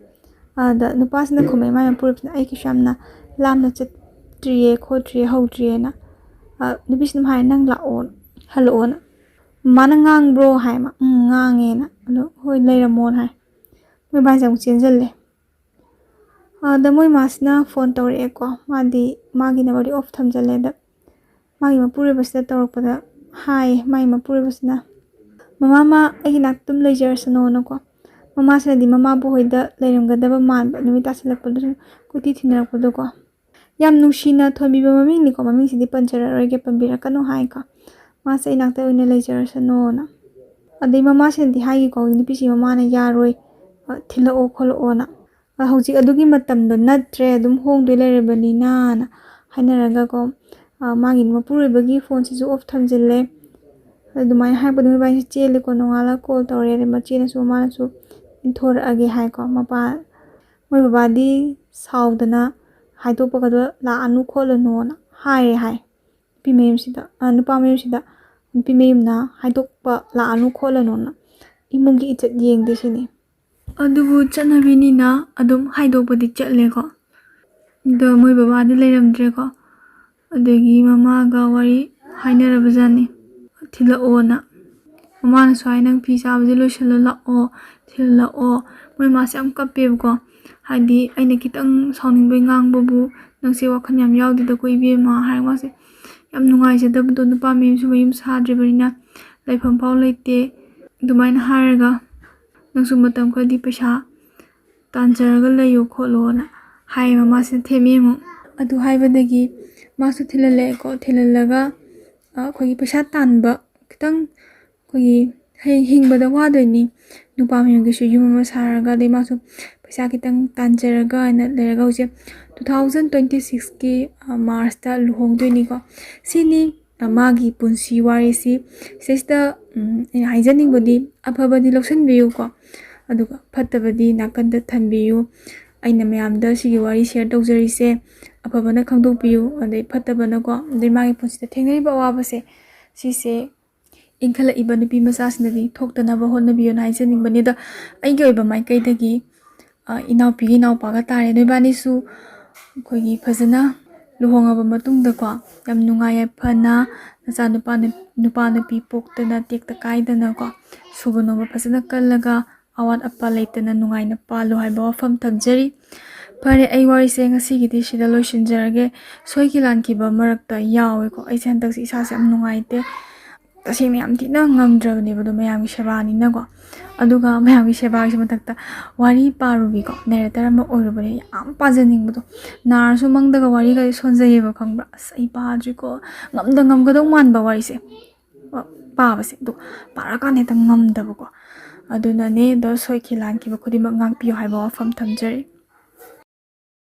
ꯑꯗ ꯅꯨꯄꯥꯁꯤꯅ ꯈꯨꯝꯃꯛꯑꯦ, ꯃꯥꯏ ꯃꯄꯨꯔꯣꯏꯕꯁꯤꯅ, "ꯑꯩ ꯀꯩꯁꯨ ꯌꯥꯝꯅ ꯂꯥꯞꯅ ꯆꯠꯇ꯭ꯔꯤꯌꯦ ꯈꯣꯠꯇ꯭ꯔꯤꯌꯦ ꯍꯧꯗ꯭ꯔꯤꯌꯦꯅ"꯫ ꯑ, ꯅꯨꯄꯤꯁꯤꯅ ꯍꯥꯏ, "ꯅꯪ ꯂꯥꯛꯑꯣ, ꯍꯜꯂꯛꯑꯣꯅ"꯫ "ꯃꯃꯥꯅ ꯉꯥꯡꯕ꯭ꯔꯣ?" ꯍꯥꯏ ꯃꯥ꯫ "ꯎꯝ, ꯉꯥꯡꯉꯦꯅ"꯫ ꯑꯗꯣ "ꯍꯣꯏ, ꯂꯩꯔꯝꯃꯣꯅ" ꯍꯥꯏ꯫ ꯃꯣꯏ ꯏꯕꯥꯅꯤꯁꯦ ꯑꯃꯨꯛ ꯆꯦꯟꯁꯤꯜꯂꯦ꯫ ꯑꯗ ꯃꯣꯏ ꯃꯥꯁꯤꯅ ꯐꯣꯟ ꯇꯧꯔꯛꯑꯦꯀꯣ꯫ ꯃꯥꯗꯤ ꯃꯥꯒꯤ ꯅꯝꯕꯔꯗꯤ ꯑꯣꯐ ꯊꯝꯖꯜꯂꯦ꯫ ꯑꯗ ꯃꯥꯒꯤ ꯃꯄꯨꯔꯣꯏꯕꯁꯤꯗ ꯇꯧꯔꯛꯄꯗ ꯍꯥꯏꯌꯦ, ꯃꯥꯒꯤ ꯃꯄꯨꯔꯣꯏꯕꯁꯤꯅ, "ꯃꯃꯥ, ꯃꯥ ꯑꯩꯒꯤ ꯅꯥꯛꯇ ꯑꯗꯨꯝ ꯂꯩꯖꯔꯁꯅꯣꯅꯀꯣ"꯫ ꯃꯃꯥꯁꯤꯅꯗꯤ ꯃꯃꯥꯕꯨ ꯍꯣꯏꯗ ꯂꯩꯔꯝꯒꯗꯕ ꯃꯥꯟꯕ, ꯅꯨꯃꯤꯠ ꯇꯥꯁꯤꯜꯂꯛꯄꯗꯁꯨ ꯀꯣꯏꯊꯤ ꯊꯤꯅꯔꯛꯄꯗꯀꯣ꯫ ꯌꯥꯝ ꯅꯨꯡꯁꯤꯅ ꯊꯣꯟꯕꯤꯕ ꯃꯃꯤꯡꯅꯤꯀꯣ, ꯃꯃꯤꯡꯁꯤꯗꯤ ꯄꯟꯖꯔꯔꯣꯏꯒꯦ, ꯄꯟꯕꯤꯔꯛꯀꯅꯨ ꯍꯥꯏꯀꯣ꯫ "ꯃꯥꯁꯦ ꯑꯩ ꯅꯥꯛꯇ ꯑꯣꯏꯅ ꯂꯩꯖꯔꯁꯅꯣꯅ"꯫ ꯑꯗꯩ ꯃꯃꯥꯁꯤꯅꯗꯤ ꯍꯥꯏꯒꯤꯀꯣ, ꯅꯨꯄꯤꯁꯤ ꯃꯃꯥꯅ ꯌꯥꯔꯣꯏ, ꯑ, ꯊꯤꯜꯂꯛꯑꯣ ꯈꯣꯠꯂꯛꯑꯣꯅ꯫ ꯑ, ꯍꯧꯖꯤꯛ ꯑꯗꯨꯒꯤ ꯃꯇꯝꯗꯣ ꯅꯠꯇ꯭ꯔꯦ, ꯑꯗꯨꯝ ꯍꯣꯡꯗꯣꯏ ꯂꯩꯔꯕꯅꯤꯅꯅ ꯍꯥꯏꯅꯔꯒꯀꯣ, ꯑ, ꯃꯥꯒꯤ ꯃꯄꯨꯔꯣꯏꯕꯒꯤ ꯐꯣꯟꯁꯤꯁꯨ ꯑꯣꯐ ꯊꯝꯖꯤꯜꯂꯦ꯫ ꯑꯗꯨꯃꯥꯏꯅ ꯍꯥꯏꯔꯛꯄꯗ ꯃꯣꯏꯕꯥꯅꯤꯁꯦ ꯆꯦꯜꯂꯦꯀꯣ꯫ ꯅꯣꯡꯉꯥꯜꯂꯒ ꯀꯣꯜ ꯇꯧꯔꯦ꯫ ꯑꯗꯩ ꯃꯆꯦꯅꯁꯨ ꯃꯃꯥꯅꯁꯨ "ꯏꯟꯊꯣꯔꯛꯑꯒꯦ" ꯍꯥꯏꯀꯣ꯫ ꯃꯄꯥ, ꯃꯣꯏ ꯕꯕꯥꯗꯤ ꯁꯥꯎꯗꯅ "ꯍꯥꯏꯗꯣꯛꯄꯒꯗꯣ ꯂꯥꯛꯑꯅꯨ ꯈꯣꯠꯂꯅꯨꯅ" ꯍꯥꯏꯔꯦ ꯍꯥꯏ꯫ ꯅꯨꯄꯤ ꯃꯌꯨꯝꯁꯤꯗ, ꯑ, ꯅꯨꯄꯥ ꯃꯌꯨꯝꯁꯤꯗ, ꯅꯨꯄꯤ ꯃꯌꯨꯝꯅ ꯍꯥꯏꯗꯣꯛꯄ ꯂꯥꯛꯑꯅꯨ ꯈꯣꯠꯂꯅꯨꯅ, ꯏꯃꯨꯡꯒꯤ ꯏꯖꯠ ꯌꯦꯡꯗꯦ ꯁꯤꯅꯤ꯫ ꯑꯗꯨꯕꯨ ꯆꯠꯅꯕꯤꯅꯤꯅ ꯑꯗꯨꯝ ꯍꯥꯏꯗꯣꯛꯄꯗꯤ ꯆꯠꯂꯦꯀꯣ꯫ ꯑꯗꯣ ꯃꯣꯏ ꯕꯕꯥꯗꯤ ꯂꯩꯔꯝꯗ꯭ꯔꯦꯀꯣ꯫ ꯑꯗꯒꯤ ꯃꯃꯥꯒ ꯋꯥꯔꯤ ꯍꯥꯏꯅꯔꯕꯖꯥꯠꯅꯤ, ꯊꯤꯜꯂꯛꯑꯣꯅ꯫ ꯃꯃꯥꯅꯁꯨ ꯍꯥꯏ, "ꯅꯪ ꯐꯤ ꯁꯥꯕꯁꯦ ꯂꯣꯏꯁꯤꯜꯂ ꯂꯥꯛꯑꯣ, ꯊꯤꯜꯂꯛꯑꯣ"꯫ ꯃꯣꯏ ꯃꯥꯁꯦ ꯌꯥꯝ ꯀꯞꯄꯦꯕꯀꯣ꯫ ꯍꯥꯏꯗꯤ, "ꯑꯩꯅ ꯈꯤꯇꯪ ꯁꯥꯎꯅꯤꯡꯕꯩ ꯉꯥꯡꯕꯕꯨ ꯅꯪꯁꯦ ꯋꯥꯈꯜ ꯌꯥꯝ ꯌꯥꯎꯗꯦꯗꯀꯣ ꯏꯕꯦꯝꯃ" ꯍꯥꯏꯔꯒ ꯃꯥꯁꯦ ꯌꯥꯝ ꯅꯨꯡꯉꯥꯏꯖꯗꯕꯗꯣ, ꯅꯨꯄꯥ ꯃꯌꯨꯝꯁꯨ ꯃꯌꯨꯝ ꯁꯥꯗ꯭ꯔꯤꯕꯅꯤꯅ ꯂꯩꯐꯝ ꯐꯥꯎ ꯂꯩꯇꯦ꯫ ꯑꯗꯨꯃꯥꯏꯅ ꯍꯥꯏꯔꯒ, "ꯅꯪꯁꯨ ꯃꯇꯝ ꯈꯔꯗꯤ ꯄꯩꯁꯥ ꯇꯥꯟꯖꯔꯒ ꯂꯩꯌꯣ ꯈꯣꯠꯂꯣꯅ" ꯍꯥꯏꯌꯦ ꯃꯃꯥꯁꯤꯅ ꯊꯦꯝꯃꯦ ꯑꯃꯨꯛ꯫ ꯑꯗꯨ ꯍꯥꯏꯕꯗꯒꯤ ꯃꯥꯁꯨ ꯊꯤꯜꯍꯜꯂꯛꯑꯦꯀꯣ꯫ ꯊꯤꯜꯍꯜꯂꯒ, ꯑ, ꯑꯩꯈꯣꯏꯒꯤ ꯄꯩꯁꯥ ꯇꯥꯟꯕ ꯈꯤꯇꯪ, ꯑꯩꯈꯣꯏꯒꯤ ꯍꯌꯦꯡ ꯍꯤꯡꯕꯗ ꯋꯥꯗꯣꯏꯅꯤ, ꯅꯨꯄꯥ ꯃꯌꯨꯝꯒꯤꯁꯨ ꯌꯨꯝ ꯑꯃ ꯁꯥꯔꯒ, ꯑꯗꯩ ꯃꯥꯁꯨ ꯄꯩꯁꯥ ꯈꯤꯇꯪ ꯇꯥꯟꯖꯔꯒ ꯍꯥꯏꯅ ꯂꯩꯔꯒ ꯍꯧꯖꯤꯛ two thousand twenty sixꯀꯤ, ꯑ, ꯃꯥꯔꯁꯇ ꯂꯨꯍꯣꯡꯗꯣꯏꯅꯤꯀꯣ꯫ ꯁꯤꯅꯤ, ꯑ, ꯃꯥꯒꯤ ꯄꯨꯟꯁꯤ ꯋꯥꯔꯤꯁꯤ꯫ ꯁꯤꯁꯤꯗ, ꯎꯝ, ꯑꯩꯅ ꯍꯥꯏꯖꯅꯤꯡꯕꯗꯤ, ꯑꯐꯕꯗꯤ ꯂꯧꯁꯤꯟꯕꯤꯌꯨꯀꯣ, ꯑꯗꯨꯒ ꯐꯠꯇꯕꯗꯤ ꯅꯥꯀꯟꯗ ꯊꯝꯕꯤꯌꯨ꯫ ꯑꯩꯅ ꯃꯌꯥꯝꯗ ꯁꯤꯒꯤ ꯋꯥꯔꯤ ꯁꯤꯌꯔ ꯇꯧꯖꯔꯤꯁꯦ, ꯑꯐꯕꯅ ꯈꯪꯗꯣꯛꯄꯤꯌꯨ, ꯑꯗꯩ ꯐꯠꯇꯕꯅꯀꯣ, ꯑꯗꯩ ꯃꯥꯒꯤ ꯄꯨꯟꯁꯤꯗ ꯊꯦꯡꯅꯔꯤꯕ ꯑꯋꯥꯕꯁꯦ, ꯁꯤꯁꯦ ꯏꯟꯈꯠꯂꯛꯏꯕ ꯅꯨꯄꯤ ꯃꯆꯥꯁꯤꯡꯗꯗꯤ ꯊꯣꯛꯇꯅꯕ ꯍꯣꯠꯅꯕꯤꯌꯨꯅ ꯍꯥꯏꯖꯅꯤꯡꯕꯅꯤ꯫ ꯑꯗꯣ ꯑꯩꯒꯤ ꯑꯣꯏꯕ ꯃꯥꯏꯀꯩꯗꯒꯤ, ꯑ, ꯏꯅꯥꯎꯄꯤꯒꯤ ꯏꯅꯥꯎꯄꯥꯒ ꯇꯥꯔꯦ꯫ ꯅꯣꯏꯕꯥꯅꯤꯁꯨ ꯑꯩꯈꯣꯏꯒꯤ ꯐꯖꯅ ꯂꯨꯍꯣꯡꯉꯕ ꯃꯇꯨꯡꯗꯀꯣ, ꯌꯥꯝ ꯅꯨꯡꯉꯥꯏ ꯌꯥꯏꯐꯅ ꯅꯆꯥ ꯅꯨꯄꯥ ꯅꯨ-, ꯅꯨꯄꯥ ꯅꯨꯄꯤ ꯄꯣꯛꯇꯅ ꯇꯦꯛꯇ ꯀꯥꯏꯗꯅꯀꯣ, ꯁꯨꯕ ꯅꯣꯝꯕ ꯐꯖꯅ ꯀꯜꯂꯒ ꯑꯋꯥꯠ ꯑꯄꯥ ꯂꯩꯇꯅ ꯅꯨꯡꯉꯥꯏꯅ ꯄꯥꯜꯂꯨ ꯍꯥꯏꯕ ꯋꯥꯐꯝ ꯊꯝꯖꯔꯤ꯫ ꯐꯔꯦ, ꯑꯩ ꯋꯥꯔꯤꯁꯦ ꯉꯁꯤꯒꯤꯗꯤ ꯁꯤꯗ ꯂꯣꯏꯁꯤꯟꯖꯔꯒꯦ꯫ ꯁꯣꯏꯈꯤ ꯂꯥꯟꯈꯤꯕ ꯃꯔꯛꯇ ꯌꯥꯎꯋꯦꯀꯣ꯫ ꯑꯩꯁꯦ ꯍꯟꯗꯛꯁꯦ ꯏꯁꯥꯁꯦ ꯌꯥꯝ ꯅꯨꯡꯉꯥꯏꯇꯦ꯫ ꯇꯁꯦꯡꯅ ꯌꯥꯝ ꯊꯤꯅ ꯉꯝꯗ꯭ꯔꯕꯅꯦꯕ ꯑꯗꯣ, ꯃꯌꯥꯝꯒꯤ ꯁꯦꯕꯥꯅꯤꯅꯀꯣ꯫ ꯑꯗꯨꯒ ꯃꯌꯥꯝꯒꯤ ꯁꯦꯕꯥꯒꯤ ꯃꯊꯛꯇ ꯋꯥꯔꯤ ꯄꯥꯔꯨꯕꯤꯀꯣ, ꯅꯦꯔꯦꯇꯔ ꯑꯃ ꯑꯣꯏꯔꯨꯕꯅꯦ, ꯌꯥꯝ ꯄꯥꯖꯅꯤꯡꯕꯗꯣ꯫ ꯅꯥꯔꯁꯨ ꯃꯪꯗꯒ ꯋꯥꯔꯤꯒ ꯁꯣꯟꯖꯩꯌꯦꯕ, ꯈꯪꯕ꯭ꯔꯥ? ꯑꯁ, ꯑꯩ ꯄꯥꯗ꯭ꯔꯤꯀꯣ, ꯉꯝꯗ ꯉꯝꯒꯗꯧ ꯃꯥꯟꯕ ꯋꯥꯔꯤꯁꯦ꯫ ꯄꯥꯕꯁꯦ꯫ ꯑꯗꯣ ꯄꯥꯔꯀꯥꯟꯗ ꯍꯦꯛꯇ ꯉꯝꯗꯕꯀꯣ꯫ ꯑꯗꯨꯅꯅꯦ, ꯑꯗꯣ ꯁꯣꯏꯈꯤ ꯂꯥꯟꯈꯤꯕ ꯈꯨꯗꯤꯡꯃꯛ ꯉꯥꯛꯄꯤꯌꯨ ꯍꯥꯏꯕ ꯋꯥꯐꯝ ꯊꯝꯖꯔꯤ꯫